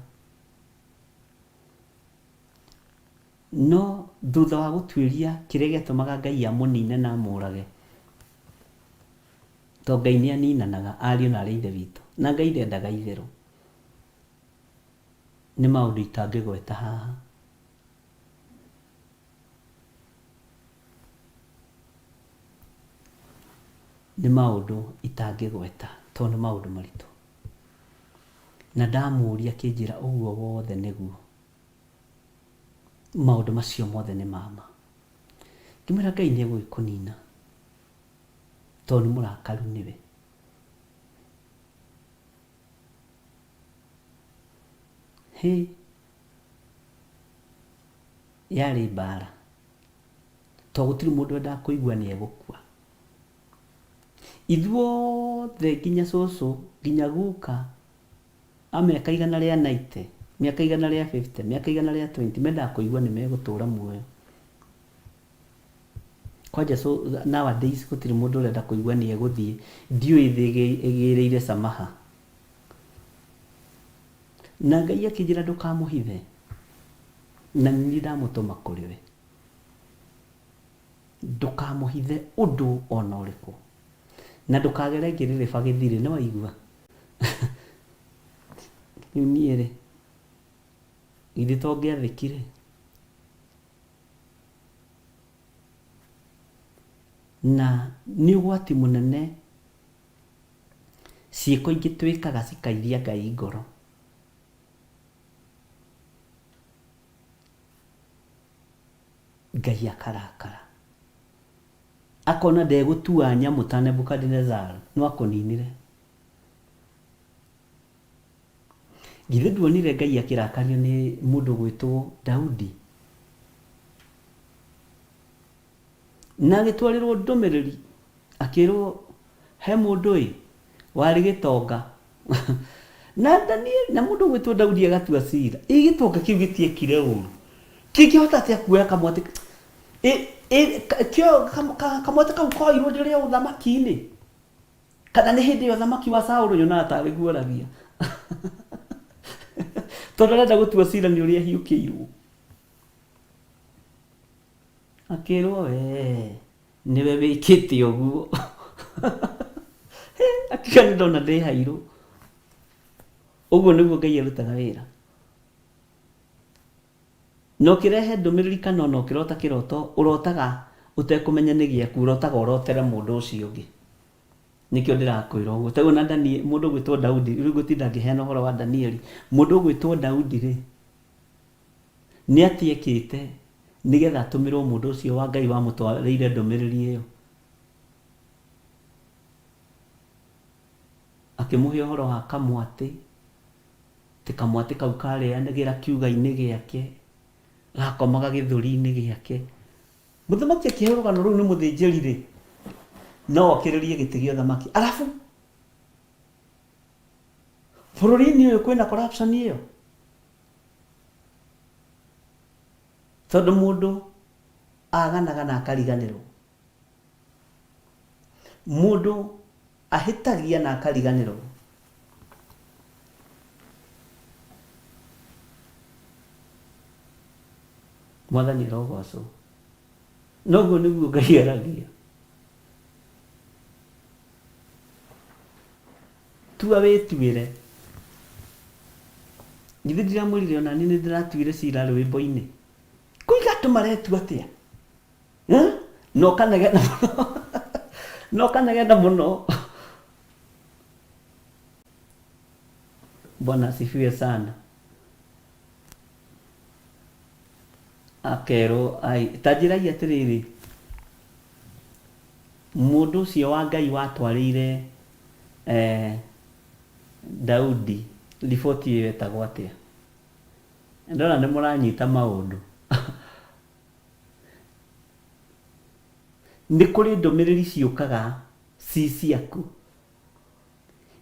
No thutha wa gũtuĩria kĩrĩa gĩatũmaga Ngai amũnine na amũrage, To Ngai nĩ aninanaga ariũ na arĩ a ithe witũ. Na Ngai ndendaga itherũ. Nĩ maũndũ itangĩgweta haha. Nĩ maũndũ itangĩgweta tondũ nĩ maũndũ maritũ. Na ndamũria akĩnjĩra ũguo wothe nĩguo. Maũndũ macio mothe nĩ ma ma. Ngĩmwĩra Ngai nĩ egũgĩkũnina. Tondũ nĩ mũrakaru nĩwe. Hĩ! Yarĩ mbara. Tondũ gũtirĩ mũndũ wendaga kũigua nĩ egũkua. Ithuothe nginya cũcũ, nginya guka, a mĩaka 190, mĩaka 150, mĩaka 120 mendaga kũigua nĩ megũtũra muoyo. Kwanja so nowadays gũtirĩ mũndũ ũrenda kũigua nĩ egũthiĩ. Ndiũĩ thĩ ĩgĩrĩire samaha. Na Ngai akĩnjĩra ndũkamũhithe. Na nĩ niĩ ndamũtũma kũrĩ we. Ndũkamũhithe ũndũ ona ũrĩkũ. Na ndũkagere ngĩrĩrĩba gĩthirĩ, nĩ waigua? Rĩu niĩ rĩ, githĩ to ngĩathĩkire? Na nĩ ũgwati mũnene ciĩko ingĩ twĩkaga cikairia Ngai ngoro. Ngai akarakara. Akona ndegũtua nyamũ ta Nebukadinezaru, no akũninire. Githĩ nduonire Ngai akĩrakario nĩ mũndũ ũgwĩtwo Daudi? Na agĩtwarĩrwo ndũmĩrĩri akĩrwo he mũndũ ĩ warĩ gĩtonga na Danieli na mũndũ ũgwĩtwo Daudi agatua cira ĩ gĩtonga kĩu gĩtiekire ũru kĩngĩhota atĩa kuoya kamwatĩ ĩ ĩ kĩo kamwatĩ kau koirwo rĩrĩa ũthamaki-inĩ Kana nĩ hĩndĩ ya ũthamaki wa Saũlũ nyonaga tarĩ guo oragia. Tondũ arenda gũtua cira nĩ ũrĩa ahiũkĩirwo. Akĩrwo wee nĩwe wĩkĩte ũguo. Akiuga nĩ ndona ndĩ hairũ. Ũguo nĩguo Ngai arutaga wĩra. Na ũkĩrehe ndũmĩrĩri kana ona ũkĩrota kĩroto, ũrotaga ũtekũmenya nĩ gĩaku, ũrotaga ũrotere mũndũ ũcio ũngĩ. Nĩkĩo ndĩrakwĩra ũguo. Ta rĩu ona Danieli, mũndũ ũgwĩtwo Daudi, rĩu ngũtinda ngĩheana ũhoro wa Danieli. Mũndũ ũgwĩtwo Daudi rĩ, nĩ atĩa ekĩte nĩgetha atũmĩrwo mũndũ ũcio wa Ngai wamũtwarĩire ndũmĩrĩri ĩyo? Akĩmũhe ũhoro wa kamwatĩ. Atĩ kamwatĩ kau karĩanagĩra kiuga-inĩ gĩake, gakomaga gĩthũri-inĩ gĩake. Mũthamaki akĩheo rũgano rũu nĩ mũthĩnjĩri-rĩ, no okĩrĩrie gĩtĩ gĩa ũthamaki. Arabu, bũrũri-inĩ ũyũ kwĩna corruption ĩyo? Tondũ mũndũ aganaga na akariganĩrwo. Mũndũ ahĩtagia na akariganĩrwo. Mwathani arogocwo. Noguo nĩguo Ngai aragia. Tua wĩtuĩre. Githĩ ndiramwĩrire ona niĩ nĩndĩratuire cira rwĩmbo-inĩ. Kũiga andũ maretua atĩa? Eh? Na ũkanegena mũno. Na ũkanegena mũno. Bwana asifiwe sana. Akerwo ai ta njĩrai atĩrĩrĩ mũndũ ũcio wa Ngai watwarĩire eh, Daudi riboti ĩyo etagwo atĩa? Ndona nĩ mũranyita maũndũ. Nĩ kũrĩ ndũmĩrĩri ciũkaga ci ciaku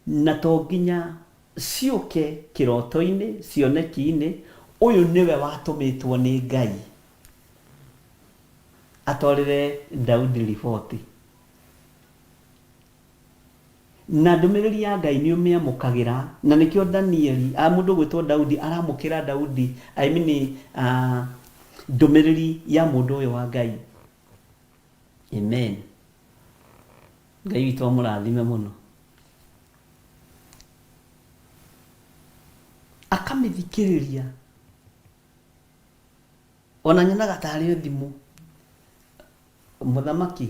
na to nginya ciũke kĩroto-inĩ, cioneki-inĩ, ũyũ nĩwe watũmĩtwo nĩ Ngai atwarĩre Daudi riboti. Na ndũmĩrĩri ya Ngai nĩ ũmĩamũkagĩra, na nĩkĩo Danieli, a mũndũ ũgwĩtwo Daudi aramũkĩra Daudi, I mean, ndũmĩrĩri ya mũndũ ũyũ wa Ngai. Amen. Ngai witũ amũrathime mũno. Akamĩthikĩrĩria. Ona nyonaga tarĩ thimũ. Mũthamaki,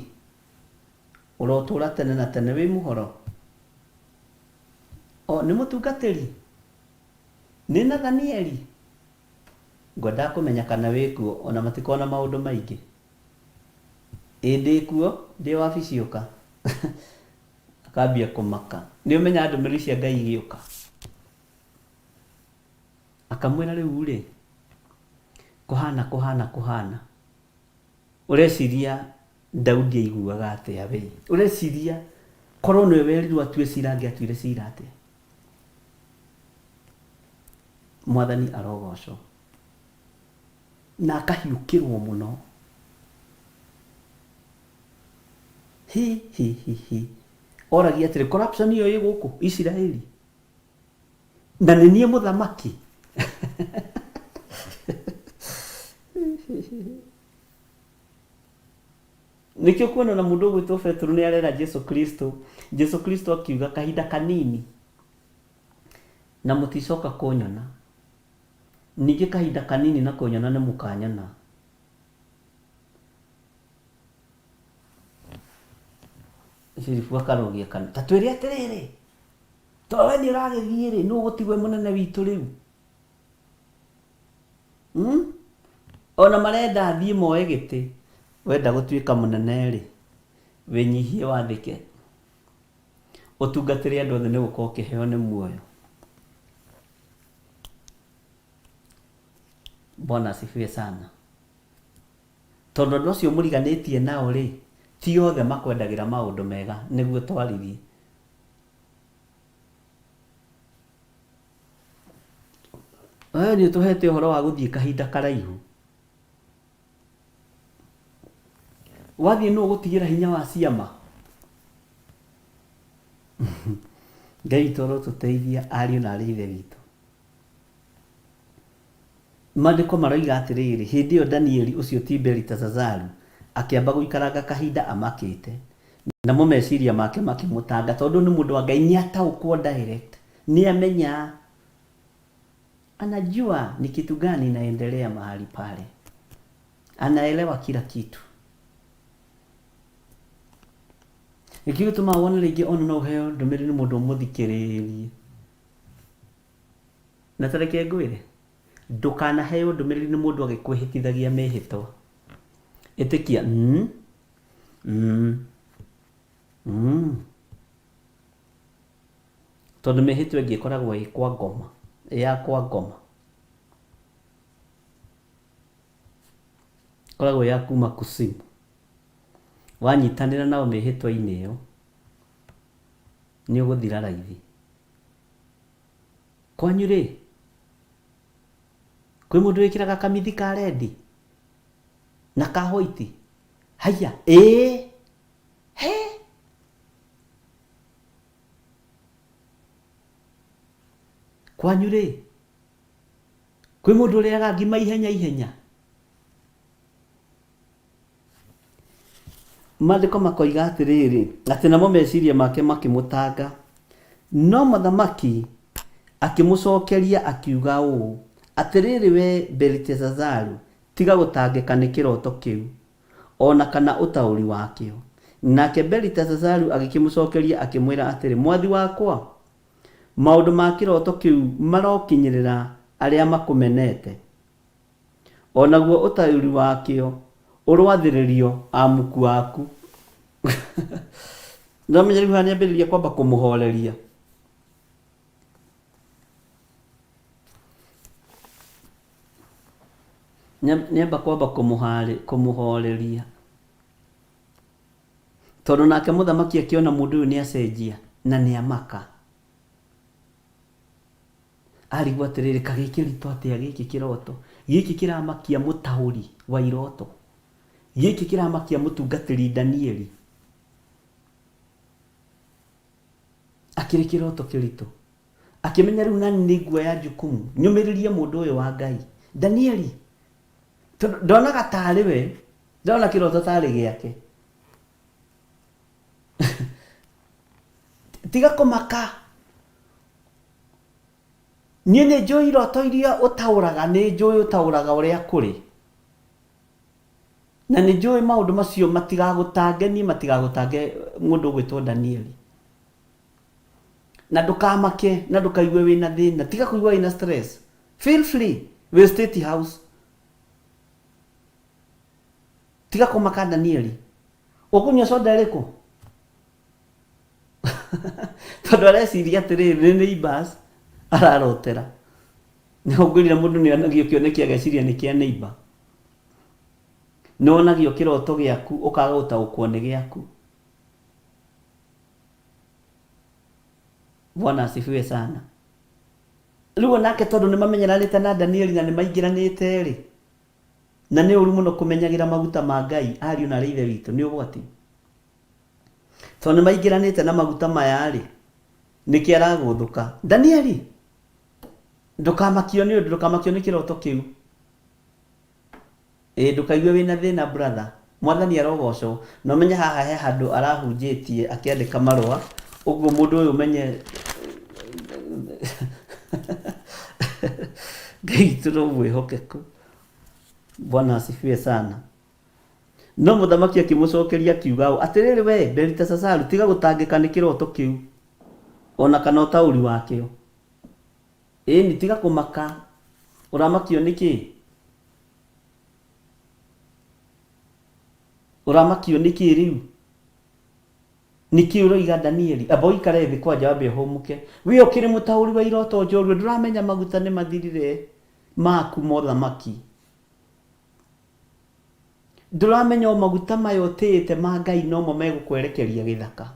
Ũrotũũra tene na tene wĩ mũhoro? O, nĩ mũtungatĩri? Nĩ Nathanieli? Ngwendaga kũmenya kana wĩ kuo, o na matikoragwo na maũndũ maingĩ. Ĩ ndĩ kuo, ndĩ wabici ũka. Akambia kũmaka. Nĩ ũmenyaga ndũmĩrĩri cia Ngai igĩũka? Akamwĩra rĩu-rĩ, kũhana kũhana kũhana. Ũreciria Daudi aiguaga atĩa we? Ũreciria korwo nĩwe werirwo atue cira angĩatuire cira atĩa? Mwathani arogocwo. Na akahiũkĩrwo mũno. Hi hi hi hi. Oragia atĩrĩ, corruption ĩyo ĩ gũkũ Isiraeli na nĩ niĩ mũthamaki. Nĩkĩo kuona na mũndũ ũgwĩtwo Petero nĩ arera Jesu Kristo. Jesu Kristo akiuga kahinda kanini na mũticoka kũnyona. Ningĩ kahinda kanini na kũnyona nĩ mũkanyona. Filipu akarũgia kanua. Ta twĩre atĩrĩrĩ, to we nĩ ũragĩthiĩ rĩ, nũ ũgũtigwo e mũnene witũ rĩu? Hmm? Ona marenda athiĩ moe gĩtĩ. Wenda gũtuĩka mũnene rĩ, wĩnyihie wathĩke. Ũtungatĩre andũ othe nĩ gũkorwo kĩheo nĩ muoyo. Bwana asifiwe sana. Tondũ andũ acio mũriganĩtie nao rĩ, ti othe makwendagĩra maũndũ mega nĩguo twaririe. Wee nĩ ũtũhete ũhoro wa gũthiĩ kahinda karaihu. Wathiĩ nũ ũgũtigĩra hinya wa ciama? Ngai witũ arotũteithia ariũ na arĩ ithe witũ. Maandĩko maroiga atĩrĩrĩ, Hĩndĩ ĩyo Danieli, ũcio ti Belitesazaru, akĩamba gũikaranga kahinda amakĩte, namo meciria make makĩmũtanga, tondũ nĩ mũndũ wa Ngai, nĩataũkwo direct, nĩamenya, anajua ni kitu gani inaendelea mahali pale, anaelewa kila kitu. Nĩkĩo gĩtũmaga wone rĩngĩ ona no ũheo ndũmĩrĩri nĩ mũndũ ũmũthikĩrĩrie. Na ta reke ngwĩre, ndũkanaheo ndũmĩrĩri nĩ mũndũ agĩkwĩhĩtithagia mĩhĩtwa. Ĩtĩkia mm, mm, mm. Tondũ mĩhĩtwa ĩngĩ ĩkoragwo ĩ kwa ngoma, ĩ ya kwa ngoma. Ĩkoragwo ĩ ya kuma kusimu. Wanyitanĩra nao mĩhĩtwa-inĩ ĩyo, nĩ ũgũthira raithi. Kwanyu rĩ, kwĩ mũndũ wĩkĩraga kamithi ka rendi na ka white? Haiya, ĩĩ, he. Kwanyu rĩ, kwĩ mũndũ ũrĩaga ngima ihenya ihenya? Maandĩko makoiga atĩrĩrĩ, atĩ namo meciria make makĩmũtanga. No mũthamaki akĩmũcokeria akiuga ũũ, Atĩrĩrĩ wee Beliteshazaru, tiga gũtangĩka nĩ kĩroto kĩu, o na kana ũtaũri wakĩo. Nake Beliteshazaru agĩkĩmũcokeria akĩmwĩra atĩrĩ, Mwathi wakwa, maũndũ ma kĩroto kĩu marokinyĩrĩra arĩa makũmenete, O naguo ũtaũri wakĩo ũroathĩrĩrio amuku aku. Nĩwamenya rĩu haha nĩambĩrĩria kwamba kũmũhoreria. Nĩamba kwamba kũmũhoreria. Tondũ nake mũthamaki akĩona mũndũ ũyũ nĩacenjia na nĩamaka. Arigwo atĩrĩrĩ, ka gĩkĩritũ atĩa gĩkĩ kĩroto? Gĩkĩ kĩramakia mũtaũri wa iroto? Gĩkĩ kĩramakia mũtungatĩri Danieli? Akĩrĩ kĩroto kĩritũ. Akĩmenya rĩu nani nĩ nguoya jukumu nyũmĩrĩrie mũndũ ũyũ wa Ngai. Danieli, tondũ ndonaga tarĩ we, ndona kĩroto tarĩ gĩake. Tiga kũmaka. Niĩ nĩ njũĩ iroto iria ũtaũraga, nĩ njũĩ ũtaũraga ũrĩa kũrĩ. Na nĩ njũĩ maũndũ macio matigagũtange niĩ, matigagũtange mũndũ ũgwĩtwo Danieli. Na ndũkamake, na ndũkaigue wĩna thĩna, tiga kũigua wĩna stress. Feel free, wĩ State House. Tiga kũmaka Danieli. Ũkũnyua soda ĩrĩkũ? Tondũ areciria atĩrĩrĩ, nĩ neighbors ararotera. Nĩngwĩrire mũndũ nĩ onagio kĩoneki ageciria nĩ kĩa neighbor. Nĩ wonagio kĩroto gĩaku ũkaga gũtaũkwo nĩ gĩaku. Bwana asifiwe sana. Rĩu onake tondũ nĩ mamenyeranĩte na Danieli na nĩ maingĩranĩte rĩ, na nĩ ũru mũno kũmenyagĩra maguta ma Ngai, ariũ na arĩ ithe witũ, nĩ ũgwati. Tondũ nĩ maingĩranĩte na maguta maya-rĩ, nĩkĩo aragũthũka. Danieli, ndũkamakio nĩ ũndũ, ndũkamakio nĩ kĩroto kĩu. Ĩĩ ndũkaigue wĩna thĩna brother. Mwathani arogocwo. Na ũmenye haha he handũ arahunjĩtie akĩandĩka marũa, ũguo mũndũ ũyũ ũmenye Ngai witũ no mwĩhokeku. Bwana asifiwe sana. No mũthamaki akĩmũcokeria akiuga ũũ, Atĩrĩrĩ wee, Beliteshazaru, tiga gũtangĩka nĩ kĩroto kĩu, o na kana ũtaũri wakĩo. Ĩĩni, tiga kũmaka. Ũramakio nĩ kĩĩ? Ũramakio nĩ kĩĩ rĩu? Nĩ kĩĩ ũroiga Danieli? Amba ũikare thĩ kwanja wambe ũhũmũke. We ũkĩrĩ mũtaũri wa iroto njorua, ndũramenya maguta nĩ mathirire maku ma ũthamaki. Ndũramenya o maguta maya ũtĩĩte ma Ngai nomo megũkwerekeria gĩthaka.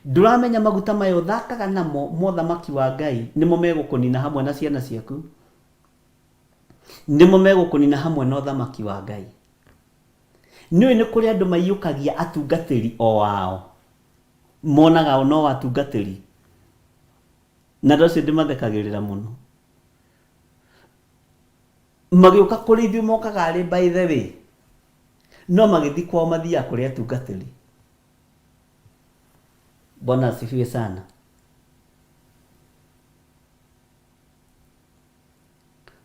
Ndũramenya maguta maya ũthakaga namo ma ũthamaki wa Ngai nĩmo megũkũnina hamwe na ciana ciaku. Nĩmo megũkũnina hamwe na ũthamaki wa Ngai. Nĩũĩ nĩ kũrĩ andũ maiyũkagia atungatĩri o ao. Monaga o no atungatĩri. Na andũ acio ndĩmathekagĩrĩra mũno. Magĩũka kũrĩ ithuĩ mokaga arĩ by the way. No magĩthiĩ kwao mathiaga kũrĩ atungatĩri. Bwana asifiwe sana.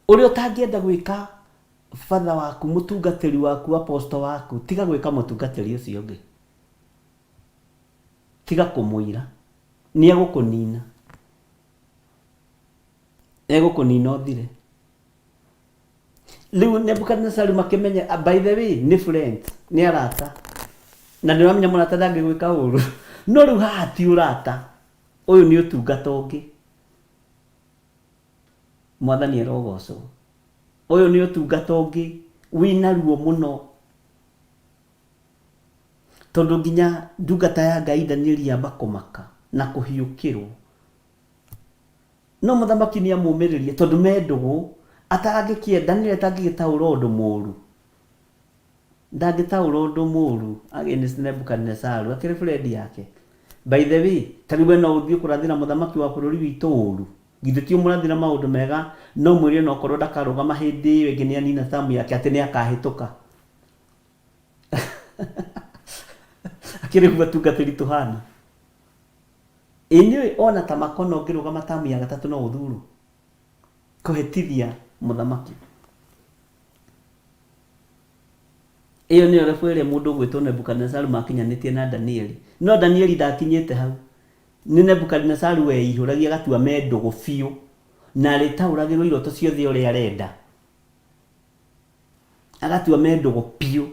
Ũrĩa ũtangĩenda gwĩka batha waku, mũtungatĩri waku, apostle waku, tiga gwĩka mũtungatĩri ũcio ũngĩ. Tiga kũmũira. Nĩ egũkũnina. Egũkũnina ũthire. Rĩu Nebukadnezaru makĩmenya, ah, by the way, nĩ friends, nĩ arata. Na nĩ ũramenya mũrata ndangĩgwĩka ũru. No rĩu haha ti ũrata. Ũyũ nĩ ũtungata ũngĩ. Mwathani arogocwo. Ũyũ nĩ ũtungata ũngĩ wĩna ruo mũno. Tondũ nginya ndungata ya Ngai Danieli yamba kũmaka na kũhiũkĩrwo. No mũthamaki nĩ amũmĩrĩria tondũ me ndũgũ, atangĩkĩenda, Danieli atangĩgĩtaũra ũndũ mũru. Ndangĩtaũra ũndũ mũru against Nebuchadnezzar, akĩrĩ friend yake. By the way, ta rĩu we no ũthiĩ kũrathĩra mũthamaki wa bũrũri witũ ũru? Githĩ ti ũmũrathĩra maũndũ mega na ũmwĩre ona okorwo ndakarũgama hĩndĩ ĩyo ĩngĩ nĩ anina term yake atĩ nĩ akahĩtũka? Akĩrĩ ũguo atungatĩri tũhana. Ĩ nĩũĩ ona ta Makono ũngĩrũgama term ya gatatũ no ũthurwo? Kũhĩtithia mũthamaki. Ĩyo nĩyo level ĩrĩa mũndũ ũgwĩtwo Nebukadinezaru makinyanĩtie na Danieli. No Danieli ndakinyĩte hau. Nĩ Nebukadinezaru weihũragia agatua me ndũgũ biũ na arĩtaũragĩrwo iroto ciothe ũrĩa arenda. Agatua me ndũgũ biũ.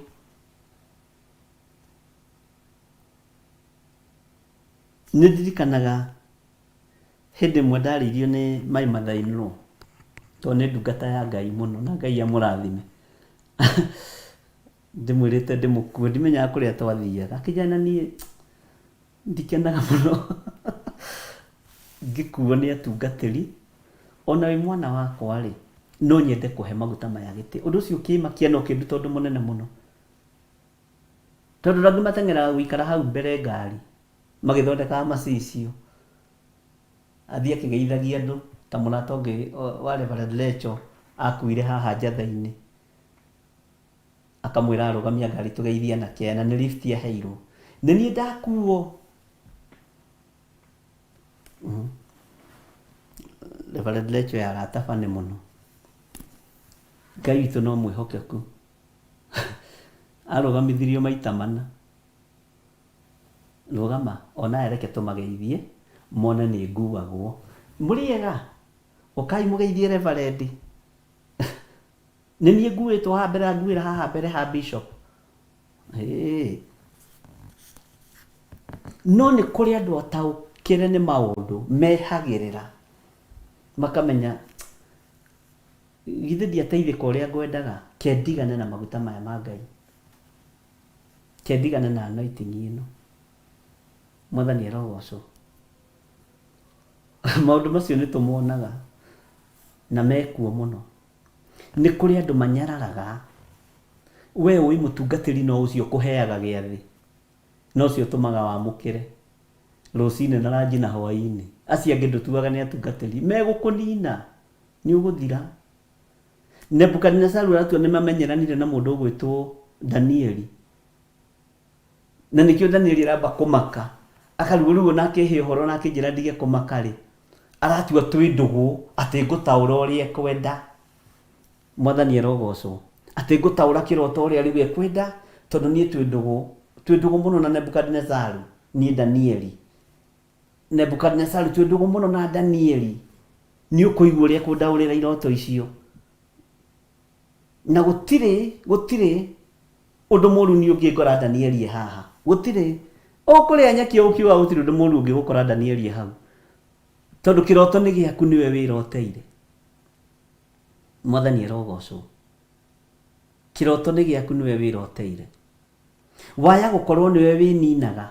Nĩ ndirikanaga hĩndĩ ĩmwe ndarĩirio nĩ my mother in law, tondũ nĩ ndungata ya Ngai mũno na Ngai amũrathime. Ndĩmwĩrĩte ndĩmũkue, ndimenyaga kũrĩa twathiaga, akĩnjĩra na niĩ ndikenaga mũno ngĩkuo nĩ atungatĩri, ona wĩ mwana wakwa rĩ, no nyende kũhe maguta maya gĩtĩo. Ũndũ ũcio ũkĩmakia na ũkĩnduta ũndũ mũnene mũno. Tondũ andũ angĩ mateng'eraga gũikara hau mbere ngari magĩthondekaga macicio. Athiĩ akĩgeithagia andũ ta mũrata ũngĩ wa Reverend Lecho akuire haha Njatha-inĩ. Akamwĩra arũgamia ngari tũgeithie anake aya na nĩ lift aheirwo. Nĩ niĩ ndakuo. Reverend Lecho ya arata funny mũno. Ngai witũ no mwĩhokeku. Arũgamithirio maita mana. Rũgama, o na aya reke tũmageithie, mone nĩ nguagwo. Mũrĩ ega? Ũkai mũgeithie reverendi. Nĩ niĩ nguĩtwo haha mbere, nguĩra haha mbere ha bishop. Ĩĩ. No nĩ kũrĩ andũ ataũkĩre nĩ maũndũ, mehagĩrĩra, makamenya Githĩ ndiateithĩka ũrĩa ngwendaga? Ke ndigane na maguta maya ma Ngai. Ke ndigane na anointing ĩno. Mwathani arogocwo. Maũndũ macio nĩ tũmonaga na mekuo mũno. Nĩ kũrĩ andũ manyararaga. We ũĩ mũtungatĩri no ũcio ũkũheaga gĩathĩ. Na ũcio ũtũmaga wamũkĩre rũcinĩ na ranji na hwaĩ-inĩ. Acio angĩ ndũtuaga nĩ atungatĩri. Megũkũnina. Nĩ ũgũthira. Nebukadinezaru aratua nĩ mamenyeranire na mũndũ ũgwĩtwo Danieli. Na nĩkĩo Danieli aramba kũmaka. Akarigwo rĩu ona akĩhe ũhoro na akĩnjĩra ndige kũmaka rĩ, aratua twĩ ndũgũ atĩ ngũtaũra ũrĩa ekwenda. Mwathani arogocwo. Atĩ ngũtaũra kĩroto ũrĩa rĩu ekwenda tondũ niĩ twĩ ndũgũ, twĩ ndũgũ mũno na Nebukadinezaru, niĩ Danieli. Nebukadinezaru twĩ ndũgũ mũno na Danieli. Nĩ ũkũigua ũrĩa ekũndaũrĩra iroto icio. Na gũtirĩ, gũtirĩ ũndũ mũru niĩ ũngĩngora Danieli e haha. Gũtirĩ. Ũkũrĩa nyeki o ũkiugaga gũtirĩ ũndũ mũru ũngĩgũkora Danieli e hau. Tondũ kĩroto nĩ gĩaku nĩwe wĩroteire. Mwathani arogocwo. Kĩroto nĩ gĩaku nĩwe wĩroteire. Waya gũkorwo nĩwe wĩninaga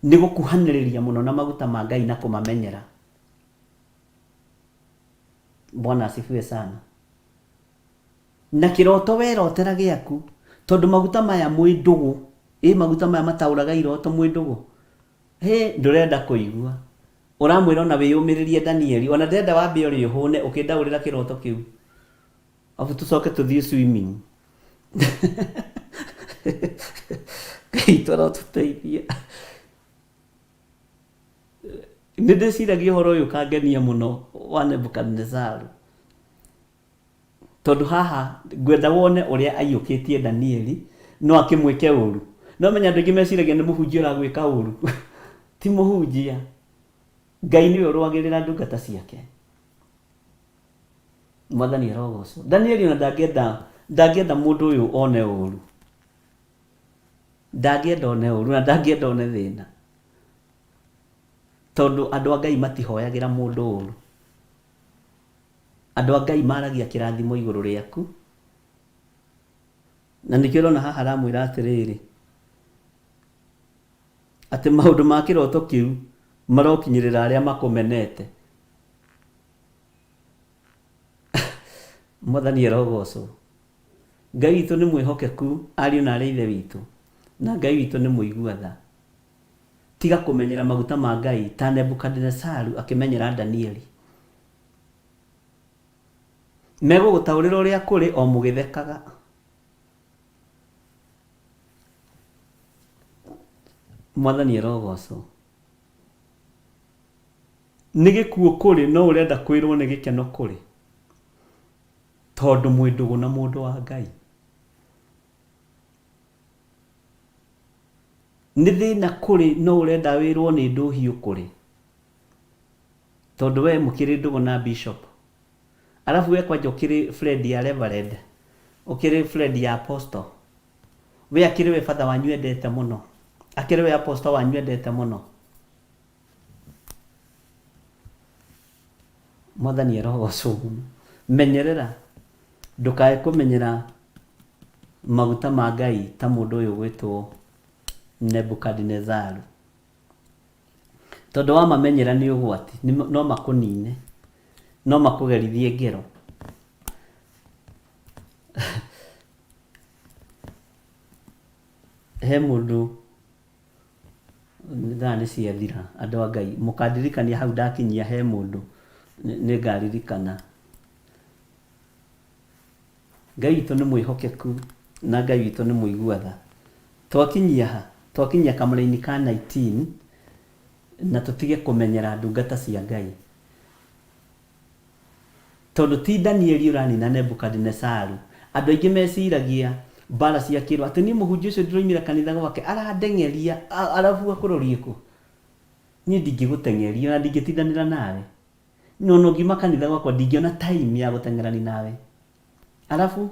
nĩ gũkuhanĩrĩria mũno na maguta ma Ngai na kũmamenyera. Bwana asifiwe sana. Na kĩroto werotera gĩaku, tondũ maguta maya mwĩ ndũgũ, ĩ maguta maya mataũraga iroto mwĩ ndũgũ, hĩ ndũrenda kũigua. Ũramwĩra ona wĩyũmĩrĩrie Danieli, ona ndĩrenda wambe ũrĩe ũhũne ũkĩndaũrĩra kĩroto kĩu. Abu tũcoke tũthiĩ swimming. Ngai witũ arotũteithia. Nĩ ndĩciragia ũhoro ũyũ ũkangenia mũno wa Nebukadinezaru. Tondũ haha ngwenda wone ũrĩa aiyũkĩtie Danieli no akĩmwĩke ũru. No menya andũ aingĩ meciragia nĩ mũhunjia ũragwĩka ũru. Ti mũhunjia. Ngai nĩwe ũrũagĩrĩra ndungata ciake. Mwathani arogocwo. Danieli ona ndangĩenda ndangĩenda mũndũ ũyũ one ũru. Ndangĩenda one ũru na ndangĩenda one thĩna. Tondũ andũ a Ngai matihoyagĩra mũndũ ũru. Andũ a Ngai maragia kĩrathimo igũrũ rĩaku. Na nĩkĩo ũrona haha aramwĩra atĩrĩrĩ, atĩ maũndũ ma kĩroto kĩu marokinyĩrĩra arĩa makũmenete. Mwathani arogocwo. Ngai witũ nĩ mwĩhokeku ariũ na arĩ ithe witũ, na Ngai witũ nĩ mũigua tha. Tiga kũmenyera maguta ma Ngai ta Nebukadinezaru akĩmenyera Danieli. Megũgũtaũrĩra ũrĩa kũrĩ o mũgĩthekaga. Mwathani arogocwo. Nĩ gĩkuũ kũrĩ no ũrenda kwĩrwo nĩ gĩkeno kũrĩ. Tondũ mwĩ ndũgũ na mũndũ wa Ngai. Nĩ thĩna kũrĩ no ũrenda wĩrwo nĩ ndũhiũ kũrĩ. Tondũ we mũkĩrĩ ndũgũ na bishop. Arabu we kwanja ũkĩrĩ friend ya reverend. Ũkĩrĩ friend ya apostle. We akĩrĩ we father wanyu endete mũno. Akĩrĩ we apostle wanyu endete mũno. Mwathani arogocwo mũno. Menyerera ndũkae kũmenyera maguta ma Ngai ta mũndũ ũyũ ũgwĩtwo Nebukadinezaru. Tondũ wamamenyera nĩ ũgwati, no makũnine, no makũgerithie ngero. He mũndũ Thaa nĩ ciathira andũ a Ngai, mũkandirikania hau ndakinyia he mũndũ nĩ ngaririkana. Ngai witũ nĩ mwĩhokeku na Ngai witũ nĩ mũigua tha. Twakinyia ha? Twakinyia kamũraini ka 19 na tũtige kũmenyera ndungata cia Ngai. Tondũ ti Danieli ũranina Nebukadinesaru. Andũ aingĩ meciragia mbara cia kĩroho atĩ niĩ mũhunjia ũcio ndĩroimire kanitha gwake arandeng'eria arabu akũrorie kũ? Niĩ ndingĩgũteng'eria ona ndingĩtindanĩra nawe. Na ona ũngiuma kanitha gwakwa ndingĩona time ya gũteng'erani nawe. Arabu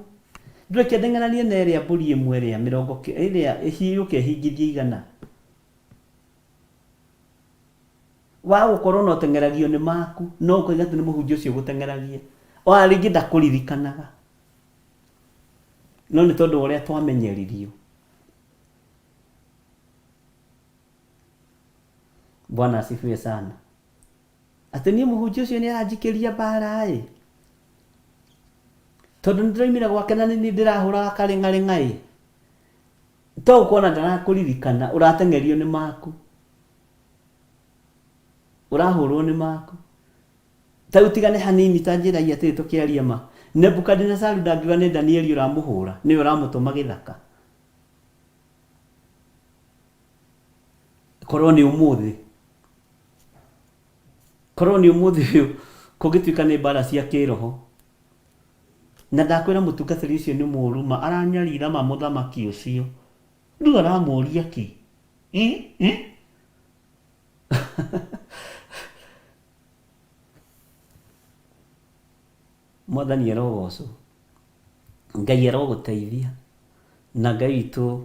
ndũreke ndeng'eranie na ĩrĩa mbũri ĩmwe ĩrĩa mĩrongo ĩrĩa yũke ĩhingithie igana. Wa gũkorwo na ũteng'eragio nĩ maku no ũkoiga atĩ nĩ mũhunjia ũcio ũgũteng'eragia. Ona rĩngĩ ndakũririkanaga. No nĩ tondũ wa ũrĩa twamenyeririo. Bwana asifiwe sana. Atĩ niĩ mũhunjia ũcio nĩ aranjikĩria mbara ĩ. Tondũ nĩ ndĩroimire gwake na nĩ niĩ ndĩrahũraga karĩng'arĩng'a ĩ. To gũkorwo ndarakũririkana, ũrateng'erio nĩ maku, ũrahũrwo nĩ maku. Ta rĩu tigane hanini ta njĩra atĩrĩ tũkĩaria ma. Nebukadinezaru ndangiuga nĩ Danieli ũramũhũra, nĩwe ũramũtũma gĩthaka. Korwo nĩ ũmũthĩ, korwo nĩ ũmũthĩ ũyũ kũngĩtuĩka nĩ mbara cia kĩroho. Na ndakwĩra mũtungatĩri ũcio nĩ mũũru ma, aranyarira ma mũthamaki ũcio. Rĩu aramũria kĩ? Eh? Eh? Mwathani arogocwo. Ngai arogũteithia. Na Ngai witũ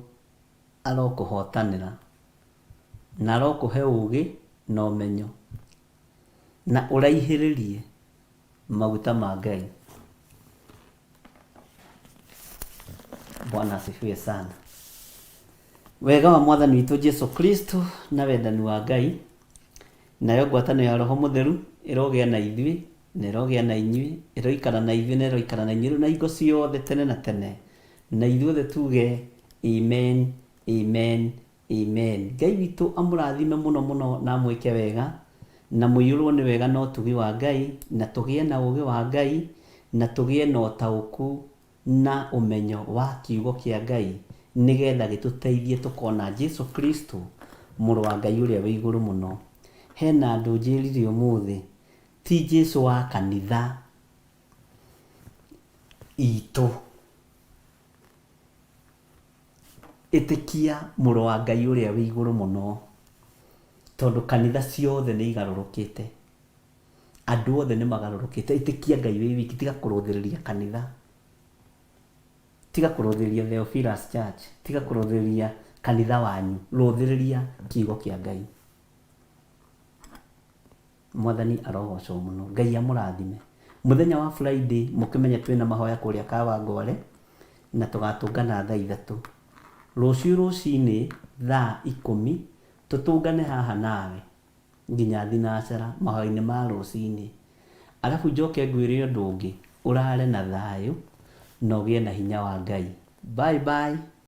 arokũhotanĩra. Na arokũhe ũgĩ na ũmenyo. Na ũraihĩrĩrie maguta ma Ngai. Bwana asifiwe sana. Wega wa Mwathani witũ Jesu Kristo na wendani wa Ngai nayo ngwatanĩro ya Roho Mũtheru ĩrogĩa na ithuĩ na ĩrogĩa na inyuĩ, ĩroikara na ithuĩ na ĩroikara na inyuĩ rĩu na hingo ciothe tene na tene. Na ithuothe tuge amen, amen, amen. Ngai witũ amũrathime mũno mũno na amwĩke wega, na mũiyũrwo nĩ wega na ũtugi wa Ngai, na tũgĩe na ũũgĩ wa Ngai, na tũgĩe na ũtaũku na ũmenyo wa kiugo kĩa Ngai, nĩgetha gĩtũteithie tũkona Jesu Kristo, mũrũ wa Ngai ũrĩa wĩ igũrũ mũno. Hena andũ njĩrire ũmũthĩ, ti Jesu wa kanitha itũ. Ĩtĩkia mũrũ wa Ngai ũrĩa wĩ igũrũ mũno, tondũ kanitha ciothe nĩ igarũrũkĩte. Andũ othe nĩ magarũrũkĩte. Ĩtĩkia Ngai wĩ wiki, tiga kũrũthĩrĩria kanitha. Tiga kũrũthĩrĩria Theophilus Church, tiga kũrũthĩrĩria kanitha wanyu, rũthĩrĩria kiugo kĩa Ngai. Mwathani arogocwo mũno. Ngai amũrathime. Mũthenya wa Friday mũkĩmenye twĩna mahoya kũrĩa Kawangware na tũgatũngana thaa 3. Rũciũ rũcinĩ thaa 10 tũtũngane haha nawe nginya thinacara mahoya-inĩ ma rũcinĩ. Arabu njoke ngwĩre ũndũ ũngĩ, ũrare na thayũ na ũgĩe na hinya wa Ngai. Bye bye.